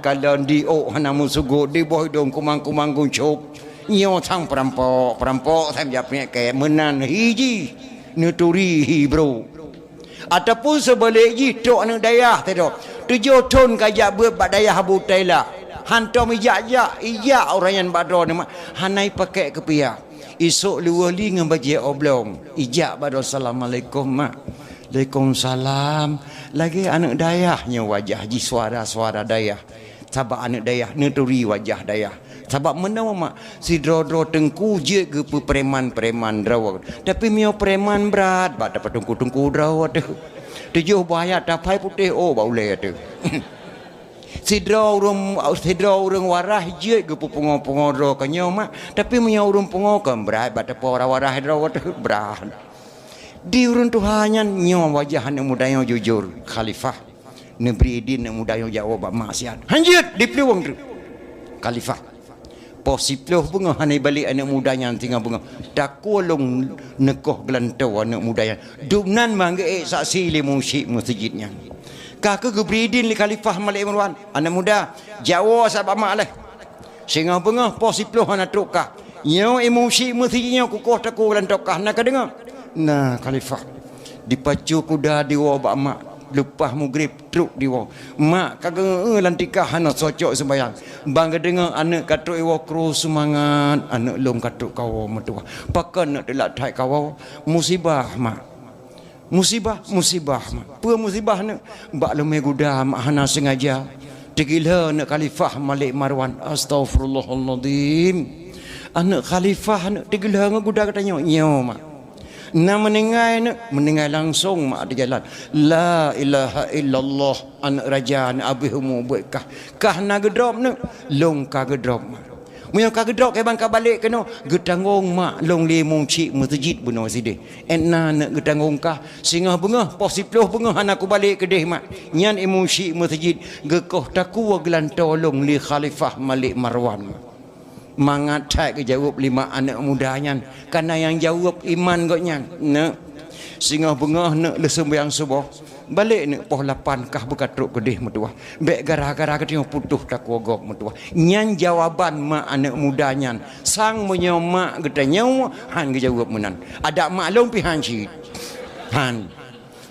neukalon, di ôk hana meusugot, di boh idông kumang-kumang guncôk. Nyoe sang peurampok, peurampok sang jak peunyakét, meunan hi jih, neuturi hi brôk. Ataupun seubalek jih, trok aneuk dayah sidroe, tujoh thon ka jak beuet bak dayah Abu Taila. Hantom ijak-jak, ijak ureueng nyan bak droeneuh mak, hana ipakék keupiah. Isôk luweuh li ngon bajée oblong, ijak bak droe, "Assalamualaikum, Mak." "Waalaikumsalam." Lagée aneuk dayah nyoe wajah jih, suara-suara dayah. Sabab aneuk dayah neuturi wajah dayah. Sabab meunoe mak, sidroe-droe teungku jeuet geupeu preman-preman droe. Tapi meunyoe preman brat, bak tapeuteungku-teungku droe teuh. Tujoh boh ayat taphai putéh, oh, bak ulée teuh. Sidroe ureueng, sidroe ureueng waras jeuet geupeupungo-pungo droe keunyoe mak. Tapi meunyoe ureueng pungo kon brat, bak tapeue waras-waras droe teuh brat. Di ureueng tuha nyan nyoe wajah aneuk muda nyoe jujur, Khalifah. Neubri idin aneuk muda nyoe jak woe bak mak siat. Hanjeuet diplueng treuk. Khalifah. Poh siploh beungoh hana ibalek aneuk muda nyan singoh beungoh. Takue lôn neukoh geulantoe aneuk muda nyan. Dumnan manggeuék saksi lé musyik meuseujid nyan. Ka kheueh geubri idin lé Khalifah Malik Marwan, "Aneuk muda, jak woe sa bak mak leh." Singoh beungoh poh siploh hana trok kah. Nyoe imeum syik meuseujid nyoe kukoh takue lam tokah, na kadeungoe? Na, Khalifah. Dipacu kuda diwoe bak mak, leupah mugreb trok diwoe. Mak ka geu-eu lam tikah hana socok seumbahyang. Ban geudeungoe aneuk ka trok iwoe, krue seumangat, aneuk lôn ka trok kawoe meutuwah. Pakon aneuk teulat that kawoe? Musibah, Mak. Musibah, musibah, mak. Peue musibah neuk? Bak leumé guda mak hana sengaja. Teugilhö neuk Khalifah Malik Marwan. Astaghfirullahalazim. Aneuk Khalifah neuk teugilhö ngon guda geutanyoe. Nyoe, mak. Na meuninggai neuk, meuninggai langsong mak di jalan. La ilaha illallah, aneuk raja neuk abéh umu buet kah. Kah na geudrob neuk, lôn ka geudrob, mak. Meunyoe ka geudrob, kiban ka balek keunoe, geutanggong mak lôn lé musyik meuseujid bunoe sideh. Ét na neuk geutanggong kah, singoh beungoh, poh siploh beungoh hana kubalek keudeh mak. Nyan imeum syik meuseujid geukoh takue geulantoe lôn lé Khalifah Malik Marwan. Mangat that geujaweueb lé mak aneuk muda nyan, kareuna nyang jaweueb iman gobnyan. Neuk, singoh beungoh neuk lheueh seumbahyang suboh, Balek neuk poh lapan kah beukatrok keudeh meutuwah. Bèk gara-gara geutanyoe putôh takue gob meutuwah. Nyan jawaban mak aneuk muda nyan. Sang meunyoe mak geutanyoe han geujaweueb meunan. Adak mak lôn pih han cit. Han.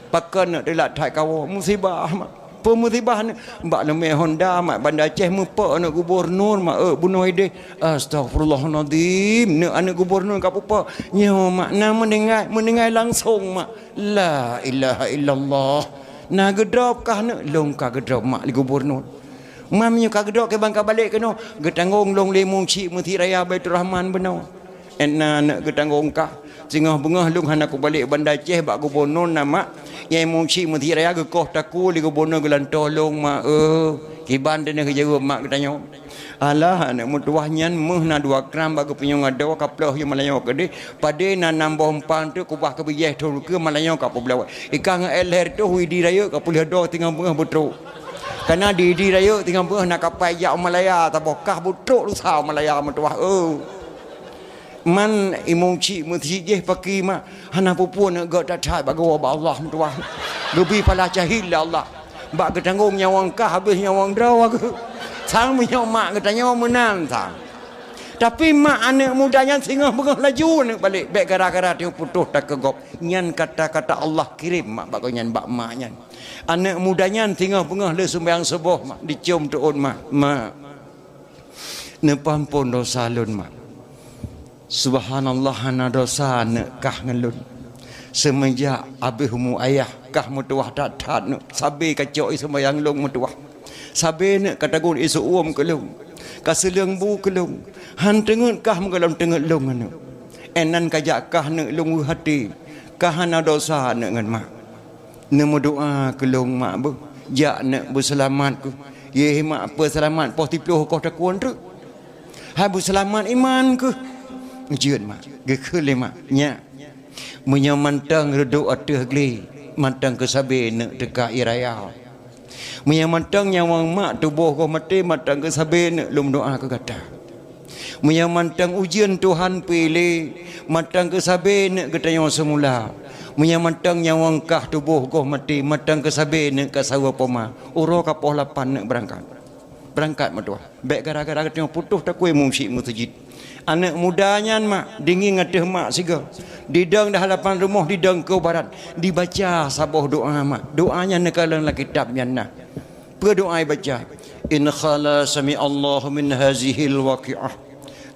Pakon neuk teulat that kawoe? Musibah mak. Peue musibah neuk? Bak leumé Honda mak Banda Aceh meupo aneuk gubernur mak, eh, bunoe ideh. Astaghfirullahalazim. Neuk aneuk gubernur ka pupo. Nyoe mak na meuninggai, meuninggai langsong mak. La ilaha illallah. Na geudrob kah neuk? Lôn ka geudrob mak lé gubernur. Mam nyoe ka geudrob kiban ka balek keunoe, geutanggong lôn lé Mucik Meuseujid Raya Baiturrahman bunoe. Ena neuk geutanggong kah. Singoh beungoh lôn hana kubalek Banda Aceh bak gubernur na mak. Nyang Mucik Meuseujid Raya geukoh takue lé gubernur geulantoe lôn mak. Eh, kiban teuneuk geujaweueb mak geutanyoe. Alah, aneuk meutuwah nyan méuh na dua gram bak geupeunyong adoe ka ploh yue malanyoe keudeh. Padé na nam boh empang teuk kubah keu bijéh thon keue malanyoe ka peubloe. Ikan ngon éh lhèe toh Idi Rayeuk ka peulheueh doe teungoh beungoh beutrok. Kana di Idi Rayeuk teungoh beungoh na kapai jak u Malaya, saboh kah beutrok lusa u Malaya meutuwah, eu. Man i Mucik Meuseujid jih paki mak, hana peue-peue neuk gèt that-that bak geuwoe bak Allah meutuwah. Geubi pala cahil lé Allah. Bak geutanggong nyawöng kah habéh nyawöng droe geuh. Sang meunyoe mak geutanyoe meunan sang. Tapi mak aneuk muda nyan singoh beungoh laju aneuk balek, bèk gara-gara teuk putôh takue gob. Nyan kata-kata Allah kirém mak bak gobnyan, bak mak nyan. Aneuk muda nyan singoh beungoh lé sumbayang suboh mak, dicôm teuôt mak, "Mak, neupeuampôn dosa lôn mak. Subhanallah, hana dosa neuk kah ngon lôn. Seumeujak abéh umu ayah kah meutuwah that-that neuk, sabé kacok ie sumbayang lôn meutuwah. Sabé neuk ka tagun ie seu-uem keu lôn, ka seuleueng bu keu lôn. Han teungeut kah meugohlom teungeut lôn aneuk. Inan ka jak kah neuk lôn weueh até, kah hana dosa neuk ngon mak. Neumeudoa keu lôn mak beuh, jak neuk beuseulamat keuh. Yeh mak peuseulamat poh siplôh koh takue treuk. Hai beuseulamat iman keuh." Jeuet mak, geukheun lé mak, "Nyak, meunyoe mantong reudôk ateueh glé, mantong keu sabé neuk teuka ie raya. Meunyoe mantong nyawöng mak tuboh goh maté, mantong keu sabé neuk lôn meudoa keu gata. Meunyoe mantong ujeuen Tuhan piléh, mantong keu sabé neuk geutanyoe seumula. Meunyoe mantong nyawöng kah tuboh goh maté, mantong keu sabé neuk ka saweue poma. Uroe ka poh lapan neuk beurangkat." Beurangkat meutuwah. Bèk gara-gara geutanyoe putôh takue Mucik Meuseujid. Aneuk muda nyan mak, dingieng ateueh mak sigoe. Didong di hadapan rumoh, didong keu barat. Dibaca saboh doa mak. Doa nyan neukalon lam kitab nyan na. Peue doa ibaca? "In khala sami Allahu min hazihil waqi'ah,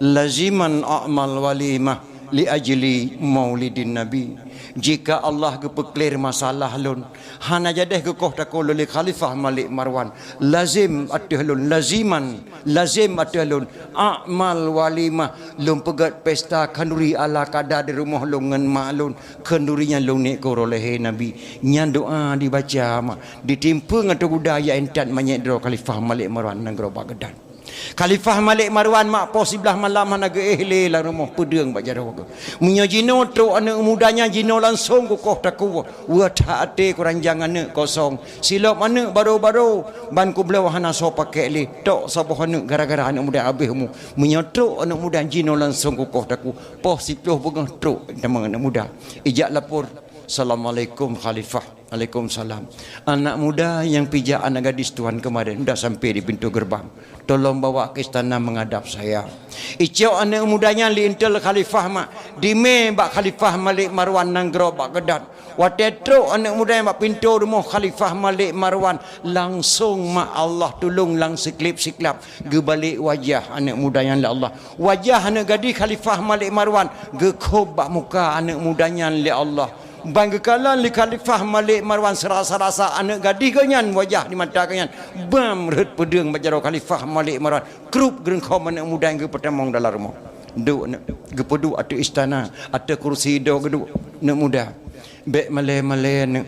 laziman a'mal walimah li ajli maulidin nabi." Jika Allah geupeuklir masalah lôn, hana jadeh geukoh takue lôn lé Khalifah Malik Marwan, lazim ateueh lôn, laziman, lazim ateueh lôn, a'mal walimah, lôn peugèt pesta khanduri ala kada di rumoh lôn ngon mak lôn, khanduri nyan lôn niet keu uroe lahé Nabi. Nyan doa dibaca mak, ditimpeu ngon teuguda jak intat manyét droe Khalifah Malik Marwan nanggroe Baghdad. Khalifah Malik Marwan mak poh siblaih malam hana geuéh lé lam rumoh, peudeueng bak jaroe geuh. Meunyoe jinoe trok aneuk muda nyan, jinoe langsong kukoh takue. Weueh that até kuranjang aneuk kosong. Silop aneuk baro-baro, ban kubloe hana soe pakék lé. Tok saboh aneuk gara-gara aneuk muda habéh umu. Meunyoe trok aneuk muda jinoe langsong kukoh takue. Poh siplôh beungoh trok teuma aneuk muda. Ijak lapor, "Assalamualaikum Khalifah." "Waalaikumsalam. Anak muda nyang pijak anak gadis tuan kemarin udah sampai di pintu gerbang. Tolong bawa ke istana menghadap saya." Icok aneuk muda nyan lé intel Khalifah mak, dimé bak Khalifah Malik Marwan nanggroe Baghdad. Watée trok aneuk muda nyan bak pintoe rumoh Khalifah Malik Marwan, langsong mak Allah tulông lam siklab-siklab geubalek wajah aneuk muda nyan lé Allah. Wajah aneuk gadis Khalifah Malik Marwan geukhôb bak muka aneuk muda nyan lé Allah. Ban geukalon lé Khalifah Malik Marwan seurasa-rasa aneuk gadis geuh nyan wajah di mata geuh nyan. Bam rhot peudeueng bak jaroe Khalifah Malik Marwan. Krup geureukhom aneuk muda nyang geupeutamong dalam rumoh. Duek aneuk, geupeuduek ateueh istana, ateueh kursi droe geuduek aneuk muda. Bék malée-malée aneuk.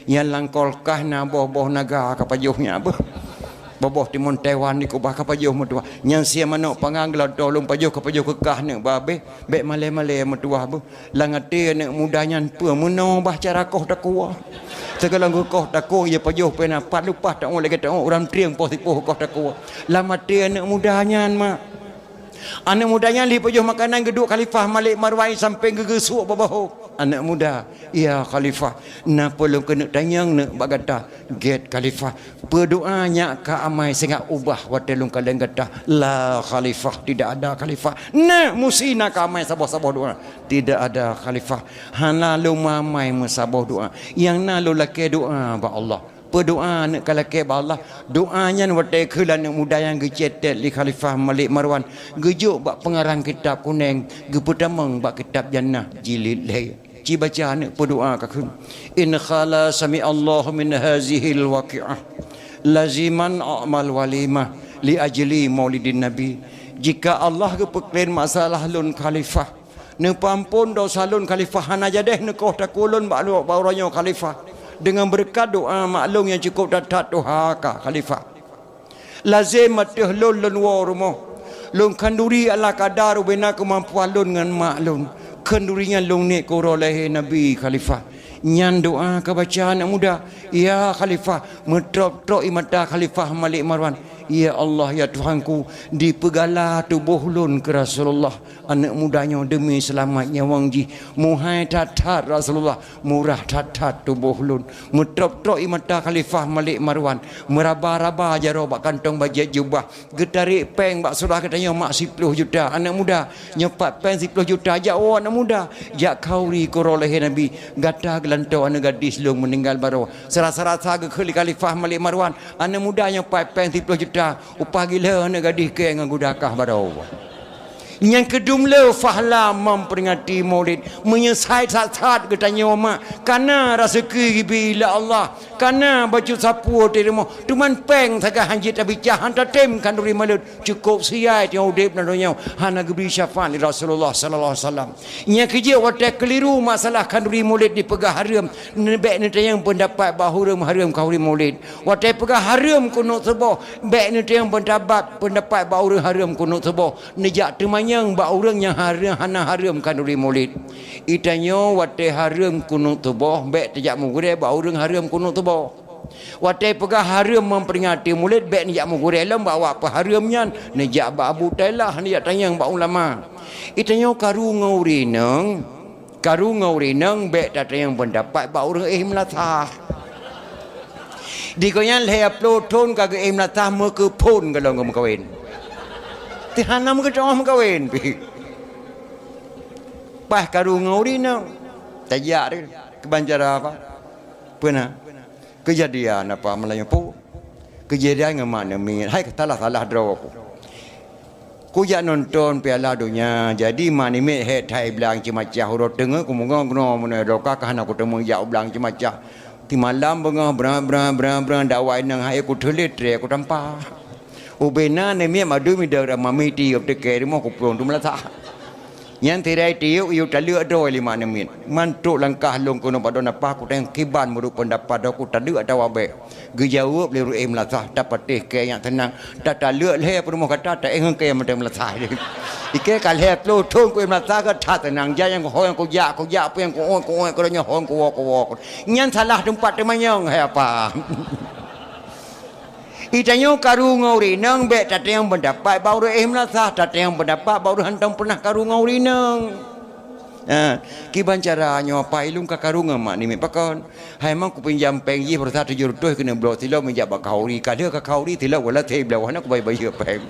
Nyang lam kulkas na boh-boh naga ka pajoh nyan beuh. Boh-boh timon Taiwan dikeubah ka pajoh meutuwah. Nyang sie manok panggang geulantô lôn pajoh ka pajoh keu kah aneuk babeh. Bék malée-malée meutuwah beuh. Lam até aneuk muda nyan peue meunoe bah cara koh takue. Teuka lôn geukoh takue, ya pajoh pena pat lupah taoh lagée taoh ureuëng trieng poh sipoh koh takue. Lam até aneuk muda nyan mak. Aneuk muda nyan lheueh pajoh makanan geuduek Khalifah Malik Marwan sampoe geugeusuek bak bahô. Aneuk muda, "Ya Khalifah, na peue lôn keuneuk tanyong neuk bak gata?" "Gét Khalifah." "Peue doa nyang ka amai singoh ubah watée lôn kalon gata?" "La Khalifah, tidak ada Khalifah." "Na, musti na ka amai saboh-saboh doa." "Tidak ada Khalifah, hana lôn mamai meusaboh doa. Nyang na lôn lakée doa bak Allah." Peudoa aneuk ka lakée bak Allah. Doa nyan watée kheun aneuk muda nyang geucetet lé Khalifah Malik Marwan, geujok bak peungarang kitab kunéng, geupeutamong bak kitab Jannah jilid lhée. Ci baca aneuk peudoa ka kheun, "In khala sami Allahu min hazihil waqi'ah, laziman a'mal walimah li ajli maulidin Nabi." Jika Allah geupeukleuen masalah lôn Khalifah, neupeuamphon dosa lôn Khalifah, hana jadeh neukoh takue lôn bak, bak uroe nyoe Khalifah. Deungon beureukat doa mak lôn nyang cukôp that-that tuha ka Khalifah. Lazem ateueh lôn, lôn woe u rumoh. Lôn khanduri ala kadar ubena keumampuan lôn ngon mak lôn. Khanduri nyan lôn niet keu uroe lahé Nabi Khalifah. Nyan doa ka baca aneuk muda. Ya Khalifah, meutrok-trok ie mata Khalifah Malik Marwan. Ya Allah, ya Tuhanku, dipeugala tuboh lôn keu Rasulullah. Aneuk muda nyoe deumi seulamat nyawöng jih, muhai that-that Rasulullah, murah that-that tuboh lôn. Meutrok-trok ie mata Khalifah Malik Marwan, meuraba-raba jaroe bak kantong bajét jubah, geutarek péng bak seurah geutanyoe mak siploh juta. Aneuk muda, nyoe pat péng siploh juta, jak woe aneuk muda, jak khanduri keu uroe lahé Nabi, gata geulantoe aneuk gadis lôn meuninggai baroe. Seurasa-rasa geukheun lé Khalifah Malik Marwan, aneuk muda nyoe pat péng siploh juta, upah gila aneuk gadis keu ngon guda kah baroe. Nyang keudum le fahla memperingati Maulid, meunyoe sai that-that geutanyoe mak, kana raseuki geubri lé Allah, kana bacut sapeue teurimong, teuma péng sagai hanjeuet tabicah, han tatem khanduri Maulid, cukôp siai tanyoe udeb lam donya, hana geubri syafaat lé Rasulullah sallallahu alaihi wasallam. Nyang keujeuet watée keuliru masalah khanduri Maulid dipeugah hareuem, bèk neutanyong peundapat bak ureuëng hareuem khanduri Maulid. Watée peugah hareuem kunut suboh, bèk neutanyong peundapat, peundapat bak ureuëng hareuem kunut suboh. Neujak teumanyong bak ureuëng nyang hareuem, hana hareuem khanduri Maulid. Geutanyoe watée hareuem kunut suboh, bèk tajak meugurée bak ureuëng hareuem kunut suboh. Watée peugah hareuem memperingati Maulid, bèk neujak meugurée lom bak awak peuhareuem nyan, neujak bak Abu Tailah, neujak tanyong bak ulama. Geutanyoe karu ngon ureuëng inong, karu ngon ureuëng inong bèk tatanyong peundapat bak ureuëng éh meulasah. Di gobnyan lhèe ploh thon ka geuéh meulasah meukeuphon gohlom geumeukawen. Teuhana meukeudong meukawen pih. Paih karu ngon ureuëng inong. Tajak deh keubancara apa? Peuna? Keujadian apa meulayeue pu? Keujadian ngon mak namiet. Hai salah-salah droe ku. Kujak nonton Piala Donya, jadi mak namiet hék that blang ceumacah uroe teungeut kumeungoe-ngoe meunoe droe ka hana kuteumé jak u blang ceumacah. Timalam beungoh bra-bra bra-bra dakwah inong hai kuteulet tré kutampa. Ubena namiet madum idong rama miti gop teuke rumoh kupulông tu meulasah. Nyan tirai tiyeuk yue taleuek droe lé mak namiet. Mantok langkah lôn keunoe padon apa kutanyong kiban meureuek peundapat droe kutaleuek atawa bék. Geujaweueb lé ureuëng éh meulasah, tapatéh kée nyang teunang, tataleuek lhèe peurumoh gata taéh ngon kée mantong meulasah. Ikée ka lhèe ploh thon kuéh meulasah ka that teunang, jak nyang kuho nyang kujak, kujak peue nyang kuôt, kuôt keudroe nyoe hon kuwoe, kuwoe. Nyan salah teumpat teumanyong hai apa. Geutanyoe karu ngon ureuëng inong bék tatanyong peundapat bak ureuëng éh meulasah, tatanyong peundapat bak ureuëng hantom peunah karu ngon ureuëng inong. Ha, kiban cara nyoe apa ilung ka karu ngon mak namiet pakon. Hai mang kupinjam péng jih baroesa tujoh reutôh keuneuk bloe silop meujak bak khanduri, ka lheueh ka khanduri silop wala thé bloe hana kubayeue-bayeue péng.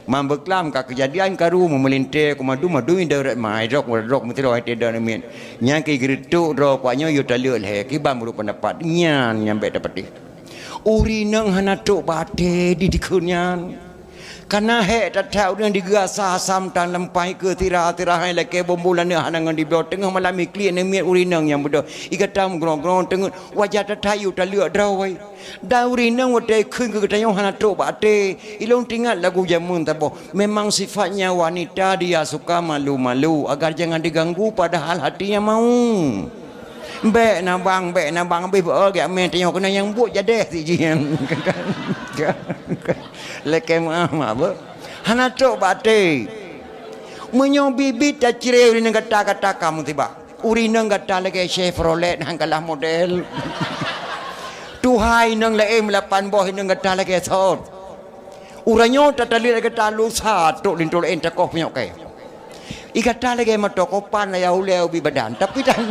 Mang beuklam ka keujadian karu meumeulintée kumadu-madu idong rot mai drok, drok meusidroe teuh idong namiet. Nyan keu geureutok droe kuat nyoe yue taleuek lhèe kiban meureuek peundapat. Nyan nyang bék tapatéh. Ureuëng inong hana trok bak até di dikeue nyan. Kana hék that-that ureuëng digeurasa asam tan lampai keu tira-tira hai lakée bumbum laneuk hana ngon dibloe teungoh malam iklik namiet ureuëng inong nyang beudôh. Igata meugrong-grong teungeut wajah that-that yue taleuek droe. Dan ureuëng inong watée kheun keu geutanyoe hana trok bak até. Ilôn teuingat lagu jameun saboh, "Memang sifatnya wanita dia suka malu-malu agar jangan diganggu padahal hatinya mau." Bék na bang, bék na bang, abéh beu gét mé tanyoe keunan nyang buet jadeh si jih. Lakée meuah mak beu. Hana trok bak até. Meunyoe biet-biet tacre ureuëng inong gata-gata ka musibah. Ureuëng inong gata lagée Chevrolet han kalah model. Tuha inong laén meulapan boh inong gata lagée sot. Uroe nyoe tataleuek lagée talu sa trok linto laén takoh punyok kée. I gata lagée meutokopan layah ulée ubit badan, tapi tan.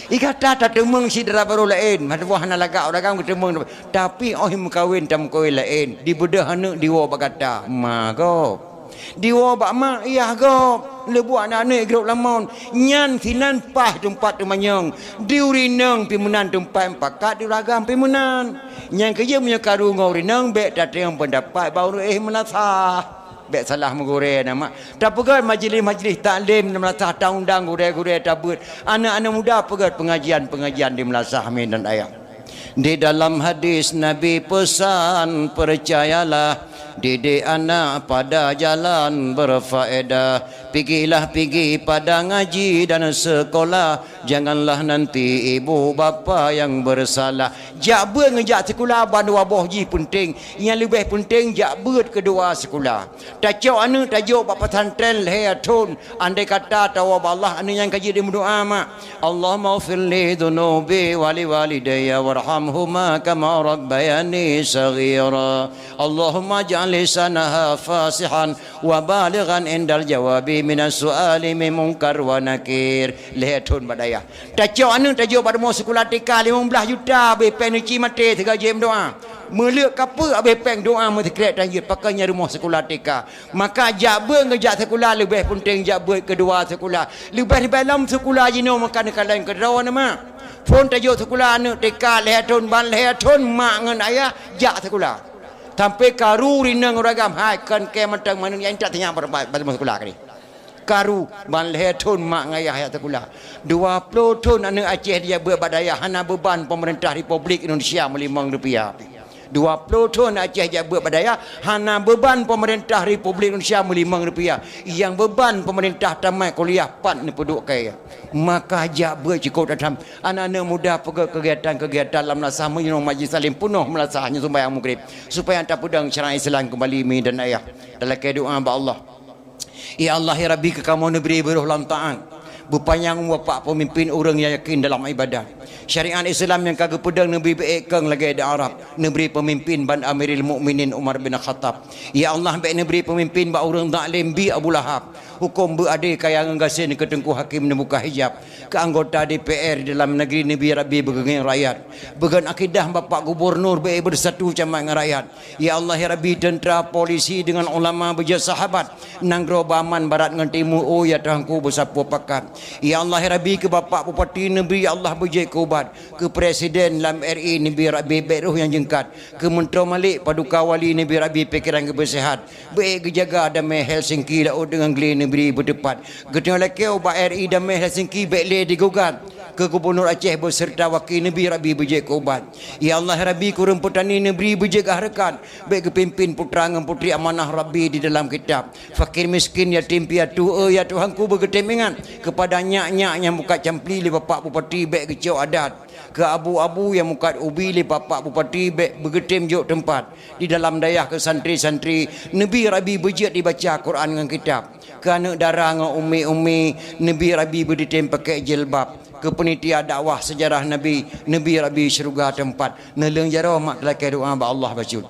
I gata tateumeung syedara barô laén, meutuwah hana lagak ureueng agam geuteumeung, tapi óh meukawen tameukawen laén, dibeudôh aneuëk diwoe bak gata, ma gob. Diwoe bak ma, iyah gob, leubuak aneuëk-aneuëk grob lamon, nyan sinan paih teumpat teumanyong, di ureuëng inong pih meunan teumpat pakat di ureuëng agam pih meunan. Nyang keujeuet meunyoe karu ngon ureuëng inong bék tateueng peundapat bak ureuëng éh meulasah. Bék salah meugurée nama. Tapeugét majlis-majlis taklim di meulasah, taundang gurée-gurée tabeuet. Aneuëk-aneuëk muda peugét pengajian-pengajian di meulasah, amin dan ayah. Di dalam hadis Nabi pesan, percayalah, didik anak pada jalan berfaedah. Pigilah pigi pada ngaji dan sekolah, janganlah nanti ibu bapa yang bersalah. Jak beuet ngon jak sikula bandua boh jih peunteng. Nyang leubeh peunteng jak beuet keudua sikula. Tacok aneuëk tajok bak pesantren lhée thon, andai kata tawoe bak Allah, aneuëk nyan ka jeuet dimeudoá mak. Allahumma ghfirli dzunubi wa li walidayya warhamhuma kama rabbayani shaghira. Allahumma ij'al lisanaha fasihan wa balighan indal jawabi minas su'ali min munkar wa nakir. Lhée thon bak dayah. Tacok aneuëk tajok bak rumoh sikula T K limong blaih juta, abéh péng neuci maté sigoe jeuet meudoá. Meuleuek kapeue abéh péng doá meusikrek tan jeuet, pakon nyang rumoh sikula T K. Maka jak beuet ngon jak sikula leubeh peunteng jak beuet keudua sikula. Leubeh-leubeh lom sikula jinoe maka neukalon keudroe neuh mak. Phon tajok sikula aneuëk T K lhée thon ban lhée thon mak ngon ayah jak sikula. Sampai karu rinong ureuëng agam hai kon kée mantong maneueng nyang intat sinyak bar-, bar-, bar-, sikula keunoe. Karu ban lhée thon mak ngon ayah jak sikula. Dua ploh thon aneuëk Aceh dijak beuet bak dayah hana beuban peumeurintah Republik Indonesia meulimong rupiah. Dua ploh thon Aceh jak beuet bak dayah hana beuban peumeurintah Republik Indonesia meulimong rupiah. Nyang beuban peumeurintah tamat kuliah pat neupeuduek kayée. Maka jak beuet cukôp that-that. Aneuëk-aneuëk muda peugét keugiatan-keugiatan lam meulasah meunyoe majlis taklim peunoh meulasah nyoe sumbayang Maghrib, supaya tapeudong syariat Islam keumbali mi dan ayah. Talakée doá bak Allah. Ya Allah, ya Rabbi, keu kamoe neubri beuroh lam taát. Beupanyang umu bapak peumimpin ureuëng nyang yakin dalam ibadah. Syariat Islam nyang ka geupeudong neubri beuék kong lagée di Arab. Neubri peumimpin ban Amiril Mukminin Umar bin Khattab. Ya Allah, bék neubri peumimpin bak ureuëng zalim bi Abu Lahab. Huköm beuadé kaya ngon gasien keu Teungku Hakim neubuka hijab. Keu anggota D P R di dalam negeri neubri Rabbi beugeungieng rakyat. Beugon akidah Bapak Gubernur bék beusatu camat ngon rakyat. Ya Allah, ya Rabbi, teuntra, polisi deungon ulama beujeuet sahabat. Nanggroe beuaman barat ngon timu, oh ya Tuhanku beusapeue pakat. Ya Allah, ya Rabbi, keu Bapak Bupati neubri ya Allah beujeuet keu ubat. Keu Presiden lam R I neubri Rabbi bék roh nyang jeungkat. Keu Meuntroe Malik, Paduka Wali neubri Rabbi pikeran geubeuseuhat. Bék geujaga damé Helsinki laôt deungon glé neubri beuteupat. Geutanyoe lakée ubak R I damé Helsinki bék lé digugat. Keu Gubernur Aceh beuseurta waki neubri Rabbi beujeuet keu ubat. Ya Allah, ya Rabbi, keu ureuëng peutani neubri beujeuet keu hareukat. Bék geupimpin putra ngon putri amanah Rabbi di dalam kitab. Fakir miskin, yatim piatu, oh ya Tuhanku, beugeutém ingat keupada nyak-nyak nyang mukat campli lé Bapak Bupati bék geucok adat. Keu abu-abu nyang mukat ubi lé Bapak Bupati bék beugeutém jok teumpat. Di dalam dayah keu santri-santri neubri Rabbi beujeuet dibaca Quran ngon kitab. Keu aneuëk dara ngon umi-umi neubri Rabbi beuditém pakai jilbab. Keu peunitia dakwah seujarah Nabi neubri Rabbi syeuruga teumpat. Neuleueng jaroe mak talakée doá bak Allah bacut.